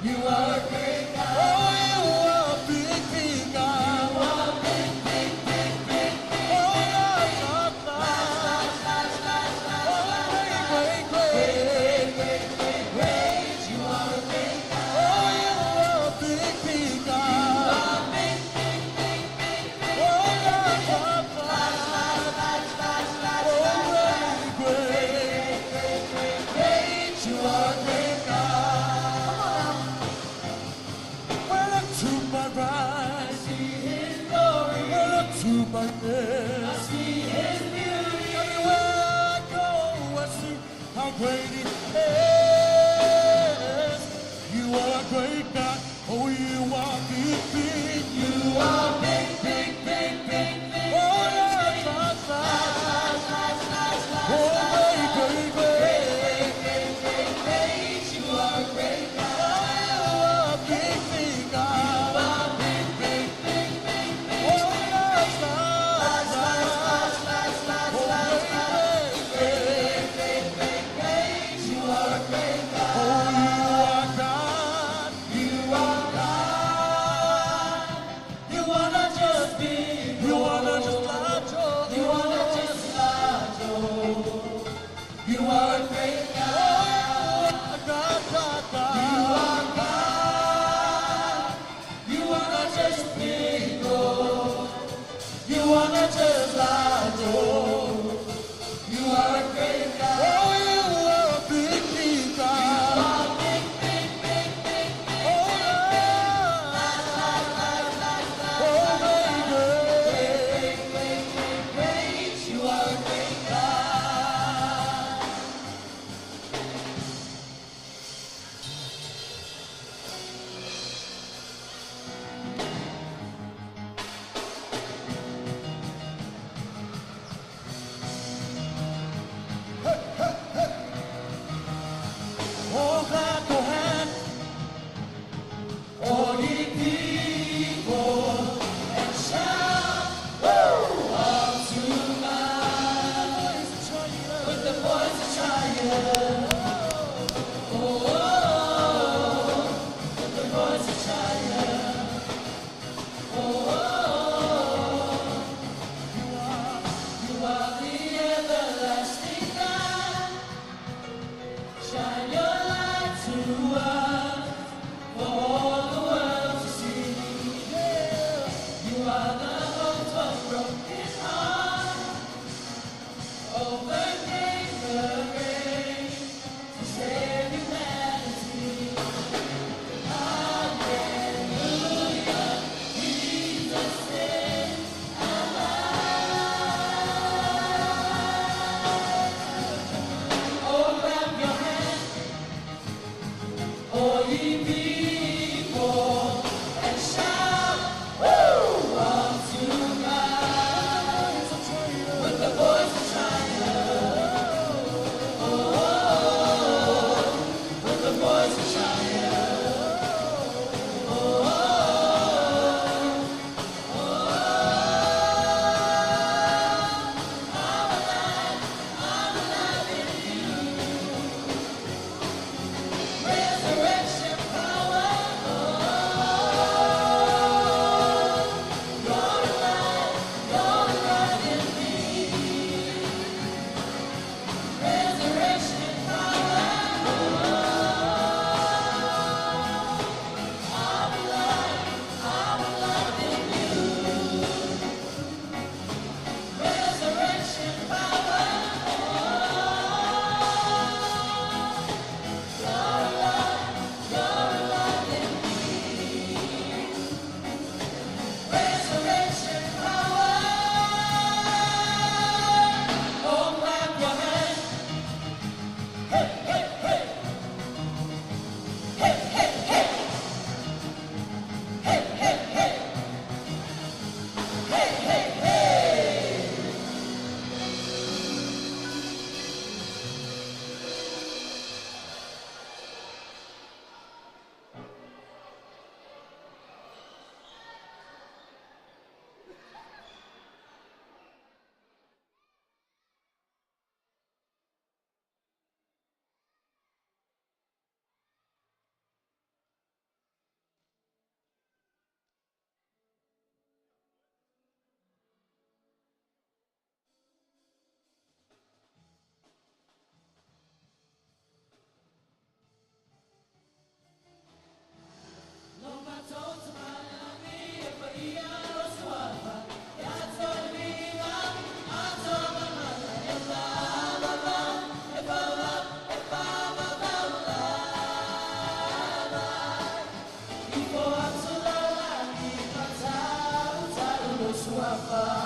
Speaker 2: You are a great God.
Speaker 15: Oh, you are big, big God.
Speaker 2: You are big, big, big, big, big.
Speaker 15: Oh, large, large, large.
Speaker 2: Large, large, large, large,
Speaker 15: Oh, great, great,
Speaker 2: great, great, great, great. You are a great God.
Speaker 15: Oh, you are big, big
Speaker 2: You
Speaker 15: God.
Speaker 2: are big, big, big, big, big.
Speaker 15: Oh, large, large,
Speaker 2: Large,
Speaker 15: large.
Speaker 2: large, large, large, large,
Speaker 15: Oh,
Speaker 2: large,
Speaker 15: great, great.
Speaker 2: great, great, great.
Speaker 15: You are a great God.
Speaker 2: Come on now.
Speaker 15: Well, look to my right.
Speaker 2: I see His glory.
Speaker 15: Well, look to my
Speaker 2: I
Speaker 15: left.
Speaker 2: see His beauty.
Speaker 15: Everywhere I go, I see how great He is. You are a great God. Oh, you are big, big.
Speaker 2: You are big, big, big, big, big.
Speaker 15: Oh, large, large, large.
Speaker 2: Large, large, large, large,
Speaker 15: Oh,
Speaker 2: large.
Speaker 15: great, great, great.
Speaker 2: Great, great, great, great. You are a great God.
Speaker 15: Oh, you are big, big
Speaker 2: You
Speaker 15: God.
Speaker 2: are big, big, big, big, big.
Speaker 15: Oh, large, large,
Speaker 2: Large, large,
Speaker 15: large.
Speaker 2: large, large,
Speaker 15: Oh,
Speaker 2: large, large,
Speaker 15: great,
Speaker 2: large.
Speaker 15: great,
Speaker 2: Great,
Speaker 15: great.
Speaker 2: great, great, great. You are a great God.
Speaker 15: Oh, you are God.
Speaker 2: You are God. You are not just big.
Speaker 15: You are not just large.
Speaker 2: You are not just large. Oh, you are a great God.
Speaker 15: Oh, God, God, God.
Speaker 2: You are God. You are not just big. Oh, you are not just large. Oh, you are a great God.
Speaker 15: Oh, you are a big, big
Speaker 2: You
Speaker 15: God.
Speaker 2: are big, big, big, big, big.
Speaker 15: Oh, large.
Speaker 2: Large, large, large, large, large.
Speaker 15: Oh, great, great.
Speaker 2: Great, great, great, great. You are a great God. Suafa.